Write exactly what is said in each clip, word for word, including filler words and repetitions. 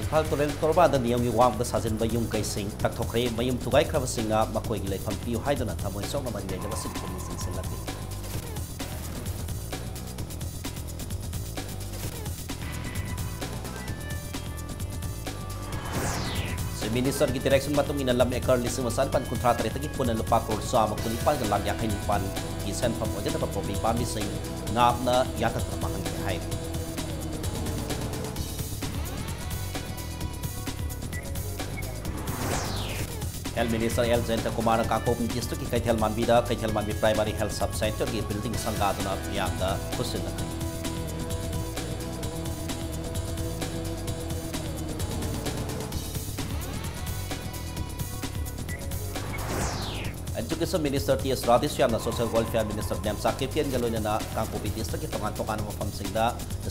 ꯏꯝꯐꯥꯜ ꯇꯨꯔꯦꯜ ꯇꯣꯔꯕꯥꯟꯗ ꯅꯤꯌꯝꯒꯤ ꯋꯥꯡꯃꯗ ꯁꯥꯖꯤꯟꯕ ꯌꯨꯝ ꯀꯩꯁꯤꯡ ꯇꯛꯊꯣꯛꯈ꯭ꯔꯦ꯫ ꯃꯌꯨꯝ ꯊꯨꯒꯥꯏꯈ꯭ꯔꯕꯁꯤꯡꯅ ꯃꯈꯣꯏꯒꯤ ꯂꯩꯐꯝ ꯄꯤꯌꯨ ꯍꯥꯏꯗꯨꯅ ꯊꯃꯣꯏ ꯁꯣꯛꯅ ꯃꯔꯤ ꯂꯩꯅꯕꯁꯤꯡ ꯄꯨꯛꯅꯤꯡ ꯆꯤꯡꯁꯤꯜꯂꯛꯂꯤ꯫ ꯆꯤꯐ ꯃꯤꯅꯤꯁꯇꯔꯒꯤ ꯗꯤꯔꯦꯛꯁꯟ ꯃꯇꯨꯡ ꯏꯟꯅ ꯂꯝ ꯑꯦꯀꯔ ꯂꯤꯁꯤꯡ ꯑꯃ ꯆꯥꯅꯤꯄꯥꯟ ꯀꯨꯟꯊ꯭ꯔꯥ ꯇꯔꯦꯠꯇꯒꯤ ꯄꯨꯟꯅ ꯂꯨꯄꯥ ꯀ꯭ꯔꯣꯔ ꯆꯥꯝꯃ ꯀꯨꯟꯅꯤꯄꯥꯟꯒ ꯂꯥꯛ ꯌꯥꯡꯈꯩ ꯅꯤꯄꯥꯟꯒꯤ ꯁꯦꯟꯐꯝ ꯑꯣꯏꯒꯗꯕ ꯄꯣꯄꯤ ꯄꯥꯝꯕꯤꯁꯤꯡ ꯅꯥꯞꯅ ꯌꯥꯟꯊꯠꯇꯨꯅ ꯃꯥꯡꯍꯟꯈ꯭ꯔꯦ ꯍꯥꯏꯔꯤ꯫ ꯍꯦꯜꯊ ꯃꯤꯅꯤꯁꯇꯔ ꯑꯦꯜ ꯖꯌꯟꯇ ꯀꯨꯃꯥꯔꯅ ꯀꯥꯡꯄꯣꯛꯄꯤ ꯗꯤꯁꯇ꯭ꯔꯤꯛꯀꯤ ꯀꯩꯊꯦꯜ ꯃꯥꯟꯕꯤꯗ ꯀꯩꯊꯦꯜ ꯃꯥꯟꯕꯤ ꯄ꯭ꯔꯥꯏꯃꯥꯔꯤ ꯍꯦꯜꯊ ꯁꯕ ꯁꯦꯟꯇꯔꯒꯤ ꯕꯤꯜꯗꯤꯡ ꯁꯪꯒꯥꯗꯨꯅ ꯃꯤꯌꯥꯝꯗ ꯈꯨꯠꯁꯤꯟꯅꯈ꯭ꯔꯦ꯫ ꯑꯦꯖꯨꯀꯦꯁꯟ ꯃꯤꯅꯤꯁꯇꯔ ꯇꯤ ꯑꯦꯁ ꯔꯥꯙꯦꯁ꯭ꯌꯥꯝꯅ social welfare minister Nemcha K P ꯑꯦꯟꯒ ꯂꯣꯏꯅꯅ ꯀꯥꯡꯄꯣꯛꯄꯤ ꯗꯤꯁꯇ꯭ꯔꯤꯛꯀꯤ ꯇꯣꯉꯥꯟ ꯇꯣꯉꯥꯟꯕ ꯃꯐꯝꯁꯤꯡꯗ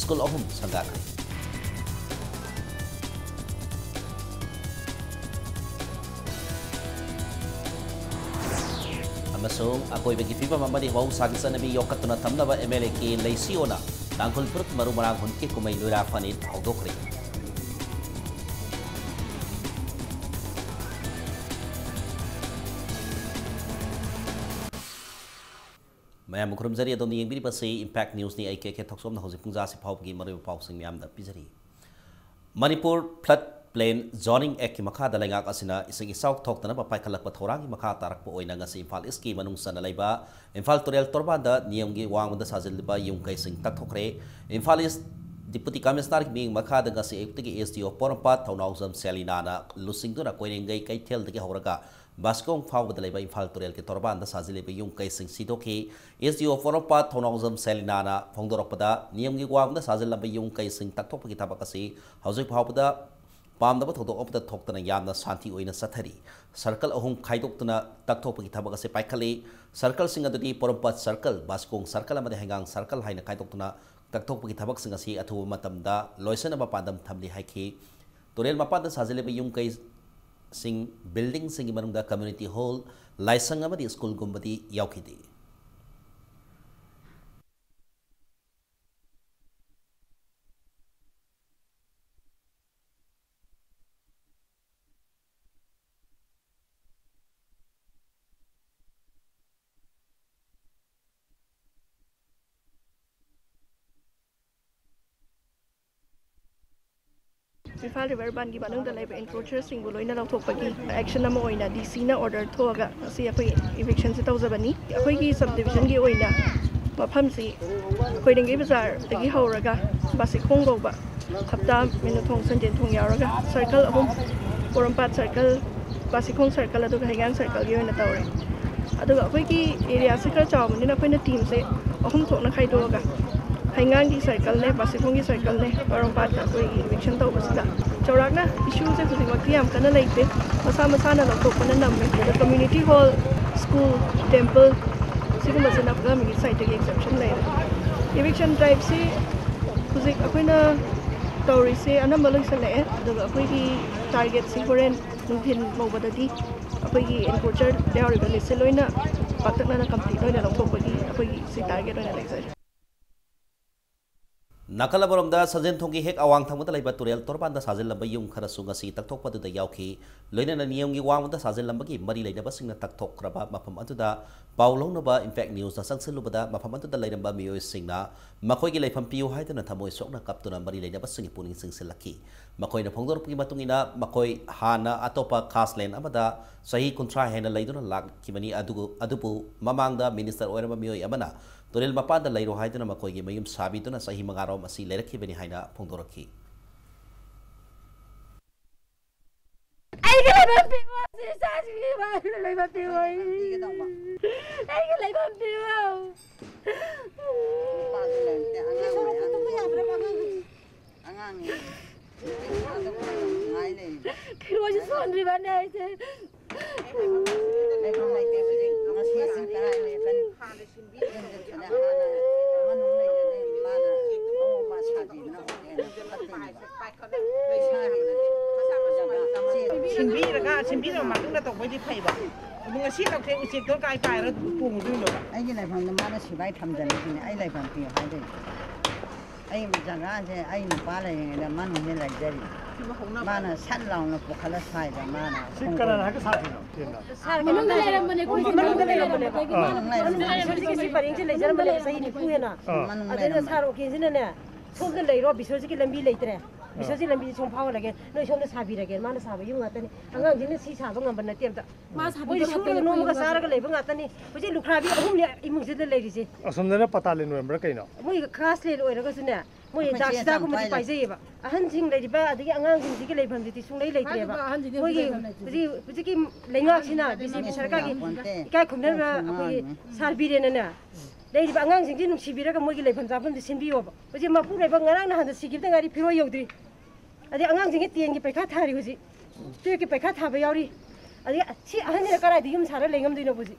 ꯁ꯭ꯀꯨꯜ ꯑꯍꯨꯝ ꯁꯪꯒꯥꯈ꯭ꯔꯦ꯫ ꯑꯃꯁꯨꯡ ꯑꯀꯣꯏꯕꯒꯤ ꯐꯤꯕꯝ ꯑꯃꯗꯤ ꯃꯍꯧꯁꯥꯒꯤ ꯆꯠꯅꯕꯤ ꯌꯣꯛꯈꯠꯇꯨꯅ ꯊꯝꯅꯕ ꯑꯦꯝ ꯑꯦꯜ ꯑꯦ ꯀꯦ ꯂꯩꯁꯤꯑꯣꯅ ꯇꯥꯡꯈꯨꯜ ꯐꯨꯔꯨꯞ ꯃꯔꯨ ꯃꯔꯥꯡ ꯍꯨꯟꯀꯤ ꯀꯨꯝꯍꯩ ꯂꯣꯏꯔꯥ ꯐꯅꯤꯠ ꯍꯧꯗꯣꯛꯈ꯭ꯔꯦ꯫ ꯃꯌꯥꯝꯕꯨ ꯈꯨꯔꯨꯝꯖꯔꯤ꯫ ꯑꯗꯣꯝꯅ ꯌꯦꯡꯕꯤꯔꯤꯕꯁꯤ ꯏꯝꯄꯦꯛ ꯅ꯭ꯌꯨꯁꯅꯤ꯫ ꯑꯩ ꯀꯦ ꯀꯦ ꯊꯣꯛꯆꯣꯝꯅ ꯍꯧꯖꯤꯛ ꯄꯨꯡ ꯖꯥꯁꯤ ꯐꯥꯎꯕꯒꯤ ꯃꯔꯨꯑꯣꯏꯕ ꯄꯥꯎꯁꯤꯡ ꯃꯌꯥꯝꯗ ꯄꯤꯖꯔꯤ꯫ ꯃꯅꯤꯄꯨꯔ ꯐ꯭ꯂꯠ ꯄ꯭ꯂꯦꯟ ꯖꯣꯅꯤꯡ ꯑꯦꯛꯀꯤ ꯃꯈꯥꯗ ꯂꯩꯉꯥꯛ ꯑꯁꯤꯅ ꯏꯁꯤꯡ ꯏꯆꯥꯎ ꯊꯣꯛꯇꯅꯕ ꯄꯥꯏꯈꯠꯂꯛꯄ ꯊꯧꯔꯥꯡꯒꯤ ꯃꯈꯥ ꯇꯥꯔꯛꯄ ꯑꯣꯏꯅ ꯉꯁꯤ ꯏꯝꯐꯥꯜ ꯏꯁꯀꯤ ꯃꯅꯨꯡ ꯆꯟꯅ ꯂꯩꯕ ꯏꯝꯐꯥꯜ ꯇꯨꯔꯦꯜ ꯇꯣꯔꯕꯥꯟꯗ ꯅꯤꯌꯝꯒꯤ ꯋꯥꯡꯃꯗ ꯁꯥꯖꯤꯜꯂꯤꯕ ꯌꯨꯝ ꯀꯩꯁꯤꯡ ꯇꯛꯊꯣꯛꯈ꯭ꯔꯦ꯫ ꯏꯝꯐꯥꯜ ꯏꯁ ꯗꯤꯄꯨꯇꯤ ꯀꯃꯤꯁꯅꯔꯒꯤ ꯃꯤꯠꯌꯦꯡ ꯃꯈꯥꯗ ꯉꯁꯤ ꯑꯌꯨꯛꯇꯒꯤ ꯑꯦꯁ ꯗꯤ ꯑꯣ ꯄꯣꯔꯣꯝꯄꯥꯠ ꯊꯧꯅꯥꯎꯖꯝ ꯁꯦꯂꯤꯅꯥꯅ ꯂꯨꯆꯤꯡꯗꯨꯅ ꯀꯣꯏꯔꯦꯡꯒꯩ ꯀꯩꯊꯦꯜꯗꯒꯤ ꯍꯧꯔꯒ ꯕꯥꯁꯀꯣꯡ ꯐꯥꯎꯕꯗ ꯂꯩꯕ ꯏꯝꯐꯥꯜ ꯇꯨꯔꯦꯜꯒꯤ ꯇꯣꯔꯕꯥꯟꯗ ꯁꯥꯖꯤꯜꯂꯤꯕ ꯌꯨꯝ ꯀꯩꯁꯤꯡ ꯁꯤꯗꯣꯛꯈꯤ꯫ ꯑꯦꯁ ꯗꯤ ꯑꯣ ꯄꯣꯔꯣꯝꯄꯥꯠ ꯊꯧꯅꯥꯎꯖꯝ ꯁꯦꯂꯤꯅꯥꯅ ꯐꯣꯡꯗꯣꯔꯛꯄꯗ, ꯅꯤꯌꯝꯒꯤ ꯋꯥꯡꯃꯗ ꯁꯥꯖꯤꯜꯂꯝꯕ ꯌꯨꯝ ꯀꯩꯁꯤꯡ ꯇꯛꯊꯣꯛꯄꯒꯤ ꯊꯕꯛ ꯑꯁꯤ ꯍꯧꯖꯤꯛ ꯐꯥꯎꯕꯗ ꯄꯥꯝꯗꯕ ꯊꯧꯗꯣꯛ ꯑꯃꯠꯇ ꯊꯣꯛꯇꯅ ꯌꯥꯝꯅ ꯁꯥꯟꯇꯤ ꯑꯣꯏꯅ ꯆꯠꯊꯔꯤ꯫ ꯁꯔꯀꯜ ꯑꯍꯨꯝ ꯈꯥꯏꯗꯣꯛꯇꯨꯅ ꯇꯛꯊꯣꯛꯄꯒꯤ ꯊꯕꯛ ꯑꯁꯤ ꯄꯥꯏꯈꯠꯂꯤ꯫ ꯁꯔꯀꯜꯁꯤꯡ ꯑꯗꯨꯗꯤ ꯄꯣꯔꯣꯝꯄꯥꯠ ꯁꯔꯀꯜ, ꯕꯥꯁꯀꯣꯡ ꯁꯔꯀꯜ ꯑꯃꯗꯤ ꯍꯩꯉꯥꯡ ꯁꯔꯀꯜ ꯍꯥꯏꯅ ꯈꯥꯏꯗꯣꯛꯇꯨꯅ ꯇꯛꯊꯣꯛꯄꯒꯤ ꯊꯕꯛꯁꯤꯡ ꯑꯁꯤ ꯑꯊꯨꯕ ꯃꯇꯝꯗ ꯂꯣꯏꯁꯤꯟꯅꯕ ꯄꯥꯟꯗꯝ ꯊꯝꯂꯤ ꯍꯥꯏꯈꯤ꯫ ꯇꯨꯔꯦꯜ ꯃꯄꯥꯟꯗ ꯁꯥꯖꯤꯜꯂꯤꯕ ꯌꯨꯝ ꯀꯩꯁꯤꯡ, ꯕꯤꯜꯗꯤꯡꯁꯤꯡꯒꯤ ꯃꯅꯨꯡꯗ ꯀꯝꯃ꯭ꯌꯨꯅꯤꯇꯤ ꯍꯣꯜ, ꯂꯥꯏꯁꯪ ꯑꯃꯗꯤ ꯁ꯭ꯀꯨꯜꯒꯨꯝꯕꯗꯤ ꯌꯥꯎꯈꯤꯗꯦ꯫ ꯏꯝꯐꯥꯜ ꯔꯤꯚꯔ ꯕꯟꯒꯤ ꯃꯅꯨꯡꯗ ꯂꯩꯕ ꯏꯟꯀ꯭ꯔꯣꯆꯔꯁꯤꯡꯕꯨ ꯂꯣꯏꯅ ꯂꯧꯊꯣꯛꯄꯒꯤ ꯑꯦꯛꯁꯟ ꯑꯃ ꯑꯣꯏꯅ ꯗꯤ ꯁꯤꯅ ꯑꯣꯔꯗꯔ ꯊꯣꯛꯑꯒ ꯉꯁꯤ ꯑꯩꯈꯣꯏ ꯏꯚꯤꯛꯁꯟꯁꯦ ꯇꯧꯖꯕꯅꯤ꯫ ꯑꯩꯈꯣꯏꯒꯤ ꯁꯕ ꯗꯤꯕꯤꯖꯟꯒꯤ ꯑꯣꯏꯅ ꯃꯐꯝꯁꯤ ꯀꯣꯏꯔꯦꯡꯒꯩ ꯕꯖꯥꯔꯗꯒꯤ ꯍꯧꯔꯒ ꯕꯥꯁꯤꯈꯣꯡ ꯐꯥꯎꯕ ꯍꯞꯇꯥ ꯃꯤꯅꯨꯊꯣꯡ ꯁꯟꯖꯦꯟꯊꯣꯡ ꯌꯥꯎꯔꯒ ꯁꯔꯀꯜ ꯑꯍꯨꯝ, ꯄꯣꯔꯣꯝꯄꯥꯠ ꯁꯔꯀꯜ, ꯕꯥꯁꯤꯈꯣꯡ ꯁꯔꯀꯜ ꯑꯗꯨꯒ ꯍꯩꯉꯥꯡ ꯁꯔꯀꯜꯒꯤ ꯑꯣꯏꯅ ꯇꯧꯔꯦ꯫ ꯑꯗꯨꯒ ꯑꯩꯈꯣꯏꯒꯤ ꯑꯦꯔꯤꯌꯥꯁꯦ ꯈꯔ ꯆꯥꯎꯕꯅꯤꯅ ꯑꯩꯈꯣꯏꯅ ꯇꯤꯝꯁꯦ ꯑꯍꯨꯝ ꯊꯣꯛꯅ ꯈꯥꯏꯗꯣꯛꯑꯒ ꯍꯩꯉꯥꯡꯒꯤ ꯁꯔꯀꯜꯅꯦ, ꯕꯥꯁꯤꯈꯣꯡꯒꯤ ꯁꯔꯀꯜꯅꯦ, ꯄꯣꯔꯣꯝꯄꯥꯠꯇ ꯑꯩꯈꯣꯏꯒꯤ ꯏꯚꯤꯛꯁꯟ ꯇꯧꯕꯁꯤꯗ ꯆꯥꯎꯔꯥꯛꯅ ꯏꯁꯨꯁꯦ ꯍꯧꯖꯤꯛꯃꯛꯇꯤ ꯌꯥꯝ ꯀꯟꯅ ꯂꯩꯇꯦ꯫ ꯃꯁꯥ ꯃꯁꯥꯅ ꯂꯧꯊꯣꯛꯄꯅ ꯅꯝꯃꯦ꯫ ꯑꯗ ꯀꯝꯃ꯭ꯌꯨꯅꯤꯇꯤ ꯍꯣꯜ, ꯁ꯭ꯀꯨꯜ, ꯇꯦꯝꯄꯜ, ꯁꯤꯒꯨꯝꯕꯁꯤꯅ ꯒꯚꯔꯟꯃꯦꯟꯠꯀꯤ ꯁꯥꯏꯠꯇꯒꯤ ꯑꯦꯛꯁꯦꯞꯁꯟ ꯂꯩꯔꯦ꯫ ꯏꯚꯤꯛꯁꯟ ꯗ꯭ꯔꯥꯏꯚꯁꯤ ꯍꯧꯖꯤꯛ ꯑꯩꯈꯣꯏꯅ ꯇꯧꯔꯤꯁꯦ ꯑꯅꯝꯕ ꯂꯣꯏꯁꯤꯜꯂꯛꯑꯦ꯫ ꯑꯗꯨꯒ ꯑꯩꯈꯣꯏꯒꯤ ꯇꯥꯔꯒꯦꯠꯁꯤ ꯍꯣꯔꯦꯟ ꯅꯨꯡꯊꯤꯜ ꯐꯥꯎꯕꯗꯗꯤ ꯑꯩꯈꯣꯏꯒꯤ ꯏꯟꯀ꯭ꯔꯣꯆꯔ ꯌꯥꯎꯔꯤꯕ ꯂꯤꯁꯁꯦ ꯂꯣꯏꯅ ꯄꯥꯛꯇꯛꯅꯅ ꯀꯝꯄ꯭ꯂꯤꯠ ꯑꯣꯏꯅ ꯂꯧꯊꯣꯛꯄꯒꯤ ꯑꯩꯈꯣꯏꯒꯤ ꯁꯤ ꯇꯥꯔꯒꯦꯠ ꯑꯣꯏꯅ ꯂꯩꯖꯔꯤ꯫ ꯅꯥꯀꯜ ꯑꯃꯔꯣꯝꯗ ꯁꯟꯖꯦꯟꯊꯣꯡꯒꯤ ꯍꯦꯛ ꯑꯋꯥꯡ ꯊꯪꯕꯗ ꯂꯩꯕ ꯇꯨꯔꯦꯜ ꯇꯣꯔꯕꯥꯟꯗ ꯁꯥꯖꯤꯜꯂꯝꯕ ꯌꯨꯝ ꯈꯔꯁꯨ ꯉꯁꯤ ꯇꯛꯊꯣꯛꯄꯗꯨꯗ ꯌꯥꯎꯈꯤ꯫ ꯂꯣꯏꯅꯅ ꯅꯤꯌꯝꯒꯤ ꯋꯥꯡꯃꯗ ꯁꯥꯖꯤꯜꯂꯝꯕꯒꯤ ꯃꯔꯤ ꯂꯩꯅꯕꯁꯤꯡꯅ ꯇꯛꯊꯣꯛꯈ꯭ꯔꯕ ꯃꯐꯝ ꯑꯗꯨꯗ ꯄꯥꯎ ꯂꯧꯅꯕ ꯏꯝꯄꯦꯛ ꯅ꯭ꯌꯨꯁꯅ ꯆꯪꯁꯤꯜꯂꯨꯕꯗ ꯃꯐꯝ ꯑꯗꯨꯗ ꯂꯩꯔꯝꯕ ꯃꯤꯑꯣꯏꯁꯤꯡꯅ ꯃꯈꯣꯏꯒꯤ ꯂꯩꯐꯝ ꯄꯤꯌꯨ ꯍꯥꯏꯗꯨꯅ ꯊꯃꯣꯏ ꯁꯣꯛꯅ ꯀꯞꯇꯨꯅ ꯃꯔꯤ ꯂꯩꯅꯕꯁꯤꯡꯒꯤ ꯄꯨꯛꯅꯤꯡ ꯆꯤꯡꯁꯤꯜꯂꯛꯈꯤ꯫ ꯃꯈꯣꯏꯅ ꯐꯣꯡꯗꯣꯔꯛꯄꯒꯤ ꯃꯇꯨꯡ ꯏꯟꯅ ꯃꯈꯣꯏ ꯍꯥꯟꯅ ꯑꯇꯣꯞꯄ ꯈꯥꯁꯂꯦꯟ ꯑꯃꯗ ꯆꯍꯤ ꯀꯨꯟꯊ꯭ꯔꯥ ꯍꯦꯟꯅ ꯂꯩꯗꯨꯅ ꯂꯥꯛꯈꯤꯕꯅꯤ꯫ ꯑꯗꯨꯕꯨ, ꯑꯗꯨꯕꯨ ꯃꯃꯥꯡꯗ ꯃꯤꯅꯤꯁꯇꯔ ꯑꯣꯏꯔꯝꯕ ꯃꯤꯑꯣꯏ ꯑꯃꯅ ꯇꯨꯔꯦꯜ ꯃꯄꯥꯟꯗ ꯂꯩꯔꯣ ꯍꯥꯏꯗꯨꯅ ꯃꯈꯣꯏꯒꯤ ꯃꯌꯨꯝ ꯁꯥꯕꯤꯗꯨꯅ ꯆꯍꯤ ꯃꯉꯥꯔꯣꯝ ꯑꯁꯤ ꯂꯩꯔꯛꯈꯤꯕꯅꯤ ꯍꯥꯏꯅ ꯐꯣꯡꯗꯣꯔꯛꯈꯤ꯫ ꯑꯩꯒꯤ ꯂꯩꯐꯝ ꯄꯤꯌꯨ, ꯑꯁꯤ ꯏꯆꯥꯁꯤꯡꯒꯤ ꯂꯩꯐꯝ ꯄꯤꯌꯨ, ꯑꯩꯒꯤ ꯂꯩꯐꯝ ꯄꯤꯌꯨ꯫ ꯐꯤꯔꯣꯜꯁꯨ ꯁꯨꯍꯟꯗ꯭ꯔꯤꯕꯅꯦ ꯑꯩꯁꯦ꯫ ꯁꯤꯟꯕꯤꯔꯒ ꯁꯤꯟꯕꯤꯔꯕ ꯃꯇꯨꯡꯗ ꯇꯧꯕꯩꯗꯤ ꯐꯩꯕ꯫ ꯑꯗꯨ ꯉꯁꯤ ꯇꯧꯊꯦ ꯎꯆꯦꯛꯇꯣ ꯀꯥꯏ ꯄꯥꯏꯔ ꯇꯣꯡꯉꯨꯗꯣꯏꯅꯣꯕ? ꯑꯩꯒꯤ ꯂꯩꯐꯝꯗ ꯃꯥꯅ ꯁꯤꯐꯥꯏ ꯊꯝꯖꯟꯕꯁꯤꯅꯦ꯫ ꯑꯩ ꯂꯩꯐꯝ ꯄꯤꯌꯨ ꯍꯥꯏꯗꯣꯏꯅꯦ꯫ ꯑꯩ ꯖꯒꯥꯁꯦ ꯑꯩ ꯅꯨꯄꯥ ꯂꯩꯔꯤꯉꯩꯗ ꯃꯅꯨꯡꯗ ꯂꯩꯖꯔꯤ꯫ ꯃꯥꯅ ꯁꯠ ꯂꯥꯎꯅ ꯄꯨꯈꯠꯂ ꯁ꯭ꯋꯥꯏꯗ ꯃꯥꯅ ꯁꯤ ꯀꯅꯥꯅ ꯍꯥꯏꯒ ꯁꯥꯈꯤꯅꯣ? ꯇꯦꯟꯅ꯫ ꯃꯅꯨꯡꯗ ꯂꯩꯔꯝꯕꯅꯦ ꯑꯩꯈꯣꯏꯁꯦ꯫ ꯃꯅꯨꯡꯗ ꯂꯩꯔꯝꯕꯅꯦꯕ꯫ ꯃꯅꯨꯡ ꯂꯩꯔꯝꯕꯅꯦ꯫ ꯕꯤꯁꯣꯖꯤꯠꯀꯤꯁꯤ ꯄꯔꯦꯡꯁꯦ ꯂꯩꯖꯔꯝꯕꯅꯦꯕ ꯆꯍꯤ ꯅꯤꯐꯨ ꯍꯦꯟꯅ꯫ ꯑꯥ꯫ ꯃꯅꯨꯡ ꯑꯗꯨꯅ ꯂꯩꯔꯝꯕꯅꯦ꯫ ꯁꯥꯔ ꯑꯣꯀꯦꯟꯁꯤꯅꯅꯦ ꯁꯣꯝꯗ ꯂꯩꯔꯣ, ꯕꯤꯁꯣꯖꯤꯠꯀꯤ ꯂꯝꯕꯤ ꯂꯩꯇ꯭ꯔꯦ꯫ ꯕꯤꯁ꯭ꯋꯖꯤꯠ ꯂꯝꯕꯤ ꯁꯣꯝ ꯐꯥꯎꯍꯜꯂꯒꯦ, ꯅꯣꯏ ꯁꯣꯝꯗ ꯁꯥꯕꯤꯔꯒꯦ, ꯃꯥꯅ ꯁꯥꯕ ꯌꯨꯝ ꯉꯥꯛꯇꯅꯤ꯫ ꯑꯉꯥꯡꯁꯤꯡꯅ ꯁꯤ ꯁꯥꯕ ꯉꯝꯕ ꯅꯠꯇꯦ ꯑꯝꯇ꯫ ꯃꯣꯏꯗꯤ ꯁꯨꯔꯒ ꯅꯣꯝꯃꯒ ꯆꯥꯔꯒ ꯂꯩꯕ ꯉꯥꯛꯇꯅꯤ꯫ ꯍꯧꯖꯤꯛ ꯂꯨꯈ꯭ꯔꯥꯕꯤ ꯑꯍꯨꯝꯅꯤ ꯏꯃꯨꯡꯁꯤꯗ ꯂꯩꯔꯤꯁꯦ꯫ ꯑꯁꯣꯝꯗꯅ ꯄꯇꯥꯂꯤꯟ ꯑꯣꯏꯔꯝꯕ꯭ꯔꯥ ꯀꯩꯅꯣ? ꯃꯣꯏ ꯈꯥꯁꯂꯦꯟ ꯑꯣꯏꯔꯒꯁꯨ ꯅꯦ, ꯃꯣꯏ ꯑꯩꯈꯣꯏ ꯗꯥꯛ ꯆꯦ ꯁꯤꯗꯥꯒꯨꯝꯕꯗꯤ ꯆꯥꯝꯄꯥꯏ ꯂꯩ꯫ ꯄꯥꯏꯖꯩꯌꯦꯕ꯫ ꯑꯍꯟꯁꯤꯡ ꯂꯩꯔꯤꯕ ꯑꯗꯒꯤ ꯑꯉꯥꯡꯁꯤꯡꯁꯤꯒꯤ ꯂꯩꯐꯝꯁꯤꯗꯤ ꯁꯨꯡꯂꯩ ꯂꯩꯇ꯭ꯔꯦꯕ꯫ ꯃꯥꯒꯤꯗꯣ ꯑꯍꯟꯁꯤꯡꯗꯤ ꯃꯣꯏꯒꯤ ꯂꯩꯐꯝ ꯂꯩꯇ꯭ꯔꯦ꯫ ꯍꯧꯖꯤꯛ, ꯍꯧꯖꯤꯛꯀꯤ ꯂꯩꯉꯥꯛꯁꯤꯅ ꯕꯤ ꯖꯦ ꯄꯤ ꯁꯔꯀꯥꯔꯒꯤ ꯏꯀꯥꯏ ꯈꯨꯝꯅꯔꯕ ꯑꯩꯈꯣꯏꯒꯤ ꯁꯥꯔ ꯕꯤꯔꯦꯟꯅꯅꯦ, ꯂꯩꯔꯤꯕ ꯑꯉꯥꯡꯁꯤꯡꯁꯤ ꯅꯨꯡꯁꯤꯕꯤꯔꯒ ꯃꯣꯏꯒꯤ ꯂꯩꯐꯝ ꯆꯥꯐꯝꯁꯤ ꯁꯤꯟꯕꯤꯌꯣꯕ꯫ ꯍꯧꯖꯤꯛ ꯃꯄꯨꯔꯣꯏꯕ ꯉꯔꯥꯡ ꯅꯍꯥꯟꯗ ꯁꯤꯈꯤꯕꯗ ꯉꯥꯏꯔꯤ, ꯐꯤꯔꯣꯏ ꯌꯧꯗ꯭ꯔꯤ꯫ ꯑꯗꯩ ꯑꯉꯥꯡꯁꯤꯡꯒꯤ ꯇꯦꯟꯒꯤ ꯄꯩꯈꯥ ꯊꯥꯔꯤ ꯍꯧꯖꯤꯛ, ꯇꯨꯌꯦꯜꯐꯀꯤ ꯄꯩꯈꯥ ꯊꯥꯕ ꯌꯥꯎꯔꯤ꯫ ꯑꯗꯩ ꯁꯤ ꯑꯍꯟꯁꯤꯅ ꯀꯗꯥꯏꯗ ꯌꯨꯝ ꯁꯥꯔ ꯂꯩ ꯉꯝꯗꯣꯏꯅꯣ ꯍꯧꯖꯤꯛ?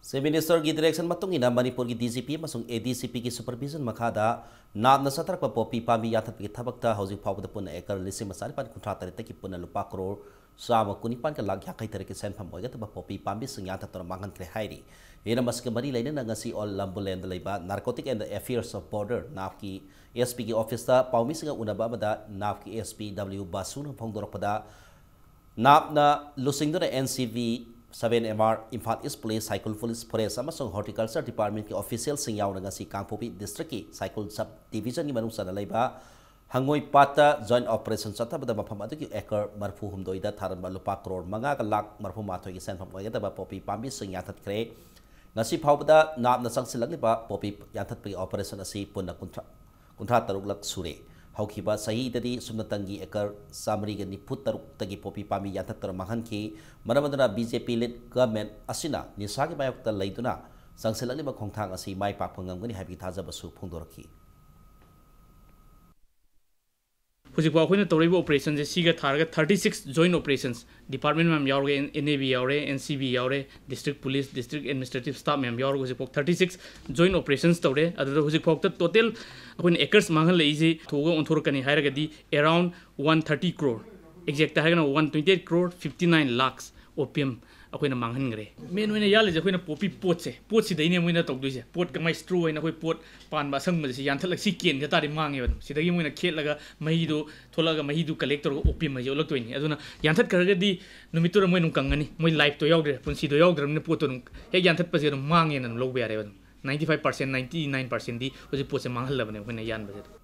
ꯆꯤꯐ ꯃꯤꯅꯤꯁꯇꯔꯒꯤ ꯗꯤꯔꯦꯛꯁꯟ ꯃꯇꯨꯡ ꯏꯟꯅ ꯃꯅꯤꯄꯨꯔꯒꯤ ꯗꯤ ꯖꯤ ꯄꯤ ꯑꯃꯁꯨꯡ ꯑꯦ ꯗꯤ ꯁꯤ ꯄꯤꯒꯤ ꯁꯨꯄꯔꯚꯤꯖꯟ ꯃꯈꯥꯗ ꯅꯥꯞꯅ ꯆꯠꯊꯔꯛꯄ ꯄꯣꯄꯤ ꯄꯥꯝꯕꯤ ꯌꯥꯟꯊꯠꯄꯒꯤ ꯊꯕꯛꯇ ꯍꯧꯖꯤꯛ ꯐꯥꯎꯕꯗ ꯄꯨꯟꯅ ꯑꯦꯀꯔ ꯂꯤꯁꯤꯡ ꯑꯃ ꯆꯥꯅꯤꯄꯥꯟ ꯀꯨꯟꯊ꯭ꯔꯥ ꯇꯔꯦꯠꯇꯒꯤ ꯄꯨꯟꯅ ꯂꯨꯄꯥ ꯀ꯭ꯔꯣꯔ ꯆꯥꯝꯃ ꯀꯨꯟꯅꯤꯄꯥꯟꯒ ꯂꯥꯛ ꯌꯥꯡꯈꯩ ꯇꯔꯦꯠꯀꯤ ꯁꯦꯟꯐꯝ ꯑꯣꯏꯒꯗꯕ ꯄꯣꯄꯤ ꯄꯥꯝꯕꯤꯁꯤꯡ ꯌꯥꯟꯊꯠꯇꯨꯅ ꯃꯥꯡꯍꯟꯈ꯭ꯔꯦ ꯍꯥꯏꯔꯤ꯫ ꯍꯤꯔꯝ ꯑꯁꯤꯒ ꯃꯔꯤ ꯂꯩꯅꯅ ꯉꯁꯤ ꯑꯣꯜ ꯂꯝꯕꯨꯂꯦꯟꯗ ꯂꯩꯕ Narcotic and Affairs of Border, ꯅꯥꯞꯀꯤ ꯑꯦꯁ ꯄꯤꯒꯤ ꯑꯣꯐꯤꯁꯇ ꯄꯥꯎꯃꯤꯁꯤꯡꯒ ꯎꯅꯕ ꯑꯃꯗ ꯅꯥꯞꯀꯤ ꯑꯦꯁ ꯄꯤ ꯗꯕ꯭ꯂꯤꯎ ꯕꯥꯁꯨꯅ ꯐꯣꯡꯗꯣꯔꯛꯄꯗ, ꯅꯥꯞꯅ ꯂꯨꯆꯤꯡꯗꯨꯅ N C B, seven M R, Imphal east police, cycle police, forest ꯑꯃꯁꯨꯡ ꯍꯣꯔꯇꯤꯀꯜꯆꯔ ꯗꯤꯄꯥꯔꯠꯃꯦꯟꯠꯀꯤ ꯑꯣꯐꯤꯁꯤꯌꯦꯜꯁꯤꯡ ꯌꯥꯎꯅ ꯉꯁꯤ ꯀꯥꯡꯄꯣꯛꯄꯤ ꯗꯤꯁꯇ꯭ꯔꯤꯛꯀꯤ ꯁꯥꯏꯀꯨꯜ ꯁꯕ ꯗꯤꯚꯤꯖꯟꯒꯤ ꯃꯅꯨꯡ ꯆꯟꯅ ꯂꯩꯕ ꯍꯪꯉꯣꯏ ꯄꯥꯠꯇ ꯖꯣꯏꯟꯠ ꯑꯣꯄꯔꯦꯁꯟ ꯆꯠꯊꯕꯗ ꯃꯐꯝ ꯑꯗꯨꯒꯤ ꯑꯦꯀꯔ ꯃꯔꯤꯐꯨ ꯍꯨꯝꯗꯣꯏꯗ ꯊꯥꯔꯝꯕ ꯂꯨꯄꯥ ꯀ꯭ꯔꯣꯔ ꯃꯉꯥꯒ ꯂꯥꯛ ꯃꯔꯤꯐꯨ ꯃꯥꯊꯣꯏꯒꯤ ꯁꯦꯟꯐꯝ ꯑꯣꯏꯒꯗꯕ ꯄꯣꯄꯤ ꯄꯥꯝꯕꯤꯁꯤꯡ ꯌꯥꯟꯊꯠꯈ꯭ꯔꯦ꯫ ꯉꯁꯤ ꯐꯥꯎꯕꯗ ꯅꯥꯞꯅ ꯆꯪꯁꯤꯜꯂꯛꯂꯤꯕ ꯄꯣꯄꯤ ꯌꯥꯟꯊꯠꯄꯒꯤ ꯑꯣꯄꯔꯦꯁꯟ ꯑꯁꯤ ꯄꯨꯟꯅ ꯀꯨꯟꯊ꯭ꯔꯥ, ꯀꯨꯟꯊ꯭ꯔꯥ ꯇꯔꯨꯛꯂꯛ ꯁꯨꯔꯦ꯫ ꯍꯧꯈꯤꯕ ꯆꯍꯤꯗꯗꯤ ꯁꯨꯞꯅꯇꯪꯒꯤ ꯑꯦꯀꯔ ꯆꯥꯃꯔꯤꯒ ꯅꯤꯐꯨ ꯇꯔꯨꯛꯇꯒꯤ ꯄꯣꯄꯤ ꯄꯥꯝꯕꯤ ꯌꯥꯟꯊꯠꯇꯨꯅ ꯃꯥꯡꯍꯟꯈꯤ꯫ ꯃꯔꯝ ꯑꯗꯨꯅ ꯕꯤ ꯖꯦ ꯄꯤ ꯂꯤꯗ ꯒꯚꯔꯟꯃꯦꯟꯠ ꯑꯁꯤꯅ ꯅꯤꯁꯥꯒꯤ ꯃꯥꯌꯣꯛꯇ ꯂꯩꯗꯨꯅ ꯆꯪꯁꯤꯜꯂꯛꯂꯤꯕ ꯈꯣꯡꯊꯥꯡ ꯑꯁꯤ ꯃꯥꯏ ꯄꯥꯛꯄ ꯉꯝꯒꯅꯤ ꯍꯥꯏꯕꯒꯤ ꯊꯥꯖꯕꯁꯨ ꯐꯣꯡꯗꯣꯔꯛꯈꯤ꯫ ꯍꯧꯖꯤꯛꯐꯥꯎ ꯑꯩꯈꯣꯏꯅ ꯇꯧꯔꯛꯏꯕ ꯑꯣꯄꯔꯦꯁꯟꯁꯦ ꯁꯤꯒ ꯊꯥꯔꯒ thirty six joint operations, department ꯃꯌꯥꯝ ꯌꯥꯎꯔꯒ, ꯑꯦꯟ ꯑꯦ ꯕꯤ ꯌꯥꯎꯔꯦ, ꯑꯦꯟ ꯁꯤ ꯕꯤ ꯌꯥꯎꯔꯦ, district police, district administrative staff ꯃꯌꯥꯝ ꯌꯥꯎꯔꯒ ꯍꯧꯖꯤꯛꯐꯥꯎ thirty six joint operations ꯇꯧꯔꯦ꯫ ꯑꯗꯨꯗ ꯍꯧꯖꯤꯛꯐꯥꯎꯗ total ꯑꯩꯈꯣꯏꯅ acres ꯃꯥꯡꯍꯜꯂꯛꯏꯁꯦ ꯊꯣꯛꯑꯒ ꯑꯣꯟꯊꯣꯔꯛꯀꯅꯤ ꯍꯥꯏꯔꯒꯗꯤ around one thirty crore, exact ꯍꯥꯏꯔꯒꯅ one twenty eight crore fifty nine lakhs opium ꯑꯩꯈꯣꯏꯅ ꯃꯥꯡꯍꯟꯈ꯭ꯔꯦ꯫ ꯃꯦꯟ ꯑꯣꯏꯅ ꯌꯥꯜꯂꯤꯁꯦ ꯑꯩꯈꯣꯏꯅ ꯄꯣꯄꯤ ꯄꯣꯠꯁꯦ, ꯄꯣꯠꯁꯤꯗꯩꯅꯦ ꯃꯣꯏꯅ ꯇꯧꯗꯣꯏꯁꯦ꯫ ꯄꯣꯠ ꯀꯃꯥꯏ straw ꯑꯣꯏꯅ ꯑꯩꯈꯣꯏ ꯄꯣꯠ ꯄꯥꯟꯕ ꯑꯁꯪꯕꯁꯦ ꯁꯤ ꯌꯥꯟꯊꯠꯂꯒ ꯁꯤ ꯀꯦꯟꯈ ꯇꯥꯔꯗꯤ ꯃꯥꯡꯉꯦꯕ ꯑꯗꯨꯝ꯫ ꯁꯤꯗꯒꯤ ꯃꯣꯏꯅ ꯈꯦꯠꯂꯒ ꯃꯍꯤꯗꯣ ꯊꯣꯛꯂꯛꯑꯒ ꯃꯍꯤꯗꯨ collect ꯇꯧꯔꯒ opium ꯍꯥꯏꯁꯦ ꯑꯣꯜꯂꯛꯇꯣꯏꯅꯤ꯫ ꯑꯗꯨꯅ ꯌꯥꯟꯊꯠꯈ꯭ꯔꯒꯗꯤ ꯅꯨꯃꯤꯠꯇꯨꯗ ꯃꯣꯏ ꯑꯗꯨꯝ ꯀꯪꯉꯅꯤ꯫ ꯃꯣꯏ lifeꯇꯣ ꯌꯥꯎꯗ꯭ꯔꯦ, ꯄꯨꯟꯁꯤꯗꯣ ꯌꯥꯎꯗ꯭ꯔꯕꯅꯤꯅ ꯄꯣꯠꯇꯣ ꯑꯗꯨꯝ ꯍꯦꯛ ꯌꯥꯟꯊꯠꯄꯁꯦ ꯑꯗꯨꯝ ꯃꯥꯡꯉꯦꯅ ꯑꯗꯨꯝ ꯂꯧꯕ ꯌꯥꯔꯦꯕ ꯑꯗꯨꯝ꯫ Ninety five percent, ninety nine percentꯗꯤ ꯍꯧꯖꯤꯛ ꯄꯣꯠꯁꯦ ꯃꯥꯡꯍꯜꯂꯕꯅꯦ ꯑꯩꯈꯣꯏꯅ ꯌꯥꯟꯕꯁꯦ ꯑꯗꯨꯝ꯫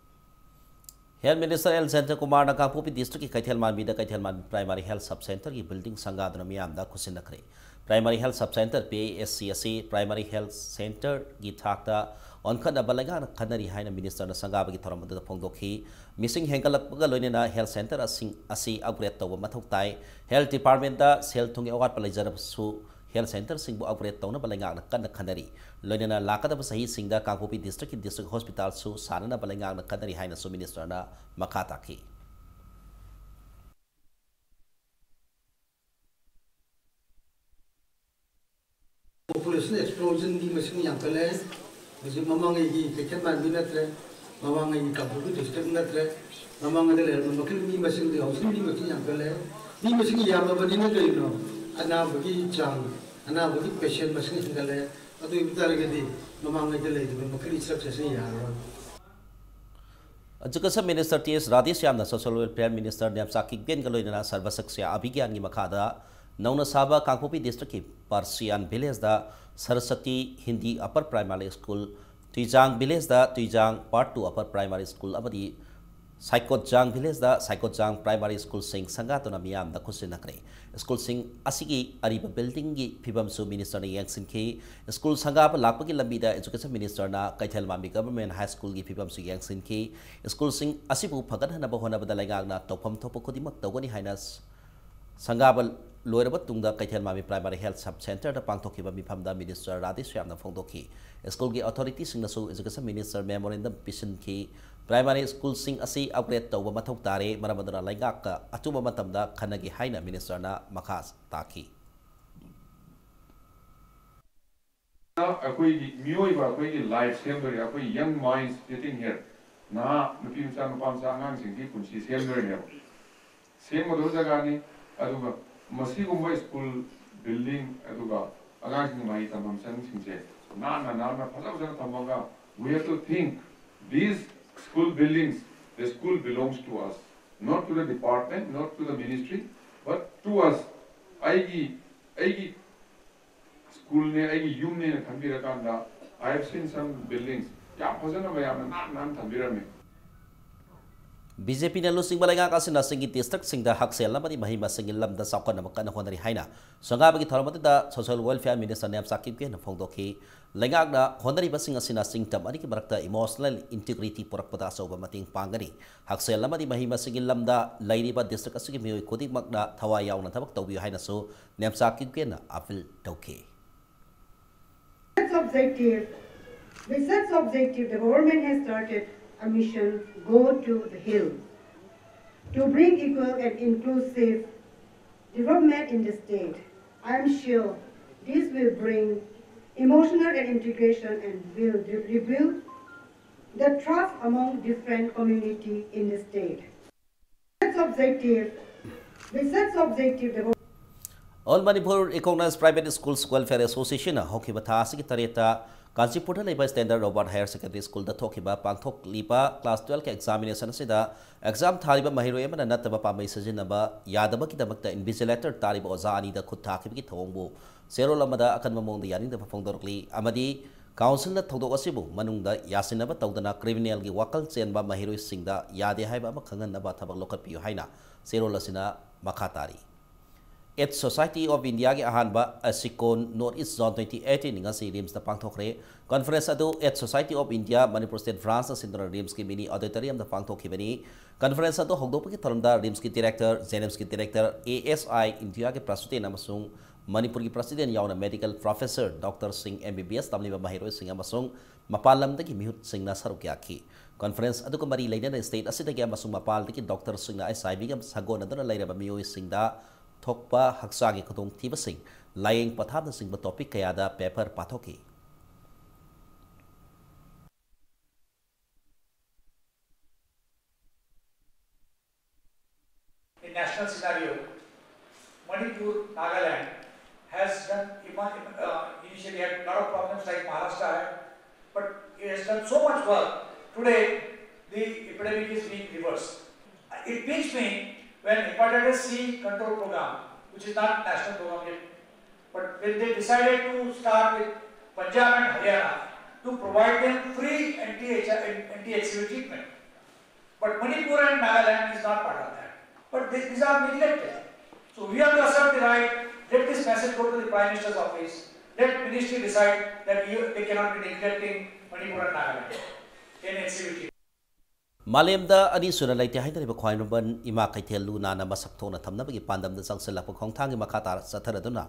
Health Minister L Jayantakumarꯅ ꯀꯥꯡꯄꯣꯛꯄꯤ districtꯀꯤ ꯀꯩꯊꯦꯜ ꯃꯥꯟꯕꯤꯗ ꯀꯩꯊꯦꯜ ꯃꯥꯟꯕꯤ Primary Health Sub Centreꯒꯤ building ꯁꯪꯒꯥꯗꯨꯅ ꯃꯤꯌꯥꯝꯗ ꯈꯨꯠꯁꯤꯟꯅꯈ꯭ꯔꯦ꯫ Primary Health Sub Centre, P H C, ꯑꯁꯤ Primary Health Centreꯒꯤ ꯊꯥꯛꯇ ꯑꯣꯟꯈꯠꯅꯕ ꯂꯩꯉꯥꯛꯅ ꯈꯟꯅꯔꯤ ꯍꯥꯏꯅ ministerꯅ ꯁꯪꯒꯥꯕꯒꯤ ꯊꯧꯔꯝ ꯑꯗꯨꯗ ꯐꯣꯡꯗꯣꯛꯈꯤ꯫ ꯃꯤꯁꯤꯡ ꯍꯦꯟꯒꯠꯂꯛꯄꯒ ꯂꯣꯏꯅꯅ health centreꯁꯤꯡ ꯑꯁꯤ upgrade ꯇꯧꯕ ꯃꯊꯧ ꯇꯥꯏ꯫ Health departmentꯇ ꯁꯦꯜ ꯊꯨꯝꯒꯤ ꯑꯋꯥꯠꯄ ꯂꯩꯖꯔꯕꯁꯨ health centreꯁꯤꯡꯕꯨ upgrade ꯇꯧꯅꯕ ꯂꯩꯉꯥꯛꯅ ꯀꯟꯅ ꯈꯟꯅꯔꯤ꯫ ꯂꯣꯏꯅꯅ ꯂꯥꯛꯀꯗꯕ ꯆꯍꯤꯁꯤꯡꯗ ꯀꯥꯡꯄꯣꯛꯄꯤ districtꯀꯤ district hospitalꯁꯨ ꯁꯥꯅꯅꯕ ꯂꯩꯉꯥꯛꯅ ꯈꯟꯅꯔꯤ ꯍꯥꯏꯅꯁꯨ ministerꯅ ꯃꯈꯥ ꯇꯥꯈꯤ꯫ Population explosionꯒꯤ ꯃꯁꯤꯡ ꯌꯥꯝꯈꯠꯂꯦ꯫ ꯍꯧꯖꯤꯛ ꯃꯃꯥꯡꯉꯩꯒꯤ ꯀꯩꯊꯦꯜ ꯃꯥꯟꯕꯤ ꯅꯠꯇ꯭ꯔꯦ, ꯃꯃꯥꯡꯉꯩꯒꯤ ꯀꯥꯡꯄꯣꯛꯄꯤ district ꯅꯠꯇ꯭ꯔꯦ꯫ ꯃꯃꯥꯡꯉꯩꯗ ꯂꯩꯔꯝꯕ ꯃꯈꯜ ꯃꯤ ꯃꯁꯤꯡꯗꯤ ꯍꯧꯖꯤꯛ ꯃꯤ ꯃꯁꯤꯡ ꯌꯥꯝꯈꯠꯂꯦ꯫ ꯃꯤ ꯃꯁꯤꯡ ꯌꯥꯝꯃꯕꯅꯤꯅ ꯀꯩꯅꯣ, ꯑꯅꯥꯕꯒꯤ ꯆꯥꯡ, ꯑꯅꯥꯕꯒꯤ patient ꯃꯁꯤꯡ ꯍꯦꯟꯒꯠꯂꯦ꯫ ꯑꯗꯨ ꯑꯣꯏꯕ ꯇꯥꯔꯒꯗꯤ ꯃꯃꯥꯡꯉꯩꯗ ꯂꯩꯔꯤꯕ ꯃꯈꯜ structureꯁꯤ ꯌꯥꯔꯔꯣꯏ꯫ Education Minister T S Radheshyamꯅ Social Welfare Minister Nemcha ꯀꯤꯛꯕꯦꯟꯒ ꯂꯣꯏꯅꯅ ꯁꯔꯕ ꯁꯤꯛꯁ꯭ꯌꯥ ꯑꯚꯤꯌꯥꯟꯒꯤ ꯃꯈꯥꯗ ꯅꯧꯅ ꯁꯥꯕ ꯀꯥꯡꯄꯣꯛꯄꯤ districtꯀꯤ Parsian villageꯗ ꯁꯔꯁꯇꯤ Hindi Upper Primary School, ꯇꯨꯏꯖꯥꯡ villageꯗ ꯇꯨꯏꯖꯥꯡ Part Two Upper Primary School ꯑꯃꯗꯤ ꯁꯥꯏꯀꯣꯠꯖꯥꯡ villageꯗ ꯁꯥꯏꯀꯣꯠꯖꯥꯡ Primary Schoolꯁꯤꯡ ꯁꯪꯒꯥꯗꯨꯅ ꯃꯤꯌꯥꯝꯗ ꯈꯨꯠꯁꯤꯟꯅꯈ꯭ꯔꯦ꯫ Schoolꯁꯤꯡ ꯑꯁꯤꯒꯤ ꯑꯔꯤꯕ buildingꯒꯤ ꯐꯤꯕꯝꯁꯨ ministerꯅ ꯌꯦꯡꯁꯤꯟꯈꯤ꯫ School ꯁꯪꯒꯥꯕ ꯂꯥꯛꯄꯒꯤ ꯂꯝꯕꯤꯗ Education ministerꯅ ꯀꯩꯊꯦꯜ ꯃꯥꯟꯕꯤ Government High Schoolꯒꯤ ꯐꯤꯕꯝꯁꯨ ꯌꯦꯡꯁꯤꯟꯈꯤ꯫ Schoolꯁꯤꯡ ꯑꯁꯤꯕꯨ ꯐꯒꯠꯍꯟꯅꯕ ꯍꯣꯠꯅꯕꯗ ꯂꯩꯉꯥꯛꯅ ꯇꯧꯐꯝ ꯊꯣꯛꯄ ꯈꯨꯗꯤꯡꯃꯛ ꯇꯧꯒꯅꯤ ꯍꯥꯏꯅ ꯁꯪꯒꯥꯕ ꯂꯣꯏꯔꯕ ꯇꯨꯡꯗ ꯀꯩꯊꯦꯜ ꯃꯥꯟꯕꯤ Primary Health Sub Centreꯗ ꯄꯥꯡꯊꯣꯛꯈꯤꯕ ꯃꯤꯐꯝꯗ minister ꯔꯥꯙꯦꯁ꯭ꯌꯥꯝꯅ ꯐꯣꯡꯗꯣꯛꯈꯤ꯫ Schoolꯒꯤ authorityꯁꯤꯡꯅꯁꯨ Education minister memorandum ꯄꯤꯁꯤꯟꯈꯤ꯫ Primary schoolꯁꯤꯡ ꯑꯁꯤ upgrade ꯇꯧꯕ ꯃꯊꯧ ꯇꯥꯔꯦ, ꯃꯔꯝ ꯑꯗꯨꯅ ꯂꯩꯉꯥꯛꯀ ꯑꯊꯨꯕ ꯃꯇꯝꯗ ꯈꯟꯅꯒꯦ ꯍꯥꯏꯅ ministerꯅ ꯃꯈꯥ ꯇꯥꯈꯤ꯫ ꯑꯩꯈꯣꯏꯒꯤ ꯃꯤꯑꯣꯏꯕ ꯑꯩꯈꯣꯏꯒꯤ life ꯁꯦꯝꯗꯣꯔꯤ, ꯑꯩꯈꯣꯏ young minds sitting here, ꯅꯍꯥ ꯅꯨꯄꯤ ꯃꯆꯥ ꯅꯨꯄꯥ ꯃꯆꯥ ꯑꯉꯥꯡꯁꯤꯡꯒꯤ ꯄꯨꯟꯁꯤ ꯁꯦꯝꯗꯣꯔꯤꯅꯦꯕ꯫ ꯁꯦꯝꯒꯗꯧꯕ ꯖꯒꯥꯅꯤ꯫ ꯑꯗꯨꯒ ꯃꯁꯤꯒꯨꯝꯕ school building ꯑꯗꯨꯒ ꯑꯉꯥꯡꯁꯤꯡ ꯃꯍꯩ ꯇꯝꯐꯝ ꯁꯪꯁꯤꯡꯁꯦ ꯅꯥꯟꯅ ꯅꯥꯟꯅ ꯐꯖ ꯐꯖꯅ ꯊꯝꯃꯒ, we have to think these school buildings, the school belongs to us, not to the department, not to the ministry, but to us. ꯑꯩꯒꯤ ꯑꯩꯒꯤ schoolꯅꯦ, ꯑꯩꯒꯤ ꯌꯨꯝꯅꯦꯅ ꯈꯟꯕꯤꯔꯀꯥꯟꯗ, I have seen some buildings ꯌꯥꯝ ꯐꯖꯅ ꯃꯌꯥꯝꯅ ꯅꯥꯟ ꯅꯥꯟ ꯊꯝꯕꯤꯔꯝꯃꯦ꯫ ꯕꯤ ꯖꯦ ꯄꯤꯅ ꯂꯨꯆꯤꯡꯕ ꯂꯩꯉꯥꯛ ꯑꯁꯤꯅ ꯆꯤꯡꯒꯤ ꯗꯤꯁꯇ꯭ꯔꯤꯛꯁꯤꯡꯗ ꯍꯛꯁꯦꯜ ꯑꯃꯗꯤ ꯃꯍꯩ ꯃꯁꯤꯡꯒꯤ ꯂꯝꯗ ꯆꯥꯎꯈꯠꯅꯕ ꯀꯟꯅ ꯍꯣꯠꯅꯔꯤ ꯍꯥꯏꯅ ꯁꯪꯒꯥꯕꯒꯤ ꯊꯧꯔꯝ ꯑꯗꯨꯗ ꯁꯣꯁꯤꯌꯦꯜ ꯋꯦꯜꯐꯤꯌꯔ ꯃꯤꯅꯤꯁꯇꯔ ꯅꯦꯝꯆꯥ ꯀꯤꯞꯒꯦꯅ ꯐꯣꯡꯗꯣꯛꯈꯤ꯫ ꯂꯩꯉꯥꯛꯅ ꯍꯣꯠꯅꯔꯤꯕꯁꯤꯡ ꯑꯁꯤꯅ ꯆꯤꯡꯇꯝ ꯑꯅꯤꯒꯤ ꯃꯔꯛꯇ ꯏꯃꯣꯁꯅꯦꯜ ꯏꯟꯇꯤꯒ꯭ꯔꯤꯇꯤ ꯄꯨꯔꯛꯄꯗ ꯑꯆꯧꯕ ꯃꯇꯦꯡ ꯄꯥꯡꯒꯅꯤ꯫ ꯍꯛꯁꯦꯜ ꯑꯃꯗꯤ ꯃꯍꯩ ꯃꯁꯤꯡꯒꯤ ꯂꯝꯗ ꯂꯩꯔꯤꯕ ꯗꯤꯁꯇ꯭ꯔꯤꯛ ꯑꯁꯤꯒꯤ ꯃꯤꯑꯣꯏ ꯈꯨꯗꯤꯡꯃꯛꯅ ꯊꯋꯥꯏ ꯌꯥꯎꯅ ꯊꯕꯛ ꯇꯧꯕꯤꯌꯨ ꯍꯥꯏꯅꯁꯨ ꯅꯦꯝꯆꯥ ꯀꯤꯞꯒꯦꯅ ꯑꯄꯤꯜ ꯇꯧꯈꯤ꯫ Research objective, research objective, the government has started a mission, Go to the Hill, to bring equal and inclusive development in the state. I am sure this will bring emotional and integration and will re- rebuild the trust among different community in the state. Research objective, research objective, the All Manipur Recognized Private Schools Welfare Association ꯍꯧꯈꯤꯕ ꯊꯥ ꯑꯁꯤꯒꯤ ꯇꯔꯦꯠꯇ ꯀꯥꯟꯆꯤꯄꯨꯔꯗ ꯂꯩꯕ standard Robert higher secondary ꯁ꯭ꯀꯨꯜꯗ ꯊꯣꯛꯈꯤꯕ ꯄꯥꯡꯊꯣꯛꯂꯤꯕ class ꯇꯨꯋꯦꯜꯐꯀꯤ examination ꯑꯁꯤꯗ exam ꯊꯥꯔꯤꯕ ꯃꯍꯩꯔꯣꯏ ꯑꯃꯅ ꯅꯠꯇꯕ ꯄꯥꯝꯕꯩ ꯁꯤꯖꯤꯟꯅꯕ ꯌꯥꯗꯕꯒꯤꯗꯃꯛꯇ ꯏꯟꯚꯤꯖꯤꯂꯦꯇꯔ ꯇꯥꯔꯤꯕ ꯑꯣꯖꯥ ꯑꯅꯤꯗ ꯈꯨꯠ ꯊꯥꯈꯤꯕꯒꯤ ꯊꯧꯑꯣꯡꯕꯨ ꯆꯦꯔꯣꯜ ꯑꯃꯗ ꯑꯀꯟꯕ ꯃꯑꯣꯡꯗ ꯌꯥꯅꯤꯡꯗꯕ ꯐꯣꯡꯗꯣꯔꯛꯂꯤ ꯑꯃꯗꯤ ꯀꯥꯎꯟꯁꯤꯜꯅ ꯊꯧꯗꯣꯛ ꯑꯁꯤꯕꯨ ꯃꯅꯨꯡꯗ ꯌꯥꯁꯤꯟꯅꯕ ꯇꯧꯗꯅ ꯀ꯭ꯔꯤꯃꯤꯅꯦꯜꯒꯤ ꯋꯥꯈꯜ ꯆꯦꯟꯕ ꯃꯍꯩꯔꯣꯏꯁꯤꯡꯗ ꯌꯥꯗꯦ ꯍꯥꯏꯕ ꯑꯃ ꯈꯪꯍꯟꯅꯕ ꯊꯕꯛ ꯂꯧꯈꯠꯄꯤꯌꯨ ꯍꯥꯏꯅ ꯆꯦꯔꯣꯜ ꯑꯁꯤꯅ ꯃꯈꯥ ꯇꯥꯔꯤ꯫ AIDS Society of Indiaꯒꯤ ꯑꯍꯥꯟꯕ ASICON north east zone twenty eighteen ꯉꯁꯤ ꯔꯤꯝꯁꯇ ꯄꯥꯡꯊꯣꯛꯈ꯭ꯔꯦ꯫ ꯀꯟꯐꯔꯦꯟꯁ ꯑꯗꯨ AIDS Society of India ꯃꯅꯤꯄꯨꯔ ꯁ꯭ꯇꯦꯠ ꯕ꯭ꯔꯥꯟꯁꯅ ꯁꯤꯟꯗꯨꯅ ꯔꯤꯝꯁꯀꯤ ꯃꯤꯅꯤ ꯑꯣꯗꯤꯇꯣꯔꯤꯌꯝꯗ ꯄꯥꯡꯊꯣꯛꯈꯤꯕꯅꯤ꯫ ꯀꯟꯐꯔꯦꯟꯁ ꯑꯗꯨ ꯍꯧꯗꯣꯛꯄꯒꯤ ꯊꯧꯔꯝꯗ ꯔꯤꯝꯁꯀꯤ ꯗꯤꯔꯦꯛꯇꯔ, ꯖꯦꯅꯤꯝꯁꯀꯤ ꯗꯤꯔꯦꯛꯇꯔ, ꯑꯦ ꯑꯦꯁ ꯑꯥꯏ ꯏꯟꯗꯤꯌꯥꯒꯤ ꯄ꯭ꯔꯁꯤꯗꯦꯟ ꯑꯃꯁꯨꯡ ꯃꯅꯤꯄꯨꯔꯒꯤ ꯄ꯭ꯔꯁꯤꯗꯦꯟ ꯌꯥꯎꯅ ꯃꯦꯗꯤꯀꯦꯜ ꯄ꯭ꯔꯣꯐꯦꯁꯔ, ꯗꯣꯛꯇꯔꯁꯤꯡ, ꯑꯦꯝ ꯕꯤ ꯕꯤ ꯑꯦꯁ ꯇꯝꯂꯤꯕ ꯃꯍꯩꯔꯣꯏꯁꯤꯡ ꯑꯃꯁꯨꯡ ꯃꯄꯥꯟ ꯂꯝꯗꯒꯤ ꯃꯤꯍꯨꯠꯁꯤꯡꯅ ꯁꯔꯨꯛ ꯌꯥꯈꯤ꯫ ꯀꯟꯐꯔꯦꯟꯁ ꯑꯗꯨꯒ ꯃꯔꯤ ꯂꯩꯅꯅ ꯁ꯭ꯇꯦꯠ ꯑꯁꯤꯗꯒꯤ ꯑꯃꯁꯨꯡ ꯃꯄꯥꯟꯗꯒꯤ ꯗꯣꯛꯇꯔꯁꯤꯡꯅ ꯑꯩꯆ ꯑꯥꯏ ꯚꯤꯒ ꯁꯥꯒꯣꯟꯅꯗꯨꯅ ꯂꯩꯔꯕ ꯃꯤꯑꯣꯏꯁꯤꯡꯗ ꯊꯣꯛꯄ ꯍꯛꯆꯥꯡꯒꯤ ꯈꯨꯗꯣꯡꯊꯤꯕꯁꯤꯡ, ꯂꯥꯌꯦꯡ ꯄꯊꯥꯞꯅꯆꯤꯡꯕ ꯇꯣꯄꯤꯛ ꯀꯌꯥꯗ paper ꯄꯥꯊꯣꯛꯈꯤ꯫ In national scenario, Manipur, Nagaland has done ima- uh, initially had a lot of problems like Maharashtra had, but it has done so much work. Today, the epidemic is being reversed. It pains me when hepatitis C control program, which is not national program yet, but when they decided to start with Punjab and Haryana to provide them free anti-H I V, anti-H C V treatment. But Manipur and Nagaland is not part of that. But they, these are neglected. So we have to assert the right, let this message go to the Prime Minister's office, let ministry decide that you, they cannot be neglecting Manipur and Nagaland in N C V T. ꯃꯥꯂꯦꯝꯗ ꯑꯅꯤꯁꯨꯅ ꯂꯩꯇꯦ ꯍꯥꯏꯅꯔꯤꯕ ꯈ꯭ꯋꯥꯏꯔꯝꯕꯟ ꯏꯃꯥ ꯀꯩꯊꯦꯜ ꯂꯨ ꯅꯥꯟꯅ ꯃꯁꯛ ꯊꯣꯛꯅ ꯊꯝꯅꯕꯒꯤ ꯄꯥꯟꯗꯝꯗ ꯆꯪꯁꯤꯜꯂꯛꯄ ꯈꯣꯡꯊꯥꯡꯒꯤ ꯃꯈꯥ ꯇꯥꯔ ꯆꯠꯊꯔꯗꯨꯅ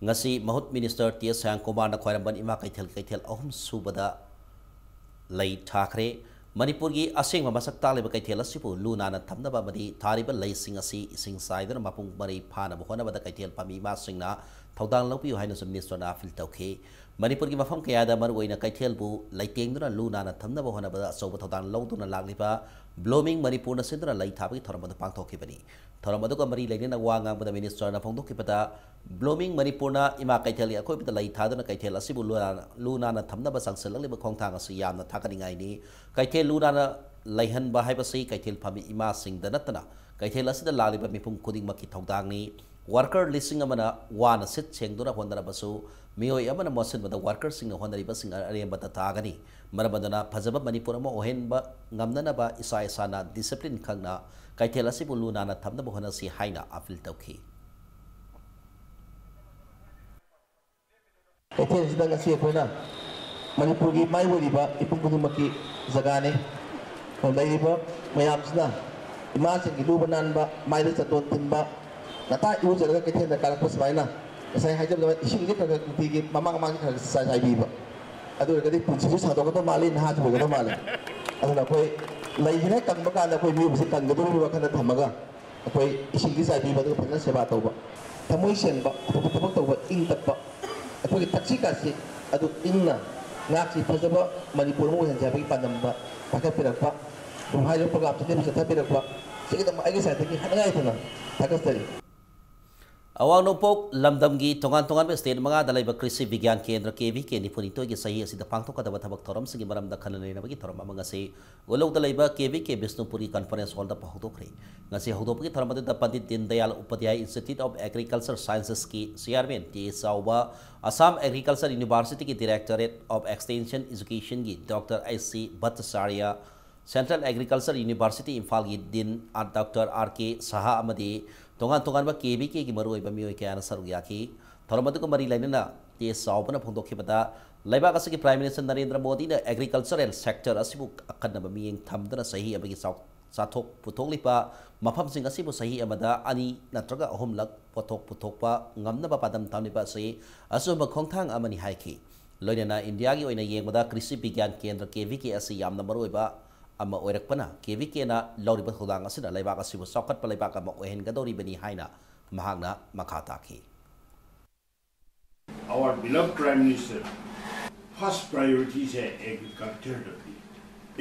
ꯉꯁꯤ ꯃꯍꯨꯠ ꯃꯤꯅꯤꯁꯇꯔ ꯇꯤ ꯑꯦꯁ ꯁꯥꯌꯥꯝ ꯀꯨꯃꯥꯔꯅ ꯈ꯭ꯋꯥꯏꯔꯝꯕꯟ ꯏꯃꯥ ꯀꯩꯊꯦꯜꯒꯤ ꯀꯩꯊꯦꯜ ꯑꯍꯨꯝ ꯁꯨꯕꯗ ꯂꯩ ꯊꯥꯈ꯭ꯔꯦ꯫ ꯃꯅꯤꯄꯨꯔꯒꯤ ꯑꯁꯦꯡꯕ ꯃꯁꯛ ꯇꯥꯛꯂꯤꯕ ꯀꯩꯊꯦꯜ ꯑꯁꯤꯕꯨ ꯂꯨ ꯅꯥꯟꯅ ꯊꯝꯅꯕ ꯑꯃꯗꯤ ꯊꯥꯔꯤꯕ ꯂꯩꯁꯤꯡ ꯑꯁꯤ ꯏꯁꯤꯡ ꯆꯥꯏꯗꯨꯅ ꯃꯄꯨꯡ ꯃꯔꯩ ꯐꯥꯅꯕ ꯍꯣꯠꯅꯕꯗ ꯀꯩꯊꯦꯜ ꯐꯝꯃꯤ ꯏꯃꯥꯁꯤꯡꯅ ꯊꯧꯗꯥꯡ ꯂꯧꯕꯤꯌꯨ ꯍꯥꯏꯅꯁꯨ ꯃꯤꯅꯤꯁꯇꯔꯅ ꯑꯥꯄꯤꯜ ꯇꯧꯈꯤ꯫ ꯃꯅꯤꯄꯨꯔꯒꯤ ꯃꯐꯝ ꯀꯌꯥꯗ ꯃꯔꯨꯑꯣꯏꯅ ꯀꯩꯊꯦꯜꯕꯨ ꯂꯩꯇꯦꯡꯗꯨꯅ ꯂꯨ ꯅꯥꯟꯅ ꯊꯝꯅꯕ ꯍꯣꯠꯅꯕꯗ ꯑꯆꯧꯕ ꯊꯧꯗꯥꯡ ꯂꯧꯗꯨꯅ ꯂꯥꯛꯂꯤꯕ ꯕ꯭ꯂꯨꯃꯤꯡ ꯃꯅꯤꯄꯨꯔꯅ ꯁꯤꯟꯗꯨꯅ ꯂꯩ ꯊꯥꯕꯒꯤ ꯊꯧꯔꯝ ꯑꯗꯨ ꯄꯥꯡꯊꯣꯛꯈꯤꯕꯅꯤ꯫ ꯊꯧꯔꯝ ꯑꯗꯨꯒ ꯃꯔꯤ ꯂꯩꯅꯅ ꯋꯥ ꯉꯥꯡꯕꯗ ꯃꯤꯅꯤꯁꯇꯔꯅ ꯐꯣꯡꯗꯣꯛꯈꯤꯕꯗ, ꯕ꯭ꯂꯨꯃꯤꯡ ꯃꯅꯤꯄꯨꯔꯅ ꯏꯃꯥ ꯀꯩꯊꯦꯜꯒꯤ ꯑꯀꯣꯏꯕꯗ ꯂꯩ ꯊꯥꯗꯨꯅ ꯀꯩꯊꯦꯜ ꯑꯁꯤꯕꯨ ꯂꯨ ꯅꯥꯟꯅ, ꯂꯨ ꯅꯥꯟꯅ ꯊꯝꯅꯕ ꯆꯪꯁꯤꯜꯂꯛꯂꯤꯕ ꯈꯣꯡꯊꯥꯡ ꯑꯁꯤ ꯌꯥꯝꯅ ꯊꯥꯒꯠꯅꯤꯡꯉꯥꯏꯅꯤ꯫ ꯀꯩꯊꯦꯜ ꯂꯨ ꯅꯥꯟꯅ ꯂꯩꯍꯟꯕ ꯍꯥꯏꯕꯁꯤ ꯀꯩꯊꯦꯜ ꯐꯝꯃꯤ ꯏꯃꯥꯁꯤꯡꯗ ꯅꯠꯇꯅ ꯀꯩꯊꯦꯜ ꯑꯁꯤꯗ ꯂꯥꯛꯂꯤꯕ ꯃꯤꯄꯨꯝ ꯈꯨꯗꯤꯡꯃꯛꯀꯤ ꯊꯧꯗꯥꯡꯅꯤ꯫ ꯋꯥꯔꯀꯔ ꯂꯤꯁꯤꯡ ꯑꯃꯅ ꯋꯥꯅ ꯁꯤꯠ ꯁꯦꯡꯗꯨꯅ ꯍꯣꯠꯅꯔꯕꯁꯨ, ꯃꯤꯑꯣꯏ ꯑꯃꯅ ꯃꯣꯠꯁꯤꯟꯕꯗ ꯋꯥꯔꯀꯔꯁꯤꯡꯅ ꯍꯣꯠꯅꯔꯤꯕꯁꯤꯡ ꯑꯔꯦꯝꯕꯗ ꯇꯥꯒꯅꯤ꯫ ꯃꯔꯝ ꯑꯗꯨꯅ ꯐꯖꯕ ꯃꯅꯤꯄꯨꯔ ꯑꯃ ꯑꯣꯏꯍꯟꯕ ꯉꯝꯅꯅꯕ ꯏꯁꯥ ꯏꯁꯥꯅ ꯗꯤꯁꯤꯄ꯭ꯂꯤꯟ ꯈꯪꯅ ꯀꯩꯊꯦꯜ ꯑꯁꯤꯕꯨ ꯂꯨ ꯅꯥꯟꯅ ꯊꯝꯅꯕ ꯍꯣꯠꯅꯁꯤ ꯍꯥꯏꯅ ꯑꯥꯄꯤꯜ ꯇꯧꯈꯤ꯫ ꯀꯩꯊꯦꯜꯁꯤꯗ ꯉꯁꯤ ꯑꯩꯈꯣꯏꯅ ꯃꯅꯤꯄꯨꯔꯒꯤ ꯃꯥꯏ ꯑꯣꯏꯔꯤꯕ ꯃꯤꯄꯨꯝ ꯈꯨꯗꯤꯡꯃꯛꯀꯤ ꯖꯒꯥꯅꯤ꯫ ꯂꯩꯔꯤꯕ ꯃꯌꯥꯝꯁꯤꯅ ꯏꯃꯥꯁꯤꯡꯒꯤ ꯂꯨꯕ ꯅꯥꯟꯕ, ꯃꯥꯏꯗ ꯆꯟꯗꯣꯟ ꯊꯤꯟꯕ, ꯉꯟꯇꯥ ꯏꯔꯨꯖꯔꯒ ꯀꯩꯊꯦꯜꯗ ꯀꯥꯔꯛꯄ ꯁꯨꯃꯥꯏꯅ ꯉꯁꯥꯏ ꯍꯥꯏꯖꯕꯗ ꯏꯁꯤꯡꯁꯦ ꯈꯔ ꯈꯔ ꯅꯨꯡꯇꯤꯒꯤ ꯃꯃꯥꯡ ꯃꯃꯥꯡꯁꯦ ꯈꯔ ꯈꯔ ꯆꯥꯏ ꯆꯥꯏꯕꯤꯕ꯫ ꯑꯗꯨ ꯑꯣꯏꯔꯒꯗꯤ ꯄꯨꯟꯁꯤꯁꯨ ꯁꯥꯡꯗꯣꯛꯀꯗꯧ ꯃꯥꯜꯂꯤ, ꯅꯍꯥꯁꯨ ꯑꯣꯏꯒꯗꯧ ꯃꯥꯜꯂꯤ꯫ ꯑꯗꯨꯅ ꯑꯩꯈꯣꯏ ꯂꯩꯁꯤꯅ ꯀꯪꯕ ꯀꯥꯟꯗ ꯑꯩꯈꯣꯏ ꯃꯤꯑꯣꯏꯕꯁꯤ ꯀꯪꯒꯗꯧꯔꯤꯕ ꯋꯥꯈꯜꯗ ꯊꯝꯃꯒ ꯑꯩꯈꯣꯏ ꯏꯁꯤꯡꯗꯤ ꯆꯥꯏꯕꯤꯕ ꯑꯗꯨꯒ ꯐꯖꯅ ꯁꯦꯕꯥ ꯇꯧꯕ, ꯊꯃꯣꯏ ꯁꯦꯡꯕ, ꯑꯐꯕ ꯊꯕꯛ ꯇꯧꯕ, ꯏꯪ ꯇꯞꯄ, ꯑꯩꯈꯣꯏꯒꯤ ꯊꯛꯁꯤ ꯈꯥꯁꯤ ꯑꯗꯨ ꯏꯪꯅ ꯉꯥꯛꯁꯤ ꯐꯖꯕ ꯃꯅꯤꯄꯨꯔ ꯑꯃ ꯑꯣꯏꯍꯟꯁꯤ ꯍꯥꯏꯕꯒꯤ ꯄꯥꯟꯗꯝꯗ ꯄꯥꯏꯈꯠꯄꯤꯔꯛꯄ ꯍꯥꯏꯔꯤꯕ ꯄ꯭ꯔꯣꯒ꯭ꯔꯥꯝꯁꯤꯗ ꯆꯠꯊꯕꯤꯔꯛꯄ ꯁꯤꯒꯤꯗꯃꯛ ꯑꯩꯒꯤ ꯁꯥꯏꯠꯇꯒꯤ ꯍꯥꯏꯅꯤꯡꯉꯥꯏ ꯂꯩꯇꯅ ꯊꯥꯒꯠꯆꯔꯤ꯫ ꯑꯋꯥꯡ ꯅꯣꯡꯄꯣꯛ ꯂꯝꯗꯝꯒꯤ ꯇꯣꯉꯥꯟ ꯇꯣꯉꯥꯟꯕ ꯁ꯭ꯇꯦꯠ ꯃꯉꯥꯗ ꯂꯩꯕ ꯀ꯭ꯔꯤꯁꯤ ꯕꯤꯒ꯭ꯌꯥꯟ ꯀꯦꯟꯗ꯭ꯔ ꯀꯦ ꯚꯤ ꯀꯦ ꯅꯤꯐꯨꯅꯤꯊꯣꯏꯒꯤ ꯆꯍꯤ ꯑꯁꯤꯗ ꯄꯥꯡꯊꯣꯛꯀꯗꯕ ꯊꯕꯛ ꯊꯧꯔꯝꯁꯤꯡꯒꯤ ꯃꯔꯝꯗ ꯈꯟꯅ ꯅꯩꯅꯕꯒꯤ ꯊꯧꯔꯝ ꯑꯃ ꯉꯁꯤ ꯎꯂꯧꯗ ꯂꯩꯕ ꯀꯦ ꯚꯤ ꯀꯦ ꯕꯤꯁꯅꯨꯄꯨꯔꯒꯤ ꯀꯟꯐꯔꯦꯟꯁ ꯍꯣꯜꯗ ꯍꯧꯗꯣꯛꯈ꯭ꯔꯦ꯫ ꯉꯁꯤ ꯍꯧꯗꯣꯛꯄꯒꯤ ꯊꯧꯔꯝ ꯑꯗꯨꯗ Pandit Din Dayal Upadhyay institute of agriculture ꯁꯥꯏꯟꯁꯦꯁꯀꯤ chairman T A Chaoba, Assam agriculture ꯌꯨꯅꯤꯚꯔꯁꯤꯇꯤꯒꯤ ꯗꯤꯔꯦꯛꯇꯣꯔꯦꯠ ꯑꯣꯐ ꯑꯦꯛꯁꯇꯦꯟꯁꯟ ꯏꯖꯨꯀꯦꯁꯟꯒꯤ doctor H C Bhattacharya, Central Agriculture University ꯏꯝꯐꯥꯜꯒꯤ Dean Doctor R K Saha ꯑꯃꯗꯤ ꯇꯣꯉꯥꯟ ꯇꯣꯉꯥꯟꯕ K V Kꯒꯤ ꯃꯔꯨꯑꯣꯏꯕ ꯃꯤꯑꯣꯏ ꯀꯌꯥꯅ ꯁꯔꯨꯛ ꯌꯥꯈꯤ꯫ ꯊꯧꯔꯝ ꯑꯗꯨꯒ ꯃꯔꯤ ꯂꯩꯅꯅ ꯇꯦꯖ ꯆꯥꯎꯕꯅ ꯐꯣꯡꯗꯣꯛꯈꯤꯕꯗ, ꯂꯩꯕꯥꯛ ꯑꯁꯤꯒꯤ Prime Minister ꯅꯔꯦꯟꯗ꯭ꯔ ꯃꯣꯗꯤꯅ agricultural sector ꯑꯁꯤꯕꯨ ꯑꯈꯟꯅꯕ ꯃꯤꯠꯌꯦꯡ ꯊꯝꯗꯨꯅ ꯆꯍꯤ ꯑꯃꯒꯤ ꯆꯥꯎ-, ꯆꯥꯊꯣꯛ ꯄꯨꯊꯣꯛꯂꯤꯕ ꯃꯐꯝꯁꯤꯡ ꯑꯁꯤꯕꯨ ꯆꯍꯤ ꯑꯃꯗ ꯑꯅꯤ ꯅꯠꯇ꯭ꯔꯒ ꯑꯍꯨꯝꯂꯛ ꯄꯣꯠꯊꯣꯛ ꯄꯨꯊꯣꯛꯄ ꯉꯝꯅꯕ ꯄꯥꯟꯗꯝ ꯊꯝꯂꯤꯕ ꯑꯁꯤ ꯑꯆꯨꯝꯕ ꯈꯣꯡꯊꯥꯡ ꯑꯃꯅꯤ ꯍꯥꯏꯈꯤ꯫ ꯂꯣꯏꯅꯅ ꯏꯟꯗꯤꯌꯥꯒꯤ ꯑꯣꯏꯅ ꯌꯦꯡꯕꯗ ꯀ꯭ꯔꯤꯁꯤ ꯕꯤꯒ꯭ꯌꯥꯟ ꯀꯦꯟꯗ꯭ꯔ, K V K, ꯑꯁꯤ ꯌꯥꯝꯅ ꯃꯔꯨꯑꯣꯏꯕ ꯑꯃ ꯑꯣꯏꯔꯛꯄꯅ, K V Kꯅ ꯂꯧꯔꯤꯕ ꯊꯧꯗꯥꯡ ꯑꯁꯤꯅ ꯂꯩꯕꯥꯛ ꯑꯁꯤꯕꯨ ꯆꯥꯎꯈꯠꯄ ꯂꯩꯕꯥꯛ ꯑꯃ ꯑꯣꯏꯍꯟꯒꯗꯧꯔꯤꯕꯅꯤ ꯍꯥꯏꯅ ꯃꯍꯥꯛꯅ ꯃꯈꯥ ꯇꯥꯈꯤ꯫ Our beloved Prime Minister, first priority say agriculture the P.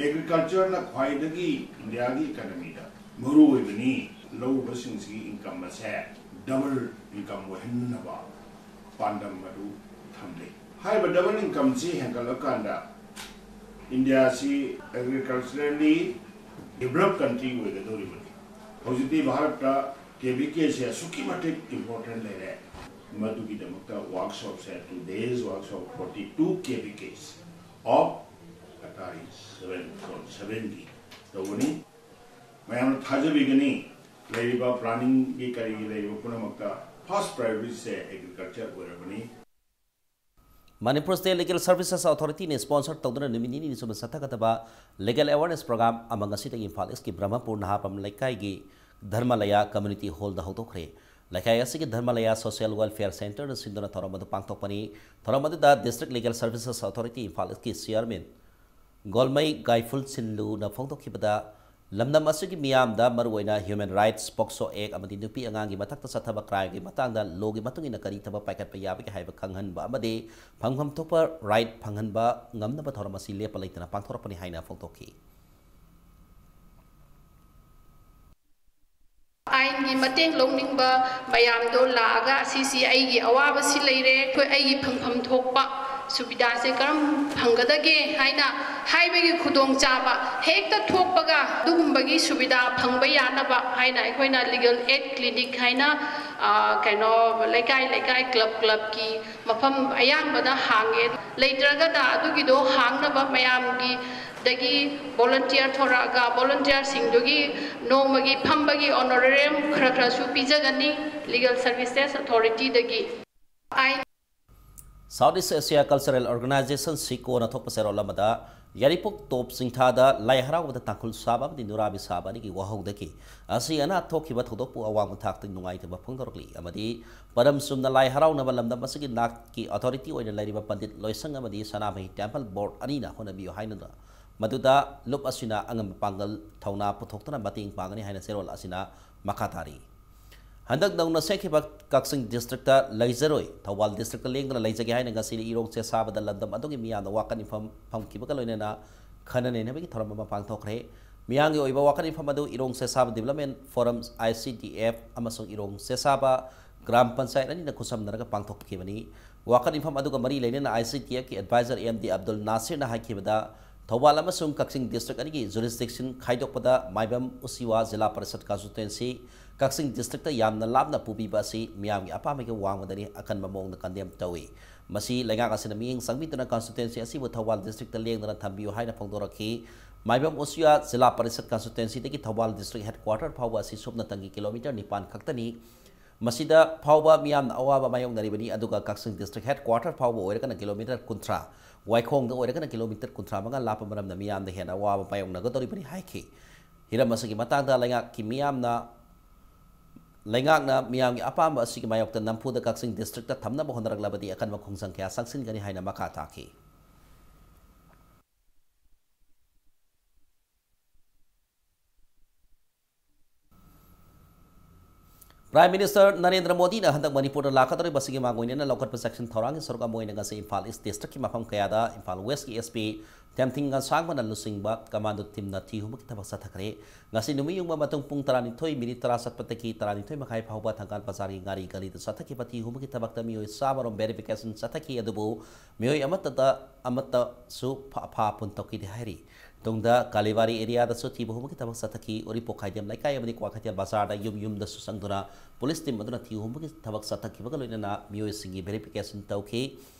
Agriculture ꯅ ꯈ꯭ꯋꯥꯏꯗꯒꯤ ꯏꯟꯗꯤꯌꯥꯒꯤ economy ꯗ ꯃꯔꯨ ꯑꯣꯏꯕꯅꯤ꯫ ꯂꯧꯎꯕꯁꯤꯡꯁꯤꯒꯤ income ꯑꯁꯦ double income ꯑꯣꯏꯍꯟꯅꯕ ꯄꯥꯟꯗꯝ ꯑꯗꯨ ꯊꯝꯂꯤ꯫ ꯍꯥꯏꯔꯤꯕ double income ꯁꯤ ꯍꯦꯟꯒꯠꯂꯀꯥꯟꯗ ꯏꯟꯗꯤꯌꯥꯁꯤ agriculturally developed country ꯑꯣꯏꯒꯗꯧꯔꯤꯕꯅꯤ꯫ ꯍꯧꯖꯤꯛꯇꯤ ꯚꯥꯔꯠꯇ K V K ꯁꯦ ꯑꯁꯨꯛꯀꯤ ꯃꯇꯤꯛ important ꯂꯩꯔꯦ꯫ ꯃꯗꯨꯒꯤꯗꯃꯛꯇ workshop say, today's workshop, forty two K V Ks of Atari seven point seven ꯒꯤ ꯇꯧꯒꯅꯤ꯫ ꯃꯌꯥꯝꯅ ꯊꯥꯖꯕꯤꯒꯅꯤ, ꯂꯩꯔꯤꯕ planning ꯒꯤ ꯀꯔꯤꯒꯤ ꯂꯩꯔꯤꯕ ꯄꯨꯝꯅꯃꯛꯇ first priority ꯁꯦ agriculture ꯑꯣꯏꯔꯕꯅꯤ꯫ Manipur State Legal Services Authority ꯅ sponsor ꯇꯧꯗꯨꯅ ꯅꯨꯃꯤꯠ ꯅꯤꯅꯤꯅꯤ ꯆꯨꯞꯅ ꯆꯠꯊꯒꯗꯕ legal awareness program ꯑꯃ ꯉꯁꯤꯗꯒꯤ ꯏꯝꯐꯥꯜ ꯏꯁꯀꯤ ꯕ꯭ꯔꯍ꯭ꯃꯄꯨꯔ ꯅꯍꯥꯄꯝ ꯂꯩꯀꯥꯏꯒꯤ ꯙꯔꯃꯂꯌꯥ Community Hall ꯗ ꯍꯧꯗꯣꯛꯈ꯭ꯔꯦ꯫ ꯂꯩꯀꯥꯏ ꯑꯁꯤꯒꯤ ꯙꯔꯃꯂꯌꯥ Social Welfare Center ꯅ ꯁꯤꯟꯗꯨꯅ ꯊꯧꯔꯝ ꯑꯗꯨ ꯄꯥꯡꯊꯣꯛꯄꯅꯤ꯫ ꯊꯧꯔꯝ ꯑꯗꯨꯗ District Legal Services Authority Imphal ꯏꯁꯀꯤ Chairman ꯒꯣꯜꯃꯩ ꯒꯥꯏꯐꯨꯜ ꯁꯤꯟꯂꯨꯅ ꯐꯣꯡꯗꯣꯛꯈꯤꯕꯗ, ꯂꯝꯗꯝ ꯑꯁꯤꯒꯤ ꯃꯤꯌꯥꯝꯗ ꯃꯔꯨꯑꯣꯏꯅ Human Rights, POCSO Act ꯑꯃꯗꯤ ꯅꯨꯄꯤ ꯑꯉꯥꯡꯒꯤ ꯃꯊꯛꯇ ꯆꯠꯊꯕ crime ꯒꯤ ꯃꯇꯥꯡꯗ law ꯒꯤ ꯃꯇꯨꯡ ꯏꯟꯅ ꯀꯔꯤ ꯊꯕꯛ ꯄꯥꯏꯈꯠꯄ ꯌꯥꯕꯒꯦ ꯍꯥꯏꯕ ꯈꯪꯍꯟꯕ ꯑꯃꯗꯤ ꯐꯪꯐꯝ ꯊꯣꯛꯄ right ꯐꯪꯍꯟꯕ ꯉꯝꯅꯕ ꯊꯧꯔꯝ ꯑꯁꯤ ꯂꯦꯞꯄ ꯂꯩꯇꯅ ꯄꯥꯡꯊꯣꯔꯛꯄꯅꯤ ꯍꯥꯏꯅ ꯐꯣꯡꯗꯣꯛꯈꯤ꯫ ꯑꯥꯏꯟꯒꯤ ꯃꯇꯦꯡ ꯂꯧꯅꯤꯡꯕ ꯃꯌꯥꯝꯗꯣ ꯂꯥꯛꯑꯒ, "ꯑꯁꯤꯁꯤ ꯑꯩꯒꯤ ꯑꯋꯥꯕꯁꯤ ꯂꯩꯔꯦ, ꯑꯩꯈꯣꯏ ꯑꯩꯒꯤ ꯐꯪꯐꯝ ꯊꯣꯛꯄ ꯁꯨꯕꯤꯗꯥꯁꯦ ꯀꯔꯝ ꯐꯪꯒꯗꯒꯦ?" ꯍꯥꯏꯅ ꯍꯥꯏꯕꯒꯤ ꯈꯨꯗꯣꯡꯆꯥꯕ ꯍꯦꯛꯇ ꯊꯣꯛꯄꯒ, ꯑꯗꯨꯒꯨꯝꯕꯒꯤ ꯁꯨꯕꯤꯗꯥ ꯐꯪꯕ ꯌꯥꯅꯕ ꯍꯥꯏꯅ ꯑꯩꯈꯣꯏꯅ Legal Aid Clinic ꯍꯥꯏꯅ, ꯑ, ꯀꯩꯅꯣ, ꯂꯩꯀꯥꯏ ꯂꯩꯀꯥꯏ, club club ꯀꯤ ꯃꯐꯝ ꯑꯌꯥꯝꯕꯗ ꯍꯥꯡꯉꯦ꯫ ꯂꯩꯇ꯭ꯔꯒꯅ ꯑꯗꯨꯒꯤꯗꯣ ꯍꯥꯡꯅꯕ ꯃꯌꯥꯝꯒꯤ ꯗꯒꯤ ꯚꯣꯂꯨꯟꯇꯤꯌꯔ ꯊꯣꯔꯛꯑꯒ ꯚꯣꯂꯨꯟꯇꯤꯌꯔꯁꯤꯡꯗꯨꯒꯤ ꯅꯣꯡꯃꯒꯤ ꯐꯝꯕꯒꯤ ꯑꯣꯅꯣꯔꯦꯔꯤꯌꯝ ꯈꯔ ꯈꯔꯁꯨ ꯄꯤꯖꯒꯅꯤ ꯂꯤꯒꯦꯜ ꯁꯔꯚꯤꯁꯦꯁ ꯑꯣꯊꯣꯔꯤꯇꯤꯗꯒꯤ꯫ ꯑꯥꯏꯟ꯫ South East Asia Cultural Organization, ꯁꯤꯀꯣꯅ ꯊꯣꯛꯄ ꯆꯦꯔꯣꯜ ꯑꯃꯗ ꯌꯥꯏꯔꯤꯄꯣꯛ ꯇꯣꯞ ꯆꯤꯡꯊꯥꯗ ꯂꯥꯏ ꯍꯔꯥꯎꯕꯗ ꯇꯥꯡꯈꯨꯜ ꯁꯥꯕ ꯑꯃꯗꯤ ꯅꯨꯔꯥꯕꯤ ꯁꯥꯕ ꯑꯅꯤꯒꯤ ꯋꯥꯍꯧꯗꯒꯤ ꯑꯁꯤ ꯑꯅꯥ ꯊꯣꯛꯈꯤꯕ ꯊꯧꯗꯣꯛꯄꯨ ꯑꯋꯥꯡꯕ ꯊꯥꯛꯇ ꯅꯨꯡꯉꯥꯏꯇꯕ ꯐꯣꯡꯗꯣꯔꯛꯂꯤ ꯑꯃꯗꯤ ꯃꯔꯝ ꯆꯨꯝꯅ ꯂꯥꯏ ꯍꯔꯥꯎꯅꯕ ꯂꯝꯗꯝ ꯑꯁꯤꯒꯤ ꯅꯥꯠꯀꯤ ꯑꯣꯊꯣꯔꯤꯇꯤ ꯑꯣꯏꯅ ꯂꯩꯔꯤꯕ ꯄꯟꯗꯤꯠ ꯂꯣꯏꯁꯪ ꯑꯃꯗꯤ ꯁꯅꯥꯃꯍꯤ ꯇꯦꯝꯄꯜ ꯕꯣꯔꯗ ꯑꯅꯤꯅ ꯍꯣꯠꯅꯕꯤꯌꯨ ꯍꯥꯏꯅ ꯃꯗꯨꯗ ꯂꯨꯞ ꯑꯁꯤꯅ ꯑꯉꯝꯕ ꯄꯥꯡꯒꯜ ꯊꯧꯅꯥ ꯄꯨꯊꯣꯛꯇꯨꯅ ꯃꯇꯦꯡ ꯄꯥꯡꯒꯅꯤ ꯍꯥꯏꯅ ꯆꯦꯔꯣꯜ ꯑꯁꯤꯅ ꯃꯈꯥ ꯇꯥꯔꯤ꯫ ꯍꯟꯗꯛ ꯅꯧꯅ ꯁꯦꯝꯈꯤꯕ ꯀꯛꯆꯤꯡ ꯗꯤꯁꯇ꯭ꯔꯤꯛꯇ ꯂꯩꯖꯔꯣꯏ, ꯊꯧꯕꯥꯜ ꯗꯤꯁꯇ꯭ꯔꯤꯛꯇ ꯂꯦꯡꯗꯅ ꯂꯩꯖꯒꯦ ꯍꯥꯏꯅ ꯉꯁꯤ ꯏꯔꯣꯡ ꯁꯦꯁꯥꯕꯗ ꯂꯝꯗꯝ ꯑꯗꯨꯒꯤ ꯃꯤꯌꯥꯝꯅ ꯋꯥꯀꯠ ꯃꯤꯐꯝ ꯐꯝꯈꯤꯕꯒ ꯂꯣꯏꯅꯅ ꯈꯟꯅ ꯅꯩꯅꯕꯒꯤ ꯊꯧꯔꯝ ꯑꯃ ꯄꯥꯡꯊꯣꯛꯈ꯭ꯔꯦ꯫ ꯃꯤꯌꯥꯝꯒꯤ ꯑꯣꯏꯕ ꯋꯥꯀꯠ ꯃꯤꯐꯝ ꯑꯗꯨ ꯏꯔꯣꯡ ꯁꯦꯁꯥꯕ ꯗꯤꯕꯂꯞꯃꯦꯟ ꯐꯣꯔꯝ, ꯑꯥꯏ ꯁꯤ ꯗꯤ ꯑꯦꯐ, ꯑꯃꯁꯨꯡ ꯏꯔꯣꯡ ꯁꯦꯁꯥꯕ ꯒ꯭ꯔꯥꯝ ꯄꯟꯆꯥꯌꯠ ꯑꯅꯤꯅ ꯈꯨꯠꯁꯝꯅꯔꯒ ꯄꯥꯡꯊꯣꯛꯈꯤꯕꯅꯤ꯫ ꯋꯥꯀꯠ ꯃꯤꯐꯝ ꯑꯗꯨꯒ ꯃꯔꯤ ꯂꯩꯅꯅ ꯑꯥꯏ ꯁꯤ ꯗꯤ ꯑꯦꯐꯀꯤ ꯑꯦꯗꯚꯥꯏꯖꯔ ꯑꯦꯝ ꯗꯤ ꯑꯕꯗꯨꯜ ꯅꯥꯁꯤꯔꯅ ꯍꯥꯏꯈꯤꯕꯗ, ꯊꯧꯕꯥꯜ ꯑꯃꯁꯨꯡ ꯀꯛꯆꯤꯡ ꯗꯤꯁꯇ꯭ꯔꯤꯛ ꯑꯅꯤꯒꯤ ꯖꯨꯔꯤꯁꯗꯤꯛꯁꯟ ꯈꯥꯏꯗꯣꯛꯄꯗ ꯃꯥꯏꯕꯝ ꯎꯆꯤꯋꯥ ꯖꯤꯂꯥ ꯄꯔꯤꯁꯠ ꯀꯟꯁꯇꯤꯇ꯭ꯋꯦꯟꯁꯤ ꯀꯛꯆꯤꯡ ꯗꯤꯁꯇ꯭ꯔꯤꯛꯇ ꯌꯥꯝꯅ ꯂꯥꯞꯅ ꯄꯨꯕꯤꯕ ꯑꯁꯤ ꯃꯤꯌꯥꯝꯒꯤ ꯑꯄꯥꯝꯕꯒꯤ ꯋꯥꯡꯃꯗꯅꯤ ꯑꯀꯟꯕ ꯃꯑꯣꯡꯗ ꯀꯟꯗꯦꯝ ꯇꯧꯏ꯫ ꯃꯁꯤ ꯂꯩꯉꯥꯛ ꯑꯁꯤꯅ ꯃꯤꯠꯌꯦꯡ ꯆꯪꯕꯤꯗꯨꯅ ꯀꯟꯁꯇꯤꯇ꯭ꯋꯦꯟꯁꯤ ꯑꯁꯤꯕꯨ ꯊꯧꯕꯥꯜ ꯗꯤꯁꯇ꯭ꯔꯤꯛꯇ ꯂꯦꯡꯗꯅ ꯊꯝꯕꯤꯌꯨ ꯍꯥꯏꯅ ꯐꯣꯡꯗꯣꯔꯛꯈꯤ꯫ ꯃꯥꯏꯕꯝ ꯎꯆꯤꯋꯥ ꯖꯤꯂꯥ ꯄꯔꯤꯁꯠ ꯀꯟꯁꯇꯤꯇ꯭ꯋꯦꯟꯁꯤꯗꯒꯤ ꯊꯧꯕꯥꯜ ꯗꯤꯁꯇ꯭ꯔꯤꯛ ꯍꯦꯗꯀ꯭ꯋꯥꯇꯔ ꯐꯥꯎꯕ ꯑꯁꯤ ꯁꯨꯞꯅꯇꯪꯒꯤ ꯀꯤꯂꯣꯃꯤꯇꯔ ꯅꯤꯄꯥꯟ ꯈꯛꯇꯅꯤ꯫ ꯃꯁꯤꯗ ꯐꯥꯎꯕ ꯃꯤꯌꯥꯝꯅ ꯑꯋꯥꯕ ꯃꯥꯌꯣꯛꯅꯔꯤꯕꯅꯤ, ꯑꯗꯨꯒ ꯀꯛꯆꯤꯡ ꯗꯤꯁꯇ꯭ꯔꯤꯛ ꯍꯦꯗꯀ꯭ꯋꯥꯇꯔ ꯐꯥꯎꯕ ꯑꯣꯏꯔꯒꯅ ꯀꯤꯂꯣꯃꯤꯇꯔ ꯀꯨꯟꯊ꯭ꯔꯥ, ꯋꯥꯏꯈꯣꯡꯗ ꯑꯣꯏꯔꯒꯅ ꯀꯤꯂꯣꯃꯤꯇꯔ ꯀꯨꯟꯊ꯭ꯔꯥ ꯃꯉꯥ ꯂꯥꯞꯄ ꯃꯔꯝꯅ ꯃꯤꯌꯥꯝꯗ ꯍꯦꯟꯅ ꯑꯋꯥꯕ ꯃꯥꯌꯣꯛꯅꯒꯗꯧꯔꯤꯕꯅꯤ ꯍꯥꯏꯈꯤ꯫ ꯍꯤꯔꯝ ꯑꯁꯤꯒꯤ ꯃꯇꯥꯡꯗ ꯂꯩꯉꯥꯛꯀꯤ ꯃꯤꯌꯥꯝꯅ, ꯂꯩꯉꯥꯛꯅ ꯃꯤꯌꯥꯝꯒꯤ ꯑꯄꯥꯝꯕ ꯑꯁꯤꯒꯤ ꯃꯥꯌꯣꯛꯇ ꯅꯝꯐꯨꯗ ꯀꯛꯆꯤꯡ ꯗꯤꯁꯇ꯭ꯔꯤꯛꯇ ꯊꯝꯅꯕ ꯍꯣꯠꯅꯔꯛꯂꯕꯗꯤ ꯑꯀꯟꯕ ꯈꯣꯡꯖꯪ ꯀꯌꯥ ꯆꯪꯁꯤꯟꯒꯅꯤ ꯍꯥꯏꯅ ꯃꯈꯥ ꯇꯥꯈꯤ꯫ Prime Minister ꯅꯔꯦꯟꯗ꯭ꯔ ꯃꯣꯗꯤꯅ ꯍꯟꯗꯛ ꯃꯅꯤꯄꯨꯔꯗ ꯂꯥꯛꯀꯗꯧꯔꯤꯕ ꯑꯁꯤꯒꯤ ꯃꯥꯡꯑꯣꯏꯅꯅ ꯂꯧꯈꯠꯄ ꯆꯦꯛꯁꯤꯟ ꯊꯧꯔꯥꯡꯒꯤ ꯁꯔꯨꯛ ꯑꯃ ꯑꯣꯏꯅ ꯉꯁꯤ ꯏꯝꯐꯥꯜ ꯏꯁ ꯗꯤꯁꯇ꯭ꯔꯤꯛꯀꯤ ꯃꯐꯝ ꯀꯌꯥꯗ ꯏꯝꯐꯥꯜ ꯋꯦꯁꯀꯤ ꯑꯦꯁ ꯄꯤ ꯊꯦꯝꯊꯤꯡ ꯉꯟꯁꯥꯡꯕꯅ ꯂꯨꯆꯤꯡꯕ ꯀꯃꯥꯟꯗꯣ ꯇꯤꯝꯅ ꯊꯤ ꯍꯨꯝꯕꯒꯤ ꯊꯕꯛ ꯆꯠꯊꯈ꯭ꯔꯦ꯫ ꯉꯁꯤ ꯅꯨꯃꯤꯠ ꯌꯨꯡꯕ ꯃꯇꯨꯡ ꯄꯨꯡ ꯇꯔꯥꯅꯤꯊꯣꯏ ꯃꯤꯅꯤꯠ ꯇꯔꯥ ꯆꯠꯄꯗꯒꯤ ꯇꯔꯥꯅꯤꯊꯣꯏ ꯃꯈꯥꯏ ꯐꯥꯎꯕ ꯊꯪꯒꯥꯜ ꯕꯖꯥꯔꯒꯤ ꯉꯥꯔꯤ ꯒꯂꯤꯗ ꯆꯠꯊꯈꯤꯕ ꯊꯤ ꯍꯨꯝꯕꯒꯤ ꯊꯕꯛꯇ ꯃꯤꯑꯣꯏ ꯆꯥꯝꯃꯔꯣꯝ verification ꯆꯠꯊꯈꯤ, ꯑꯗꯨꯕꯨ ꯃꯤꯑꯣꯏ ꯑꯃꯠꯇꯗ, ꯑꯃꯠꯇꯁꯨ ꯐ-, ꯑꯐꯥ ꯑꯄꯨꯟ ꯇꯧꯈꯤꯗꯦ ꯍꯥꯏꯔꯤ꯫ ꯇꯨꯡꯗ ꯀꯥꯂꯤꯕꯥꯔꯤ ꯑꯦꯔꯤꯌꯥꯗ ꯁꯨꯇꯤ ꯄꯨꯍꯧꯕꯒꯤ ꯊꯕꯛ ꯆꯠꯊꯈꯤ꯫ ꯎꯔꯤꯄꯣꯛ ꯈꯥꯏꯗꯦꯝ ꯂꯩꯀꯥꯏ ꯑꯃꯗꯤ ꯀ꯭ꯋꯥꯀꯩꯊꯦꯜ ꯕꯖꯥꯔꯗ ꯌꯨꯝ ꯌꯨꯝꯗꯁꯨ ꯆꯪꯗꯨꯅ ꯄꯨꯂꯤꯁ ꯇꯤꯝ ꯑꯗꯨꯅ ꯊꯤ ꯍꯨꯝꯕꯒꯤ ꯊꯕꯛ ꯆꯠꯊꯈꯤꯕꯒ ꯂꯣꯏꯅꯅ ꯃꯤꯑꯣꯏꯁꯤꯡꯒꯤ verification ꯇꯧꯈꯤ꯫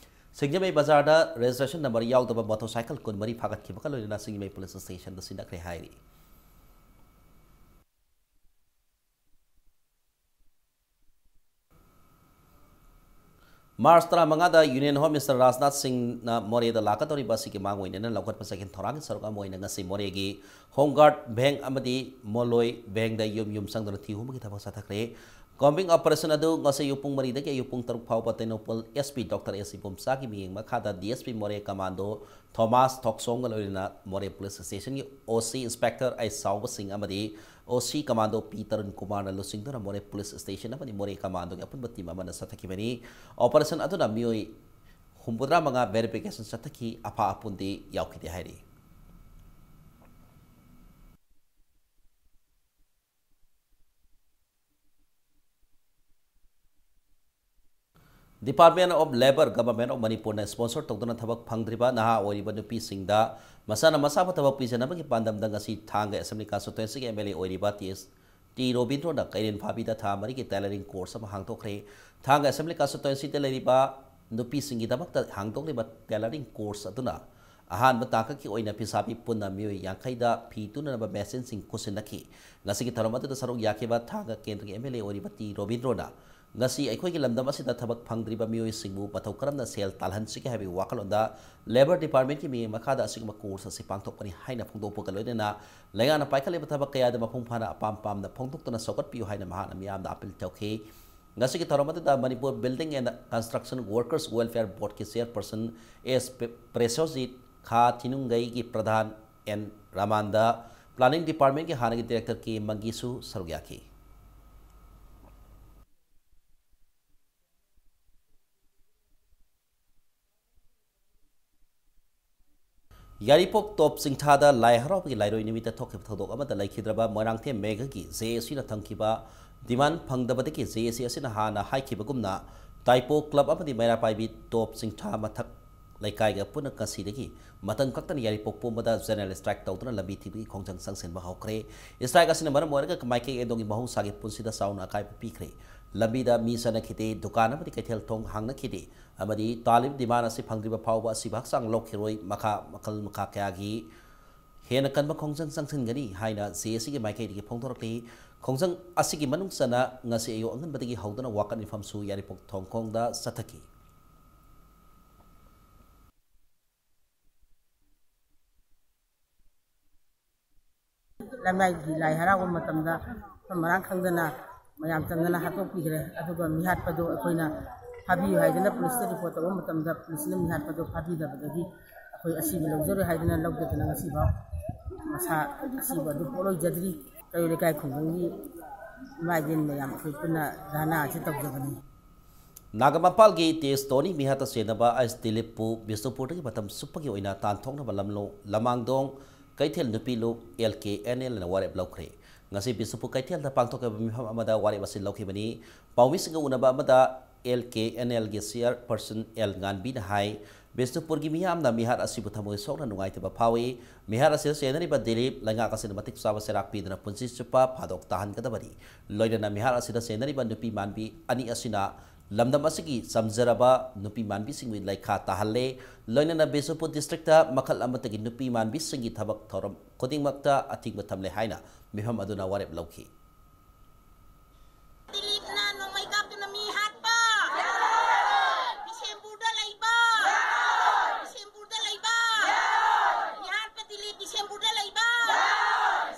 ꯁꯤꯡꯖꯃꯩ ꯕꯖꯥꯔꯗ registration number ꯌꯥꯎꯗꯕ motorcycle ꯀꯨꯟꯃꯔꯤ ꯐꯥꯒꯠꯈꯤꯕꯒ ꯂꯣꯏꯅꯅ ꯁꯤꯡꯖꯃꯩ police stationꯗ ꯁꯤꯟꯅꯈ꯭ꯔꯦ ꯍꯥꯏꯔꯤ꯫ ꯃꯥꯔꯆ ꯇꯔꯥꯃꯉꯥꯗ Union Home Minister ꯔꯥꯖꯅꯥꯊ ꯁꯤꯡꯅ ꯃꯣꯔꯦꯗ ꯂꯥꯛꯀꯗꯧꯔꯤꯕ ꯑꯁꯤꯒꯤ ꯃꯥꯡ ꯑꯣꯏꯅꯅ ꯂꯧꯈꯠꯄ ꯆꯠꯈꯤꯕ ꯊꯧꯔꯥꯡꯒꯤ ꯁꯔꯨꯛ ꯑꯃ ꯑꯣꯏꯅ ꯉꯁꯤ ꯃꯣꯔꯦꯒꯤ Home Guard ꯚꯦꯡ ꯑꯃꯗꯤ ꯃꯣꯂꯣꯏ ꯚꯦꯡꯗ ꯌꯨꯝ ꯌꯨꯝ ꯆꯪꯗꯨꯅ ꯊꯤ ꯍꯨꯝꯕꯒꯤ ꯊꯕꯛ ꯆꯠꯊꯈ꯭ꯔꯦ꯫ Combing operation ꯑꯗꯨ ꯉꯁꯤ ꯑꯌꯨꯛ ꯄꯨꯡ ꯃꯔꯤꯗꯒꯤ ꯑꯌꯨꯛ ꯄꯨꯡ ꯇꯔꯨꯛ ꯐꯥꯎꯕ ꯇꯦꯡꯅꯧꯄꯜ SP Doctor S ꯏꯕꯣꯝꯆꯥꯒꯤ ꯃꯤꯠꯌꯦꯡ ꯃꯈꯥꯗ DSP ꯃꯣꯔꯦ commando ꯊꯣꯃꯥꯁ ꯊꯣꯛꯆꯣꯝꯒ ꯂꯣꯏꯅꯅ ꯃꯣꯔꯦ police stationꯒꯤ OC Inspector ꯑꯩ ꯆꯥꯎꯕ ꯁꯤꯡ ꯑꯃꯗꯤ OC commando P ꯇꯔꯨꯟ ꯀꯨꯃꯥꯔꯅ ꯂꯨꯆꯤꯡꯗꯨꯅ ꯃꯣꯔꯦ police station ꯑꯃꯗꯤ ꯃꯣꯔꯦ commandoꯒꯤ ꯑꯄꯨꯟꯕ team ꯑꯃꯅ ꯆꯠꯊꯈꯤꯕꯅꯤ꯫ Operation ꯑꯗꯨꯅ ꯃꯤꯑꯣꯏ ꯍꯨꯝꯐꯨꯇꯔꯥ ꯃꯉꯥ verification ꯆꯠꯊꯈꯤ, ꯑꯐꯥ ꯑꯄꯨꯟꯗꯤ ꯌꯥꯎꯈꯤꯗꯦ ꯍꯥꯏꯔꯤ꯫ Department of Labour, Government of ꯃꯅꯤꯄꯨꯔꯅ sponsor ꯇꯧꯗꯨꯅ ꯊꯕꯛ ꯐꯪꯗ꯭ꯔꯤꯕ ꯅꯍꯥ ꯑꯣꯏꯔꯤꯕ ꯅꯨꯄꯤꯁꯤꯡꯗ ꯃꯁꯥꯅ ꯃꯁꯥꯕꯨ ꯊꯕꯛ ꯄꯤꯖꯅꯕꯒꯤ ꯄꯥꯟꯗꯝꯗ ꯉꯁꯤ ꯊꯥꯡꯒ Assembly Constituencyꯒꯤ MLA ꯑꯣꯏꯔꯤꯕ ꯇꯤ ꯑꯦꯁ ꯇꯤ ꯔꯣꯕꯤꯟꯗ꯭ꯔꯣꯅ ꯀꯩꯔꯦꯟ ꯐꯥꯕꯤꯗ ꯊꯥ ꯃꯔꯤꯒꯤ tailoring course ꯑꯃ ꯍꯥꯡꯗꯣꯛꯈ꯭ꯔꯦ꯫ ꯊꯥꯡꯒ Assembly Constituencyꯗ ꯂꯩꯔꯤꯕ ꯅꯨꯄꯤꯁꯤꯡꯒꯤꯗꯃꯛꯇ ꯍꯥꯡꯗꯣꯛꯂꯤꯕ tailoring course ꯑꯗꯨꯅ ꯑꯍꯥꯟꯕ ꯇꯥꯡꯀꯛꯀꯤ ꯑꯣꯏꯅ ꯐꯤꯁꯥꯕꯤ ꯄꯨꯟꯅ ꯃꯤꯑꯣꯏ ꯌꯥꯡꯈꯩꯗ ꯐꯤ ꯇꯨꯅꯅꯕ machineꯁꯤꯡ ꯈꯨꯠꯁꯤꯟꯅꯈꯤ꯫ ꯉꯁꯤꯒꯤ ꯊꯧꯔꯝ ꯑꯗꯨꯗ ꯁꯔꯨꯛ ꯌꯥꯈꯤꯕ ꯊꯥꯡꯒ ꯀꯦꯟꯗ꯭ꯔꯒꯤ MLA ꯑꯣꯏꯔꯤꯕ ꯇꯤ ꯔꯣꯕꯤꯟꯗ꯭ꯔꯣꯅ ꯉꯁꯤ ꯑꯩꯈꯣꯏꯒꯤ ꯂꯝꯗꯝ ꯑꯁꯤꯗ ꯊꯕꯛ ꯐꯪꯗ꯭ꯔꯤꯕ ꯃꯤꯑꯣꯏꯁꯤꯡꯕꯨ ꯃꯇꯧ ꯀꯔꯝꯅ ꯁꯦꯜ ꯇꯥꯜꯍꯟꯁꯤꯒꯦ ꯍꯥꯏꯕꯒꯤ ꯋꯥꯈꯜꯂꯣꯟꯗ Labour Departmentꯀꯤ ꯃꯤꯠꯌꯦꯡ ꯃꯈꯥꯗ ꯑꯁꯤꯒꯨꯝꯕ course ꯑꯁꯤ ꯄꯥꯡꯊꯣꯛꯄꯅꯤ ꯍꯥꯏꯅ ꯐꯣꯡꯗꯣꯛꯄꯒ ꯂꯣꯏꯅꯅ ꯂꯩꯉꯥꯛꯅ ꯄꯥꯏꯈꯠꯂꯤꯕ ꯊꯕꯛ ꯀꯌꯥꯗ ꯃꯄꯨꯡ ꯐꯥꯅ ꯑꯄꯥꯝ ꯄꯥꯝꯅ ꯐꯣꯡꯗꯣꯛꯇꯨꯅ ꯆꯥꯎꯈꯠꯄꯤꯌꯨ ꯍꯥꯏꯅ ꯃꯍꯥꯛꯅ ꯃꯤꯌꯥꯝꯗ appeal ꯇꯧꯈꯤ꯫ ꯉꯁꯤꯒꯤ ꯊꯧꯔꯝ ꯑꯗꯨꯗ Manipur Building and Construction Workers Welfare Boardꯀꯤ chairperson ꯑꯦꯁ ꯄ꯭ꯔꯦꯁꯣꯖꯤꯠ, ꯈꯥ ꯊꯤꯅꯨꯡꯒꯩꯒꯤ ꯄ꯭ꯔꯙꯥꯟ ꯑꯦꯟ ꯔꯥꯃꯥꯟꯗ, Planning Departmentꯀꯤ ꯍꯥꯟꯅꯒꯤ director ꯀꯦ ꯃꯪꯒꯤꯁꯨ ꯁꯔꯨꯛ ꯌꯥꯈꯤ꯫ ꯌꯥꯏꯔꯤꯄꯣꯛ ꯇꯣꯞ ꯆꯤꯡꯊꯥꯗ ꯂꯥꯏ ꯍꯔꯥꯎꯕꯒꯤ ꯂꯥꯏꯔꯣꯏ ꯅꯨꯃꯤꯠꯇ ꯊꯣꯛꯈꯤꯕ ꯊꯧꯗꯣꯛ ꯑꯃꯗ ꯂꯩꯈꯤꯗ꯭ꯔꯕ ꯃꯣꯏꯔꯥꯡꯊꯦꯝ ꯃꯦꯘꯒꯤ JACꯅ ꯊꯝꯈꯤꯕ demand ꯐꯪꯗꯕꯗꯒꯤ JAC ꯑꯁꯤꯅ ꯍꯥꯟꯅ ꯍꯥꯏꯈꯤꯕꯒꯨꯝꯅ ꯇꯥꯏꯄꯣ club ꯑꯃꯗꯤ ꯃꯩꯔꯥ ꯄꯥꯏꯕꯤ ꯇꯣꯞ ꯆꯤꯡꯊꯥ ꯃꯊꯛ ꯂꯩꯀꯥꯏꯒ ꯄꯨꯟꯅ ꯉꯁꯤꯗꯒꯤ ꯃꯇꯝ ꯀꯛꯇꯅ ꯌꯥꯏꯔꯤꯄꯣꯛ ꯄꯨꯝꯕꯗ general strike ꯇꯧꯗꯨꯅ ꯂꯝꯕꯤ ꯊꯤꯡꯕꯒꯤ ꯈꯣꯡꯖꯪ ꯆꯪꯁꯤꯟꯕ ꯍꯧꯈ꯭ꯔꯦ꯫ Strike ꯑꯁꯤꯅ ꯃꯔꯝ ꯑꯣꯏꯔꯒ ꯃꯥꯏꯀꯩ ꯑꯅꯤꯒꯤ ꯃꯍꯧꯁꯥꯒꯤ ꯄꯨꯟꯁꯤꯗ ꯆꯥꯎꯅ ꯑꯀꯥꯏꯕ ꯄꯤꯈ꯭ꯔꯦ꯫ ꯂꯝꯕꯤꯗ ꯃꯤ ꯆꯠꯅꯈꯤꯗꯦ, ꯗꯨꯀꯥꯟ ꯑꯃꯗꯤ ꯀꯩꯊꯦꯜ ꯊꯣꯡ ꯍꯥꯡꯅꯈꯤꯗꯦ ꯑꯃꯗꯤ ꯇꯥꯜꯂꯤꯕ demand ꯑꯁꯤ ꯐꯪꯗ꯭ꯔꯤꯕ ꯐꯥꯎꯕ ꯑꯁꯤꯕ ꯍꯛꯆꯥꯡ ꯂꯧꯈꯤꯔꯣꯏ꯫ ꯃꯈꯥ ꯃꯈꯜ ꯃꯈꯥ ꯀꯌꯥꯒꯤ ꯍꯦꯟꯅ ꯀꯟꯕ ꯈꯣꯡꯖꯪ ꯆꯪꯁꯤꯟꯒꯅꯤ ꯍꯥꯏꯅ JACꯒꯤ ꯃꯥꯏꯀꯩꯗꯒꯤ ꯐꯣꯡꯗꯣꯔꯛꯂꯤ꯫ ꯈꯣꯡꯖꯪ ꯑꯁꯤꯒꯤ ꯃꯅꯨꯡ ꯆꯟꯅ ꯉꯁꯤ ꯑꯌꯨꯛ ꯑꯉꯟꯕꯗꯒꯤ ꯍꯧꯗꯨꯅ ꯋꯥꯀꯠ ꯃꯤꯐꯝꯁꯨ ꯌꯥꯏꯔꯤꯄꯣꯛ ꯊꯣꯡꯈꯣꯡꯗ ꯆꯠꯊꯈꯤ꯫ ꯂꯝꯌꯥꯏꯒꯤ ꯂꯥꯏ ꯍꯔꯥꯎꯕ ꯃꯇꯝꯗ ꯃꯐꯝ ꯃꯔꯥꯡ ꯈꯪꯗꯅ ꯃꯌꯥꯝ ꯆꯪꯗꯅ ꯍꯥꯠꯇꯣꯛꯄꯤꯈ꯭ꯔꯦ꯫ ꯑꯗꯨꯒ ꯃꯤꯍꯥꯠꯄꯗꯨ ꯑꯩꯈꯣꯏꯅ ꯐꯥꯕꯤꯌꯨ ꯍꯥꯏꯗꯅ ꯄꯨꯂꯤꯁꯇ ꯔꯤꯄꯣꯔꯠ ꯇꯧꯕ ꯃꯇꯝꯗ ꯄꯨꯂꯤꯁꯅ ꯃꯤꯍꯥꯠꯄꯗꯨ ꯐꯥꯕꯤꯗꯕꯗꯒꯤ ꯑꯩꯈꯣꯏ ꯑꯁꯤꯕ ꯂꯧꯖꯔꯣꯏ ꯍꯥꯏꯗꯅ ꯂꯧꯗꯗꯅ ꯉꯁꯤꯐꯥꯎ ꯃꯁꯥ ꯑꯁꯤꯕ ꯑꯗꯨ ꯄꯣꯠꯂꯣꯏꯖꯗ꯭ꯔꯤ꯫ ꯀꯩꯔꯣꯜ ꯂꯩꯀꯥꯏ ꯈꯨꯡꯒꯪꯒꯤ ꯏꯃꯥ ꯏꯕꯦꯟ ꯃꯌꯥꯝ ꯑꯩꯈꯣꯏ ꯄꯨꯟꯅ ꯙꯔꯅꯥ ꯑꯁꯤ ꯇꯧꯖꯕꯅꯤ꯫ ꯅꯥꯒꯥꯃꯄꯥꯜꯒꯤ ꯇꯦꯖ ꯇꯣꯅꯤ ꯃꯤꯍꯥꯠꯇ ꯆꯦꯟꯅꯕ ꯑꯩꯁ ꯗꯤꯂꯤꯞꯄꯨ ꯕꯤꯁꯅꯨꯄꯨꯔꯗꯒꯤ ꯃꯇꯝ ꯆꯨꯞꯄꯒꯤ ꯑꯣꯏꯅ ꯇꯥꯟꯊꯣꯛꯅꯕ ꯂꯝꯂꯣꯡ ꯂꯃꯥꯡꯗꯣꯡ ꯀꯩꯊꯦꯜ ꯅꯨꯄꯤ ꯂꯨꯞ L K N L ꯅ ꯋꯥꯔꯦꯞ ꯂꯧꯈ꯭ꯔꯦ꯫ ꯉꯁꯤ ꯕꯤꯁꯅꯨꯄꯨꯔ ꯀꯩꯊꯦꯜꯗ ꯄꯥꯡꯊꯣꯛꯈꯤꯕ ꯃꯤꯐꯝ ꯑꯃꯗ ꯋꯥꯔꯦꯞ ꯑꯁꯤ ꯂꯧꯈꯤꯕꯅꯤ꯫ ꯄꯥꯎꯃꯤꯁꯤꯡꯒ ꯎꯅꯕ ꯑꯃꯗ L K N L ꯒꯤ chairperson L ꯉꯥꯟꯕꯤꯅ ꯍꯥꯏ, ꯕꯤꯁꯅꯨꯄꯨꯔꯒꯤ ꯃꯤꯌꯥꯝꯅ ꯃꯤꯍꯥꯠ ꯑꯁꯤꯕꯨ ꯊꯃꯣꯏ ꯁꯣꯛꯅ ꯅꯨꯡꯉꯥꯏꯇꯕ ꯐꯥꯎꯏ꯫ ꯃꯤꯍꯥꯠ ꯑꯁꯤꯗ ꯆꯦꯟꯅꯔꯤꯕ ꯗꯤꯂꯤꯞ ꯂꯩꯉꯥꯛ ꯑꯁꯤꯅ ꯃꯇꯤꯛ ꯆꯥꯕ ꯆꯩꯔꯥꯛ ꯄꯤꯗꯨꯅ ꯄꯨꯟꯁꯤ ꯆꯨꯞꯄ ꯐꯥꯗꯣꯛ ꯇꯥꯍꯟꯒꯗꯕꯅꯤ꯫ ꯂꯣꯏꯅꯅ ꯃꯤꯍꯥꯠ ꯑꯁꯤꯗ ꯆꯦꯟꯅꯔꯤꯕ ꯅꯨꯄꯤ ꯃꯥꯟꯕꯤ ꯑꯅꯤ ꯑꯁꯤꯅ ꯂꯝꯗꯝ ꯑꯁꯤꯒꯤ ꯆꯝꯖꯔꯕ ꯅꯨꯄꯤ ꯃꯥꯟꯕꯤꯁꯤꯡꯕꯨ ꯂꯩꯈꯥ ꯇꯥꯍꯜꯂꯦ꯫ ꯂꯣꯏꯅꯅ ꯕꯤꯁꯅꯨꯄꯨꯔ districtꯇ ꯃꯈꯜ ꯑꯃꯠꯇꯒꯤ ꯅꯨꯄꯤ ꯃꯥꯟꯕꯤꯁꯤꯡꯒꯤ ꯊꯕꯛ ꯊꯧꯔꯝ ꯈꯨꯗꯤꯡꯃꯛꯇ ꯑꯊꯤꯡꯕ ꯊꯝꯂꯦ ꯍꯥꯏꯅ ꯃꯤꯐꯝ ꯑꯗꯨꯅ ꯋꯥꯔꯦꯞ ꯂꯧꯈꯤ꯫ ꯗꯤꯂꯤꯞꯅ ꯅꯣꯡꯃꯩ ꯀꯥꯞꯇꯨꯅ ꯃꯤ ꯍꯥꯠꯄ꯫ ꯕꯤꯁꯦꯝꯄꯨꯔꯗ ꯂꯩꯕ꯫ ꯕꯤꯁꯦꯝꯄꯨꯔꯗ ꯂꯩꯕ꯫ ꯃꯤ ꯍꯥꯠꯄ ꯗꯤꯂꯤꯞ ꯕꯤꯁꯦꯝꯄꯨꯔꯗ ꯂꯩꯕ꯫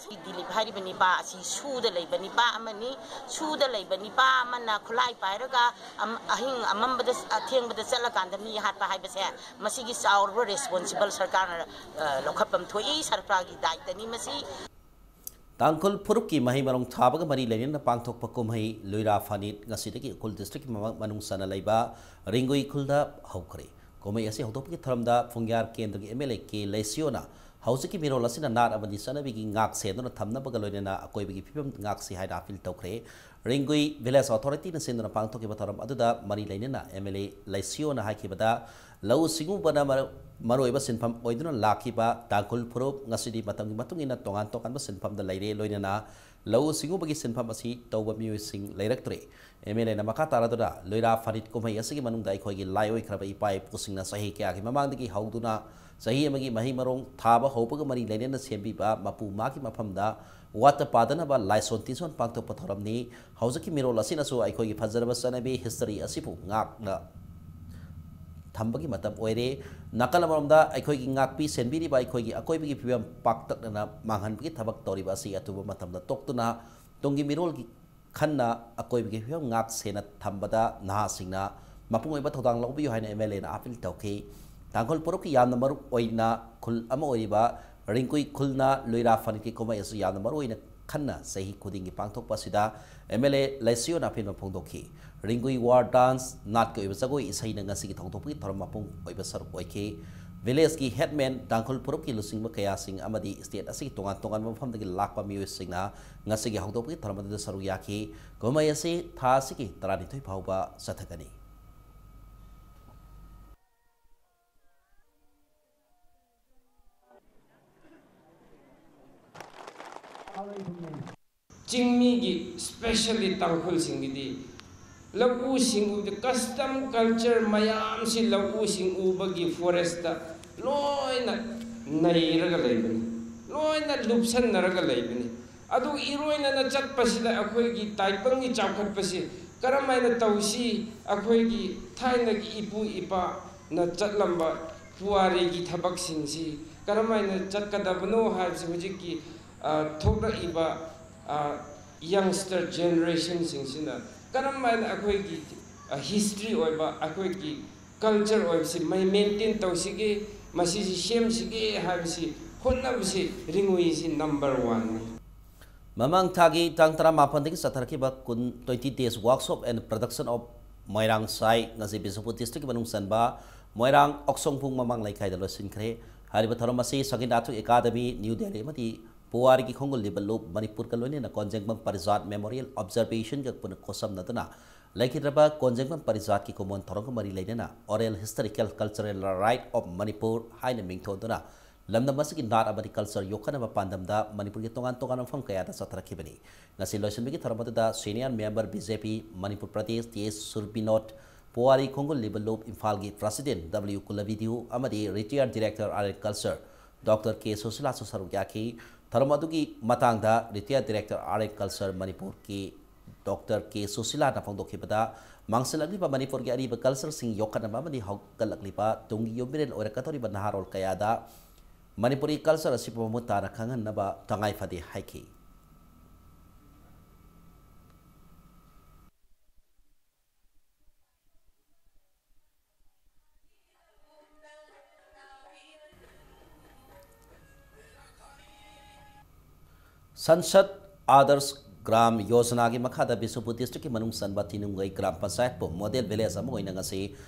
ꯁꯤ ꯗꯤꯂꯤꯞ ꯍꯥꯏꯔꯤꯕ ꯅꯤꯄꯥ ꯑꯁꯤ ꯁꯨꯗ ꯂꯩꯕ ꯅꯤꯄꯥ ꯑꯃꯅꯤ꯫ ꯁꯨꯗ ꯂꯩꯕ ꯅꯤꯄꯥ ꯑꯃꯅ ꯈꯨꯠꯂꯥꯏ ꯄꯥꯏꯔꯒ ꯑꯝ-, ꯑꯍꯤꯡ ꯑꯃꯝꯕꯗ, ꯑꯊꯦꯡꯕꯗ ꯆꯠꯂꯀꯥꯟꯗ ꯃꯤ ꯍꯥꯠꯄ ꯍꯥꯏꯕꯁꯦ ꯃꯁꯤꯒꯤ ꯆꯥꯎꯔꯕ responsible ꯁꯔꯀꯥꯔꯅ, ꯑ, ꯂꯧꯈꯠꯐꯝ ꯊꯣꯛꯏ, ꯁꯔꯀꯥꯔꯒꯤ ꯗꯥꯏꯇꯅꯤ ꯃꯁꯤ꯫ ꯇꯥꯡꯈꯨꯜ ꯐꯨꯔꯨꯞꯀꯤ ꯃꯍꯩ ꯃꯔꯣꯡ ꯊꯥꯕꯒ ꯃꯔꯤ ꯂꯩꯅꯅ ꯄꯥꯡꯊꯣꯛꯄ ꯀꯨꯝꯍꯩ ꯂꯨꯏꯔꯥ ꯐꯥꯅꯤꯠ ꯉꯁꯤꯗꯒꯤ ꯎꯈ꯭ꯔꯨꯜ districtꯀꯤ ꯃ-, ꯃꯅꯨꯡ ꯆꯟꯅ ꯂꯩꯕ ꯔꯤꯡꯒꯨꯏ ꯈꯨꯜꯗ ꯍꯧꯈ꯭ꯔꯦ꯫ ꯀꯨꯝꯍꯩ ꯑꯁꯤ ꯍꯧꯗꯣꯛꯄꯒꯤ ꯊꯧꯔꯝꯗ ꯐꯨꯡꯌꯥꯔ ꯀꯦꯟꯗ꯭ꯔꯒꯤ M L A K ꯂꯩꯁꯤꯌꯣꯅ ꯍꯧꯖꯤꯛꯀꯤ ꯃꯤꯔꯣꯜ ꯑꯁꯤꯅ ꯅꯥꯠ ꯑꯃꯗꯤ ꯆꯠꯅꯕꯤꯒꯤ ꯉꯥꯛ ꯁꯦꯟꯗꯨꯅ ꯊꯝꯅꯕꯒ ꯂꯣꯏꯅꯅ ꯑꯀꯣꯏꯕꯒꯤ ꯐꯤꯕꯝ ꯉꯥꯛꯁꯤ ꯍꯥꯏꯅ ꯑꯄꯤꯜ ꯇꯧꯈ꯭ꯔꯦ꯫ ꯔꯤꯡꯒꯨꯏ ꯚꯤꯂꯦꯖ ꯑꯣꯊꯣꯔꯤꯇꯤꯅ ꯁꯤꯟꯗꯨꯅ ꯄꯥꯡꯊꯣꯛꯈꯤꯕ ꯊꯧꯔꯝ ꯑꯗꯨꯗ ꯃꯔꯤ ꯂꯩꯅꯅ ꯑꯦꯝ ꯑꯦꯜ ꯑꯦ ꯂꯩꯁꯤꯌꯣꯅ ꯍꯥꯏꯈꯤꯕꯗ, ꯂꯧꯎ ꯁꯤꯡꯎꯕꯅ ꯃꯔꯨ-, ꯃꯔꯨꯑꯣꯏꯕ ꯁꯤꯟꯐꯝ ꯑꯣꯏꯗꯨꯅ ꯂꯥꯛꯈꯤꯕ ꯇꯥꯡꯈꯨꯜ ꯐꯨꯔꯨꯞ ꯉꯁꯤꯗꯤ ꯃꯇꯝꯒꯤ ꯃꯇꯨꯡ ꯏꯟꯅ ꯇꯣꯉꯥꯟ ꯇꯣꯉꯥꯟꯕ ꯁꯤꯟꯐꯝꯗ ꯂꯩꯔꯦ, ꯂꯣꯏꯅꯅ ꯂꯧꯎ ꯁꯤꯡꯎꯕꯒꯤ ꯁꯤꯟꯐꯝ ꯑꯁꯤ ꯇꯧꯕ ꯃꯤꯑꯣꯏꯁꯤꯡ ꯂꯩꯔꯛꯇ꯭ꯔꯦ꯫ ꯑꯦꯝ ꯑꯦꯜ ꯑꯦꯅ ꯃꯈꯥ ꯇꯥꯔꯗꯨꯅ ꯂꯣꯏꯔꯥ ꯐꯅꯤꯠ ꯀꯨꯝꯍꯩ ꯑꯁꯤꯒꯤ ꯃꯅꯨꯡꯗ ꯑꯩꯈꯣꯏꯒꯤ ꯂꯥꯏ ꯑꯣꯏꯈ꯭ꯔꯕ ꯏꯄꯥ ꯏꯄꯨꯁꯤꯡꯅ ꯆꯍꯤ ꯀꯌꯥꯒꯤ ꯃꯃꯥꯡꯗꯒꯤ ꯍꯧꯗꯨꯅ ꯆꯍꯤ ꯑꯃꯒꯤ ꯃꯍꯩ ꯃꯔꯣꯡ ꯊꯥꯕ ꯍꯧꯕꯒ ꯃꯔꯤ ꯂꯩꯅꯅ ꯁꯦꯝꯕꯤꯕ ꯃꯄꯨ ꯃꯥꯒꯤ ꯃꯐꯝꯗ ꯋꯥꯠꯇ ꯄꯥꯗꯅꯕ ꯂꯥꯏꯁꯣꯟ ꯇꯤꯟꯁꯣꯟ ꯄꯥꯡꯊꯣꯛꯄ ꯊꯧꯔꯝꯅꯤ꯫ ꯍꯧꯖꯤꯛꯀꯤ ꯃꯤꯔꯣꯜ ꯑꯁꯤꯅꯁꯨ ꯑꯩꯈꯣꯏꯒꯤ ꯐꯖꯔꯕ ꯆꯠꯅꯕꯤ ꯍꯤꯁꯇꯔꯤ ꯑꯁꯤꯕꯨ ꯉꯥꯛꯅ ꯊꯝꯕꯒꯤ ꯃꯇꯝ ꯑꯣꯏꯔꯦ꯫ ꯅꯥꯀꯜ ꯑꯃꯔꯣꯝꯗ ꯑꯩꯈꯣꯏꯒꯤ ꯉꯥꯛꯄꯤ ꯁꯦꯟꯕꯤꯔꯤꯕ ꯑꯩꯈꯣꯏꯒꯤ ꯑꯀꯣꯏꯕꯒꯤ ꯐꯤꯕꯝ ꯄꯥꯛꯇꯛꯅꯅ ꯃꯥꯡꯍꯟꯕꯒꯤ ꯊꯕꯛ ꯇꯧꯔꯤꯕ ꯑꯁꯤ ꯑꯊꯨꯕ ꯃꯇꯝꯗ ꯇꯣꯛꯇꯨꯅ ꯇꯨꯡꯒꯤ ꯃꯤꯔꯣꯜꯒꯤ ꯈꯟꯅ ꯑꯀꯣꯏꯕꯒꯤ ꯐꯤꯕꯝ ꯉꯥꯛ ꯁꯦꯟꯅ ꯊꯝꯕꯗ ꯅꯍꯥꯁꯤꯡꯅ ꯃꯄꯨꯡ ꯑꯣꯏꯕ ꯊꯧꯗꯥꯡ ꯂꯧꯕꯤꯌꯨ ꯍꯥꯏꯅ ꯑꯦꯝ ꯑꯦꯜ ꯑꯦꯅ ꯑꯥꯄꯤꯜ ꯇꯧꯈꯤ꯫ ꯇꯥꯡꯈꯨꯜ ꯐꯨꯔꯨꯞꯀꯤ ꯌꯥꯝꯅ ꯃꯔꯨ ꯑꯣꯏꯅ ꯈꯨꯜ ꯑꯃ ꯑꯣꯏꯔꯤꯕ ꯔꯤꯡꯀꯨꯏ ꯈꯨꯜꯅ ꯂꯨꯏꯔꯥ ꯐꯅꯤꯠꯀꯤ ꯀꯨꯝꯍꯩ ꯑꯁꯤ ꯌꯥꯝꯅ ꯃꯔꯨ ꯑꯣꯏꯅ ꯈꯟꯅ ꯆꯍꯤ ꯈꯨꯗꯤꯡꯒꯤ ꯄꯥꯡꯊꯣꯛꯄ ꯑꯁꯤꯗ ꯑꯦꯝ ꯑꯦꯜ ꯑꯦ ꯂꯩꯁꯤꯌꯣꯟ ꯑꯄꯦꯟꯕ ꯐꯣꯡꯗꯣꯛꯈꯤ꯫ ꯔꯤꯡꯒꯨꯏ ꯋꯥꯔ ꯗꯥꯟꯁ, ꯅꯥꯠꯀꯤ ꯑꯣꯏꯕ ꯖꯒꯣꯏ ꯏꯁꯩꯅ ꯉꯁꯤꯒꯤ ꯊꯧꯗꯣꯛꯄꯒꯤ ꯊꯧꯔꯝ ꯃꯄꯨꯡ ꯑꯣꯏꯕ ꯁꯔꯨꯛ ꯑꯣꯏꯈꯤ꯫ ꯚꯤꯂꯦꯖꯀꯤ ꯍꯦꯗꯃꯦꯟ, ꯇꯥꯡꯈꯨꯜ ꯐꯨꯔꯨꯞꯀꯤ ꯂꯨꯆꯤꯡꯕ ꯀꯌꯥꯁꯤꯡ ꯑꯃꯗꯤ ꯁ꯭ꯇꯦꯠ ꯑꯁꯤꯒꯤ ꯇꯣꯉꯥꯟ ꯇꯣꯉꯥꯟꯕ ꯃꯐꯝꯗꯒꯤ ꯂꯥꯛꯄ ꯃꯤꯑꯣꯏꯁꯤꯡꯅ ꯉꯁꯤꯒꯤ ꯍꯧꯗꯣꯛꯄꯒꯤ ꯊꯧꯔꯝ ꯑꯗꯨꯗ ꯁꯔꯨꯛ ꯌꯥꯈꯤ꯫ ꯀꯨꯝꯍꯩ ꯑꯁꯤ ꯊꯥ ꯑꯁꯤꯒꯤ ꯇꯔꯥꯅꯤꯊꯣꯏ ꯐꯥꯎꯕ ꯆꯠꯊꯒꯅꯤ꯫ ꯆꯤꯡꯃꯤꯒꯤ, specially ꯇꯥꯡꯈꯨꯜꯁꯤꯡꯒꯤꯗꯤ ꯂꯧꯎ ꯁꯤꯡꯎꯕꯗ custom culture ꯃꯌꯥꯝꯁꯤ ꯂꯧꯎ ꯁꯤꯡꯎꯕꯒꯤ forestꯇ ꯂꯣꯏꯅ ꯅꯩꯔꯒ ꯂꯩꯕꯅꯤ, ꯂꯣꯏꯅ ꯂꯨꯞꯁꯟꯅꯔꯒ ꯂꯩꯕꯅꯤ꯫ ꯑꯗꯨ ꯏꯔꯣꯏꯅꯅ ꯆꯠꯄꯁꯤꯗ ꯑꯩꯈꯣꯏꯒꯤ ꯇꯥꯏꯕꯪꯒꯤ ꯆꯥꯎꯈꯠꯄꯁꯤ ꯀꯔꯝ ꯍꯥꯏꯅ ꯇꯧꯁꯤ? ꯑꯩꯈꯣꯏꯒꯤ ꯊꯥꯏꯅꯒꯤ ꯏꯄꯨ ꯏꯄꯥꯅ ꯆꯠꯂꯝꯕ ꯄꯨꯋꯥꯔꯤꯒꯤ ꯊꯕꯛꯁꯤꯡꯁꯤ ꯀꯔꯝ ꯍꯥꯏꯅ ꯆꯠꯀꯗꯕꯅꯣ ꯍꯥꯏꯕꯁꯤ ꯍꯧꯖꯤꯛꯀꯤ, ꯑ, ꯊꯣꯛꯂꯛꯏꯕ, ꯑ, youngster generationꯁꯤꯡꯁꯤꯅ ꯀꯔꯝ ꯍꯥꯏꯅ ꯑꯩꯈꯣꯏꯒꯤ, ꯑ, history ꯑꯣꯏꯕ ꯑꯩꯈꯣꯏꯒꯤ culture ꯑꯣꯏꯕꯁꯤ ꯃꯩ maintain ꯇꯧꯁꯤꯒꯦ, ꯃꯁꯤꯁꯤ ꯁꯦꯝꯁꯤꯒꯦ ꯍꯥꯏꯕꯁꯤ ꯍꯣꯠꯅꯕꯁꯤ ꯔꯤꯡꯎꯏꯁꯤ number oneꯅꯤ꯫ ꯃꯃꯥꯡ ꯊꯥꯒꯤ ꯇꯥꯡ ꯇꯔꯥꯃꯥꯄꯟꯗꯒꯤ ꯆꯠꯊꯔꯛꯈꯤꯕ ꯀꯨꯟ, twenty days workshop and production of ꯃꯣꯏꯔꯥꯡ ꯁꯥꯏ ꯉꯁꯤ ꯕꯤꯁꯅꯨꯄꯨꯔ districtꯀꯤ ꯃꯅꯨꯡ ꯆꯟꯕ ꯃꯣꯏꯔꯥꯡ ꯑꯣꯛꯁꯣꯡꯕꯨꯡ ꯃꯃꯥꯡ ꯂꯩꯀꯥꯏꯗ ꯂꯣꯏꯁꯤꯟꯈ꯭ꯔꯦ꯫ ꯍꯥꯏꯔꯤꯕ ꯊꯧꯔꯝ ꯑꯁꯤ ꯁꯪꯒꯤꯠ ꯅꯥꯇꯛ ꯑꯦꯀꯥꯗꯃꯤ, ꯅ꯭ꯌꯨ ꯗꯦꯜꯂꯤ ꯑꯃꯗꯤ ꯄꯨꯋꯥꯔꯤꯒꯤ ꯈꯣꯡꯒꯨꯜ ꯂꯤꯕ ꯂꯨꯞ ꯃꯅꯤꯄꯨꯔꯒ ꯂꯣꯏꯅꯅ ꯀꯣꯟꯖꯦꯡꯕꯝ ꯄꯔꯤꯖꯥꯠ ꯃꯦꯃꯣꯔꯤꯌꯦꯜ ꯑꯣꯕꯖꯔꯕꯦꯁꯟꯒ ꯄꯨꯟꯅ ꯈꯣꯠꯁꯝꯅꯗꯨꯅ ꯂꯩꯈꯤꯗ꯭ꯔꯕ ꯀꯣꯟꯖꯦꯡꯕꯝ ꯄꯔꯤꯖꯥꯠꯀꯤ ꯀꯨꯝꯑꯣꯟ ꯊꯧꯔꯝꯒ ꯃꯔꯤ ꯂꯩꯅꯅ Oral Historical Cultural Right of Manipur ꯍꯥꯏꯅ ꯃꯤꯡꯊꯣꯟꯗꯨꯅ ꯂꯝꯗꯝ ꯑꯁꯤꯒꯤ ꯅꯥꯠ ꯑꯃꯗꯤ ꯀꯜꯆꯔ ꯌꯣꯛꯈꯠꯅꯕ ꯄꯥꯟꯗꯝꯗ ꯃꯅꯤꯄꯨꯔꯒꯤ ꯇꯣꯉꯥꯟ ꯇꯣꯉꯥꯟꯕ ꯃꯐꯝ ꯀꯌꯥꯗ ꯆꯠꯊꯔꯛꯈꯤꯕꯅꯤ꯫ ꯉꯁꯤ ꯂꯣꯏꯁꯤꯟꯕꯒꯤ ꯊꯧꯔꯝ ꯑꯗꯨꯗ senior member B J P Manipur Pradesh T S ꯁꯨꯔꯕꯤꯅꯣꯠ, ꯄꯨꯋꯥꯔꯤ ꯈꯣꯡꯒꯨꯜ ꯂꯤꯕ ꯂꯨꯞ ꯏꯝꯐꯥꯜꯒꯤ ꯄ꯭ꯔꯁꯤꯗꯦꯟ ꯗꯕ꯭ꯂꯤꯎ ꯀꯨꯂꯕꯤꯗꯤꯌꯨ ꯑꯃꯗꯤ retired director art and culture doctor K ꯁꯨꯁꯤꯂꯥꯁꯨ ꯁꯔꯨꯛ ꯌꯥꯈꯤ꯫ ꯊꯧꯔꯝ ꯑꯗꯨꯒꯤ ꯃꯇꯥꯡꯗ retired director art and culture ꯃꯅꯤꯄꯨꯔꯒꯤ ꯗꯣꯛꯇꯔ ꯀꯦ ꯁꯨꯁꯤꯂꯥꯅ ꯐꯣꯡꯗꯣꯛꯈꯤꯕꯗ, ꯃꯥꯡꯁꯤꯜꯂꯛꯂꯤꯕ ꯃꯅꯤꯄꯨꯔꯒꯤ ꯑꯔꯤꯕ ꯀꯜꯆꯔꯁꯤꯡ ꯌꯣꯛꯈꯠꯅꯕ ꯑꯃꯗꯤ ꯍꯧꯒꯠꯂꯛꯂꯤꯕ ꯇꯨꯡꯒꯤ ꯌꯨꯝꯕꯤꯔꯦꯜ ꯑꯣꯏꯔꯛꯀꯗꯧꯔꯤꯕ ꯅꯍꯥꯔꯣꯜ ꯀꯌꯥꯗ ꯃꯅꯤꯄꯨꯔꯤ ꯀꯜꯆꯔ ꯑꯁꯤꯕꯨ ꯃꯃꯨꯠ ꯇꯥꯅ ꯈꯪꯍꯟꯅꯕ ꯇꯉꯥꯏ ꯐꯗꯦ ꯍꯥꯏꯈꯤ꯫ ꯁꯟꯁꯗ ꯑꯥꯗꯔꯁ ꯒ꯭ꯔꯥꯝ ꯌꯣꯖꯅꯥꯒꯤ ꯃꯈꯥꯗ ꯕꯤꯁꯅꯨꯄꯨꯔ ꯗꯤꯁꯇ꯭ꯔꯤꯛꯀꯤ ꯃꯅꯨꯡ ꯆꯟꯕ ꯊꯤꯅꯨꯡꯒꯩ ꯒ꯭ꯔꯥꯝ ꯄꯟꯆꯥꯌꯠꯄꯨ ꯃꯣꯗꯦꯜ ꯚꯤꯂꯦꯖ ꯑꯃ ꯑꯣꯏꯅ ꯉꯁꯤ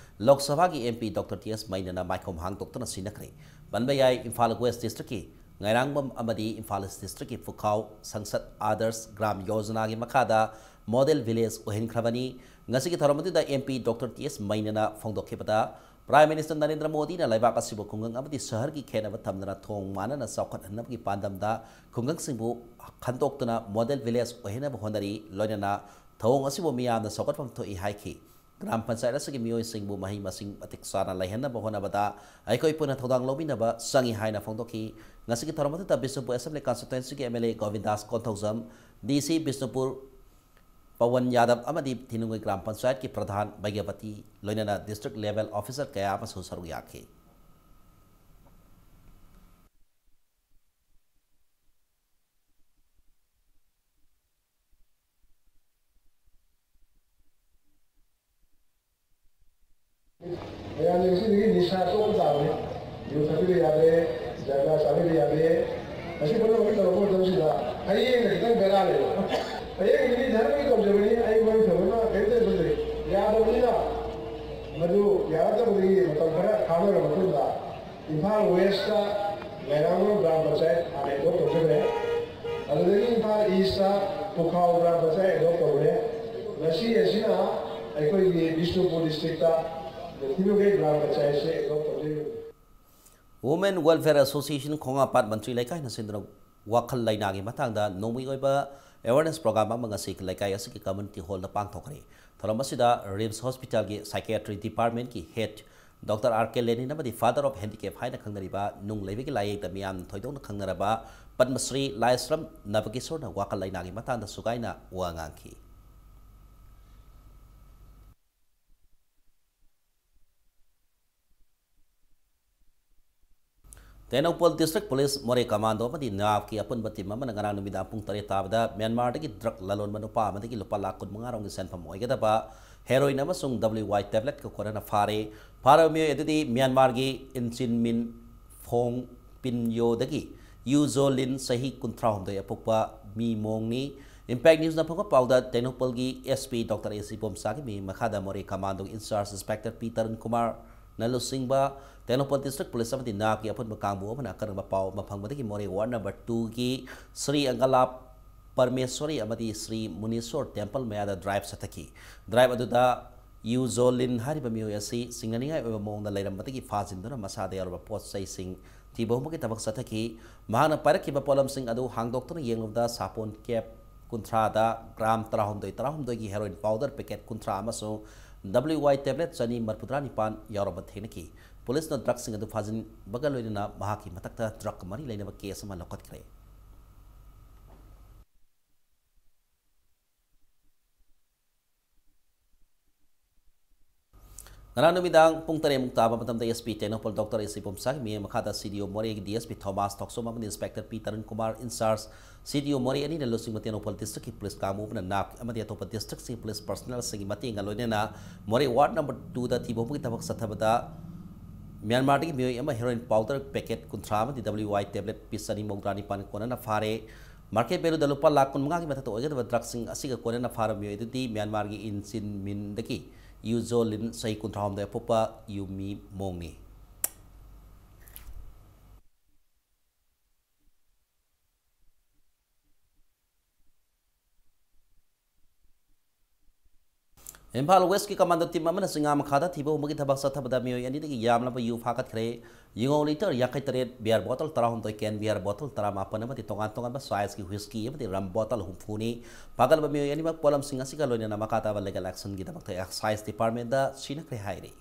ꯂꯣꯛ ꯁꯚꯥꯒꯤ ꯑꯦꯝ ꯄꯤ ꯗꯣꯛꯇꯔ ꯇꯤ ꯑꯦꯁ ꯃꯩꯅꯅ ꯃꯥꯏꯈꯣꯝ ꯍꯥꯡꯗꯣꯛꯇꯨꯅ ꯁꯤꯟꯅꯈ꯭ꯔꯦ꯫ ꯄꯟꯕ ꯌꯥꯏ, ꯏꯝꯐꯥꯜ ꯋꯦꯁ ꯗꯤꯁꯇ꯭ꯔꯤꯛꯀꯤ ꯉꯥꯏꯔꯥꯡꯕꯝ ꯑꯃꯗꯤ ꯏꯝꯐꯥꯜ ꯏꯁ ꯗꯤꯁꯇ꯭ꯔꯤꯛꯀꯤ ꯐꯨꯈꯥꯎ ꯁꯪꯁꯗ ꯑꯥꯗꯔꯁ ꯒ꯭ꯔꯥꯝ ꯌꯣꯖꯅꯥꯒꯤ ꯃꯈꯥꯗ ꯃꯣꯗꯦꯜ ꯚꯤꯂꯦꯖ ꯑꯣꯏꯍꯟꯈ꯭ꯔꯕꯅꯤ꯫ ꯉꯁꯤꯒꯤ ꯊꯧꯔꯝ ꯑꯗꯨꯗ ꯑꯦꯝ ꯄꯤ ꯗꯣꯛꯇꯔ ꯇꯤ ꯑꯦꯁ ꯃꯩꯅꯅ ꯐꯣꯡꯗꯣꯛꯈꯤꯕꯗ, ꯄ꯭ꯔꯥꯏꯝ ꯃꯤꯅꯤꯁꯇꯔ ꯅꯔꯦꯟꯗ꯭ꯔ ꯃꯣꯗꯤꯅ ꯂꯩꯕꯥꯛ ꯑꯁꯤꯕꯨ ꯈꯨꯡꯒꯪ ꯑꯃꯗꯤ ꯁꯍꯔꯒꯤ ꯈꯦꯠꯅꯕ ꯊꯝꯗꯅ ꯊꯣꯡ ꯃꯥꯟꯅꯅ ꯆꯥꯎꯈꯠꯍꯟꯅꯕꯒꯤ ꯄꯥꯟꯗꯝꯗ ꯈꯨꯡꯒꯪꯁꯤꯡꯕꯨ ꯈꯟꯗꯣꯛꯇꯨꯅ ꯃꯣꯗꯦꯜ ꯚꯤꯂꯦꯖ ꯑꯣꯏꯍꯟꯅꯕ ꯍꯣꯠꯅꯔꯤ꯫ ꯂꯣꯏꯅꯅ ꯊꯧꯑꯣꯡ ꯑꯁꯤꯕꯨ ꯃꯤꯌꯥꯝꯅ ꯆꯥꯎꯈꯠꯐꯝ ꯊꯣꯛꯏ ꯍꯥꯏꯈꯤ꯫ ꯒ꯭ꯔꯥꯝ ꯄꯟꯆꯥꯌꯠ ꯑꯁꯤꯒꯤ ꯃꯤꯑꯣꯏꯁꯤꯡꯕꯨ ꯃꯍꯩ ꯃꯁꯤꯡ ꯃꯇꯤꯛ ꯆꯥꯅ ꯂꯩꯍꯟꯅꯕ ꯍꯣꯠꯅꯕꯗ ꯑꯩꯈꯣꯏ ꯄꯨꯟꯅ ꯊꯧꯗꯥꯡ ꯂꯧꯃꯤꯟꯅꯕ ꯆꯪꯏ ꯍꯥꯏꯅ ꯐꯣꯡꯗꯣꯛꯈꯤ꯫ ꯉꯁꯤꯒꯤ ꯊꯧꯔꯝ ꯑꯗꯨꯗ ꯕꯤꯁꯅꯨꯄꯨꯔ ꯑꯦꯁꯦꯝꯕ꯭ꯂꯤ ꯀꯟꯁꯇꯤꯇ꯭ꯋꯦꯟꯁꯤꯒꯤ M L A Govindas Konthoujam, D C Bishnupur Pawan ꯌꯥꯗꯕ ꯑꯃꯗꯤ ꯊꯤꯅꯨꯡꯒꯩ ꯒ꯭ꯔꯥꯝ ꯄꯟꯆꯥꯌꯠꯀꯤ ꯄ꯭ꯔꯙꯥꯟ ꯚꯩꯒ꯭ꯌꯥꯕꯇꯤ, ꯂꯣꯏꯅꯅ ꯗꯤꯁꯇ꯭ꯔꯤꯛ ꯂꯦꯚꯦꯜ ꯑꯣꯐꯤꯁꯔ ꯀꯌꯥ ꯑꯃꯁꯨ ꯁꯔꯨꯛ ꯌꯥꯈꯤ꯫ ꯃꯌꯥꯝꯅ ꯉꯁꯤꯗꯒꯤ ꯅꯤꯁꯥ ꯇꯣꯛꯄ ꯇꯥꯕꯅꯤ꯫ ꯌꯨ ꯊꯛꯄꯤꯕ ꯌꯥꯗꯦ, ꯖꯔꯗꯥ ꯆꯥꯕꯤꯕ ꯌꯥꯗꯦ꯫ ꯃꯁꯤ ꯄꯨꯝꯅꯃꯛ ꯇꯧꯔꯛꯄ ꯃꯇꯝꯁꯤꯗ ꯍꯌꯦꯡꯅ ꯈꯤꯇꯪ ꯕꯦꯔꯥ ꯂꯩꯕ꯫ ꯍꯌꯦꯡꯒꯤꯗꯤ ꯙꯔꯃꯒꯤ ꯇꯧꯖꯕꯅꯤ, ꯑꯩ ꯃꯔꯤ ꯊꯝꯕꯅ ꯀꯔꯤꯝꯇ ꯂꯩꯕ ꯂꯩ꯫ ꯌꯥꯗꯕꯅꯤꯅ ꯃꯗꯨ ꯌꯥꯔꯛꯇꯕꯗꯒꯤ ꯃꯇꯝ ꯈꯔ ꯊꯥꯗꯔ ꯃꯇꯨꯡꯗ ꯏꯝꯐꯥꯜ ꯋꯦꯁꯇ ꯂꯩꯔꯥꯡꯕꯝ ꯒ꯭ꯔꯥꯝ ꯄꯟꯆꯥꯌꯠ ꯍꯥꯟꯅ ꯑꯦꯗꯣꯞ ꯇꯧꯖꯈ꯭ꯔꯦ꯫ ꯑꯗꯨꯗꯒꯤ ꯏꯝꯐꯥꯜ ꯏꯁꯇ ꯄꯨꯈꯥꯎ ꯒ꯭ꯔꯥꯝ ꯄꯟꯆꯥꯌꯠ ꯑꯦꯗꯣꯞ ꯇꯧꯔꯦ꯫ ꯉꯁꯤ ꯑꯁꯤꯅ ꯑꯩꯈꯣꯏꯒꯤ ꯕꯤꯁꯅꯨꯄꯨꯔ ꯗꯤꯁꯇ꯭ꯔꯤꯛꯇ ꯊꯤꯅꯨꯒꯩ ꯒ꯭ꯔꯥꯝ ꯄꯟꯆꯥꯌꯠꯁꯦ ꯑꯦꯗꯣꯞ ꯇꯧꯖꯔꯤꯕꯅꯤ꯫ Women Welfare Association Khongampat Mantri ꯂꯩꯀꯥꯏꯅ ꯁꯤꯟꯗꯨꯅ ꯋꯥꯈꯜ ꯂꯩꯅꯥꯒꯤ ꯃꯇꯥꯡꯗ ꯅꯣꯡꯃꯒꯤ ꯑꯣꯏꯕ awareness program ꯑꯃ ꯉꯁꯤ ꯂꯩꯀꯥꯏ ꯑꯁꯤꯒꯤ community hall ꯗ ꯄꯥꯡꯊꯣꯛꯈ꯭ꯔꯦ꯫ ꯊꯧꯔꯝ ꯑꯁꯤꯗ RIMS Hospital ꯒꯤ Psychiatry Department ꯀꯤ head Doctor R K Lenin ꯑꯃꯗꯤ Father of Handicap ꯍꯥꯏꯅ ꯈꯪꯅꯔꯤꯕ ꯅꯨꯡ ꯂꯩꯕꯒꯤ ꯂꯥꯏꯌꯦꯡꯗ ꯃꯤꯌꯥꯝꯅ ꯊꯣꯏꯗꯣꯛꯅ ꯈꯪꯅꯔꯕ ꯄꯗꯃꯁ꯭ꯔꯤ ꯂꯥꯏꯁ꯭ꯔꯝ ꯅꯕꯀꯤꯁꯣꯔꯅ ꯋꯥꯈꯜ ꯂꯩꯅꯥꯒꯤ ꯃꯇꯥꯡꯗ ꯁꯨꯒꯥꯏꯅ ꯋꯥ ꯉꯥꯡꯈꯤ꯫ ꯇꯦꯡꯅꯧꯄꯜ District Police, ꯃꯣꯔꯦ Commando ꯑꯃꯗꯤ NAVꯀꯤ ꯑꯄꯨꯟꯕ team ꯑꯃꯅ ꯉꯔꯥꯡ ꯅꯨꯃꯤꯗꯥꯡ ꯄꯨꯡ ꯇꯔꯦꯠ ꯇꯥꯕꯗ ꯃ꯭ꯌꯥꯟꯃꯥꯔꯗꯒꯤ drug ꯂꯂꯣꯟꯕ ꯅꯨꯄꯥ ꯑꯃꯗꯒꯤ ꯂꯨꯄꯥ ꯂꯥꯈ ꯀꯨꯟꯃꯉꯥ ꯔꯣꯝꯒꯤ ꯁꯦꯟꯐꯝ ꯑꯣꯏꯒꯗꯕ heroin ꯑꯃꯁꯨꯡ W Y tabletꯀ ꯀꯣꯟꯅꯅ ꯐꯥꯔꯦ꯫ ꯐꯥꯔꯕ ꯃꯤꯑꯣꯏ ꯑꯗꯨꯗꯤ ꯃ꯭ꯌꯥꯟꯃꯥꯔꯒꯤ ꯏꯟꯆꯤꯟ ꯃꯤꯟ ꯐꯣꯡ ꯄꯤꯟꯌꯣꯗꯒꯤ ꯌꯨ ꯖꯣ ꯂꯤꯟ, ꯆꯍꯤ ꯀꯨꯟꯊ꯭ꯔꯥꯍꯨꯝꯗꯣꯏ ꯑꯄꯣꯛꯄ ꯃꯤ ꯃꯣꯡꯅꯤ꯫ Impact Newsꯅ ꯐꯪꯕ ꯄꯥꯎꯗ ꯇꯦꯡꯅꯧꯄꯜꯒꯤ SP Doctor A C ꯏꯕꯣꯝꯆꯥꯒꯤ ꯃꯤꯡ ꯃꯈꯥꯗ ꯃꯣꯔꯦ Commando in-charge Inspector P Tarun ꯀꯨꯃꯥꯔꯅ ꯂꯨꯆꯤꯡꯕ ꯇꯦꯡꯅꯧꯄꯜ District Police ꯑꯃꯗꯤ NAVꯀꯤ ꯑꯄꯨꯟꯕ ꯀꯥꯡꯕꯨ ꯑꯃꯅ ꯑꯀꯛꯅꯕ ꯄꯥꯎ ꯑꯃ ꯐꯪꯕꯗꯒꯤ ꯃꯣꯔꯦ ward number twoꯒꯤ ꯁ꯭ꯔꯤ ꯑꯪꯒꯂꯥ ꯄꯔꯃꯦꯁ꯭ꯋꯔꯤ ꯑꯃꯗꯤ ꯁ꯭ꯔꯤ ꯃꯨꯅꯤꯁ꯭ꯋꯔ temple ꯃꯌꯥꯗ drive ꯆꯠꯊꯈꯤ꯫ Drive ꯑꯗꯨꯗ ꯌꯨ ꯖꯣ ꯂꯤꯟ ꯍꯥꯏꯔꯤꯕ ꯃꯤꯑꯣꯏ ꯑꯁꯤ ꯆꯤꯡꯅꯅꯤꯡꯉꯥꯏ ꯑꯣꯏꯕ ꯃꯑꯣꯡꯗ ꯂꯩꯔꯝꯕꯗꯒꯤ ꯐꯥꯖꯤꯟꯗꯨꯅ ꯃꯁꯥꯗ ꯌꯥꯎꯔꯕ ꯄꯣꯠ ꯆꯩꯁꯤꯡ ꯊꯤꯕ ꯍꯨꯝꯕꯒꯤ ꯊꯕꯛ ꯆꯠꯊꯈꯤ꯫ ꯃꯍꯥꯛꯅ ꯄꯥꯏꯔꯛꯈꯤꯕ ꯄꯣꯠꯂꯝꯁꯤꯡ ꯑꯗꯨ ꯍꯥꯡꯗꯣꯛꯇꯨꯅ ꯌꯦꯡꯂꯨꯕꯗ ꯁꯥꯄꯣꯟ cap ꯀꯨꯟꯊ꯭ꯔꯥꯗ gram ꯇꯔꯥꯍꯨꯝꯗꯣꯏ ꯇꯔꯥꯍꯨꯝꯗꯣꯏꯒꯤ heroin powder packet ꯀꯨꯟꯊ꯭ꯔꯥ ꯑꯃꯁꯨꯡ W Y tablet ꯆꯅꯤ ꯃꯔꯤꯐꯨꯇꯔꯥ ꯅꯤꯄꯥꯟ ꯌꯥꯎꯔꯝꯕ ꯊꯦꯡꯅꯈꯤ꯫ Policeꯅ drugꯁꯤꯡ ꯑꯗꯨ ꯐꯥꯖꯤꯟꯕꯒ ꯂꯣꯏꯅꯅ ꯃꯍꯥꯛꯀꯤ ꯃꯊꯛꯇ drug ꯃꯔꯤ ꯂꯩꯅꯕ case ꯑꯃ ꯂꯧꯈꯠꯈ꯭ꯔꯦ꯫ ꯉꯔꯥꯡ ꯅꯨꯃꯤꯗꯥꯡ ꯄꯨꯡ ꯇꯔꯦꯠꯃꯨꯛ ꯇꯥꯕ ꯃꯇꯝꯗ SP Tengnoupal Doctor A C ꯏꯕꯣꯝꯆꯥꯒꯤ ꯃꯤꯠꯌꯦꯡ ꯃꯈꯥꯗ CDO ꯃꯣꯔꯦꯒꯤ DSP ꯊꯣꯃꯥꯁ ꯊꯣꯛꯆꯣꯝ ꯑꯃꯗꯤ Inspector P Tarun Kumar in-charge CDO ꯃꯣꯔꯦ ꯑꯅꯤꯅ ꯂꯨꯆꯤꯡꯕ ꯇꯦꯡꯅꯧꯄꯜ Districtꯀꯤ police ꯀꯥꯡꯕꯨ ꯑꯃꯅ NAV ꯑꯃꯗꯤ ꯑꯇꯣꯞꯄ districtꯁꯤꯡꯒꯤ police personnelꯁꯤꯡꯒꯤ ꯃꯇꯦꯡꯒ ꯂꯣꯏꯅꯅ ꯃꯣꯔꯦ ward number twoꯗ ꯊꯤꯕ ꯍꯨꯝꯕꯒꯤ ꯊꯕꯛ ꯆꯠꯊꯕꯗ ꯃ꯭ꯌꯥꯟꯃꯥꯔꯗꯒꯤ ꯃꯤꯑꯣꯏ ꯑꯃ heroin powder packet ꯀꯨꯟꯊ꯭ꯔꯥ ꯑꯃꯗꯤ W Y tablet piece ꯆꯅꯤ ꯃꯧꯗ꯭ꯔꯥ ꯅꯤꯄꯥꯟ ꯀꯣꯟꯅꯅ ꯐꯥꯔꯦ꯫ Market valueꯗ ꯂꯨꯄꯥ ꯂꯥꯈ ꯀꯨꯟꯃꯉꯥꯒꯤ ꯃꯊꯛꯇ ꯑꯣꯏꯒꯗꯕ drugꯁꯤꯡ ꯑꯁꯤꯒ ꯀꯣꯟꯅꯅ ꯐꯥꯔꯕ ꯃꯤꯑꯣꯏ ꯑꯗꯨꯗꯤ ꯃ꯭ꯌꯥꯟꯃꯥꯔꯒꯤ ꯏꯟꯆꯤꯟ ꯃꯤꯟꯗꯒꯤ ꯌꯨ ꯖꯣ ꯂꯤꯟ, ꯆꯍꯤ ꯀꯨꯟꯊ꯭ꯔꯥꯍꯨꯝꯗꯣꯏ ꯑꯄꯣꯛꯄ ꯌꯨꯃꯤ ꯃꯣꯡꯅꯤ꯫ ꯏꯝꯐꯥꯜ ꯋꯦꯁꯀꯤ ꯀꯃꯥꯟꯗꯣ ꯇꯤꯝ ꯑꯃꯅ ꯆꯤꯡꯉꯥ ꯃꯈꯥꯗ ꯊꯤꯕ ꯍꯨꯝꯕꯒꯤ ꯊꯕꯛ ꯆꯠꯊꯕꯗ ꯃꯤꯑꯣꯏ ꯑꯅꯤꯗꯒꯤ ꯌꯥꯝꯂꯕ ꯌꯨ ꯐꯥꯒꯠꯈ꯭ꯔꯦ꯫ ꯌꯨꯉꯧ ꯂꯤꯇꯔ ꯌꯥꯡꯈꯩ ꯇꯔꯦꯠ, ꯕꯤꯌꯔ ꯕꯣꯇꯜ ꯇꯔꯥꯍꯨꯝꯗꯣꯏ, ꯀꯦꯟ ꯕꯤꯌꯔ ꯕꯣꯇꯜ ꯇꯔꯥꯃꯥꯄꯟ ꯑꯃꯗꯤ ꯇꯣꯉꯥꯟ ꯇꯣꯉꯥꯟꯕ ꯁꯥꯏꯖꯀꯤ ꯋꯤꯁꯀꯤ ꯑꯃꯗꯤ ꯔꯝ ꯕꯣꯇꯜ ꯍꯨꯝꯐꯨꯅꯤ꯫ ꯐꯥꯒꯠꯂꯕ ꯃꯤꯑꯣꯏ ꯑꯅꯤꯃꯛ ꯄꯣꯠꯂꯝꯁꯤꯡ ꯑꯁꯤꯒ ꯂꯣꯏꯅꯅ ꯃꯈꯥ ꯇꯥꯕ ꯂꯤꯒꯦꯜ ꯑꯦꯛꯁꯟꯒꯤꯗꯃꯛꯇ ꯑꯦꯛꯁꯥꯏꯖ ꯗꯤꯄꯥꯔꯠꯃꯦꯟꯗ ꯁꯤꯟꯅꯈ꯭ꯔꯦ ꯍꯥꯏꯔꯤ꯫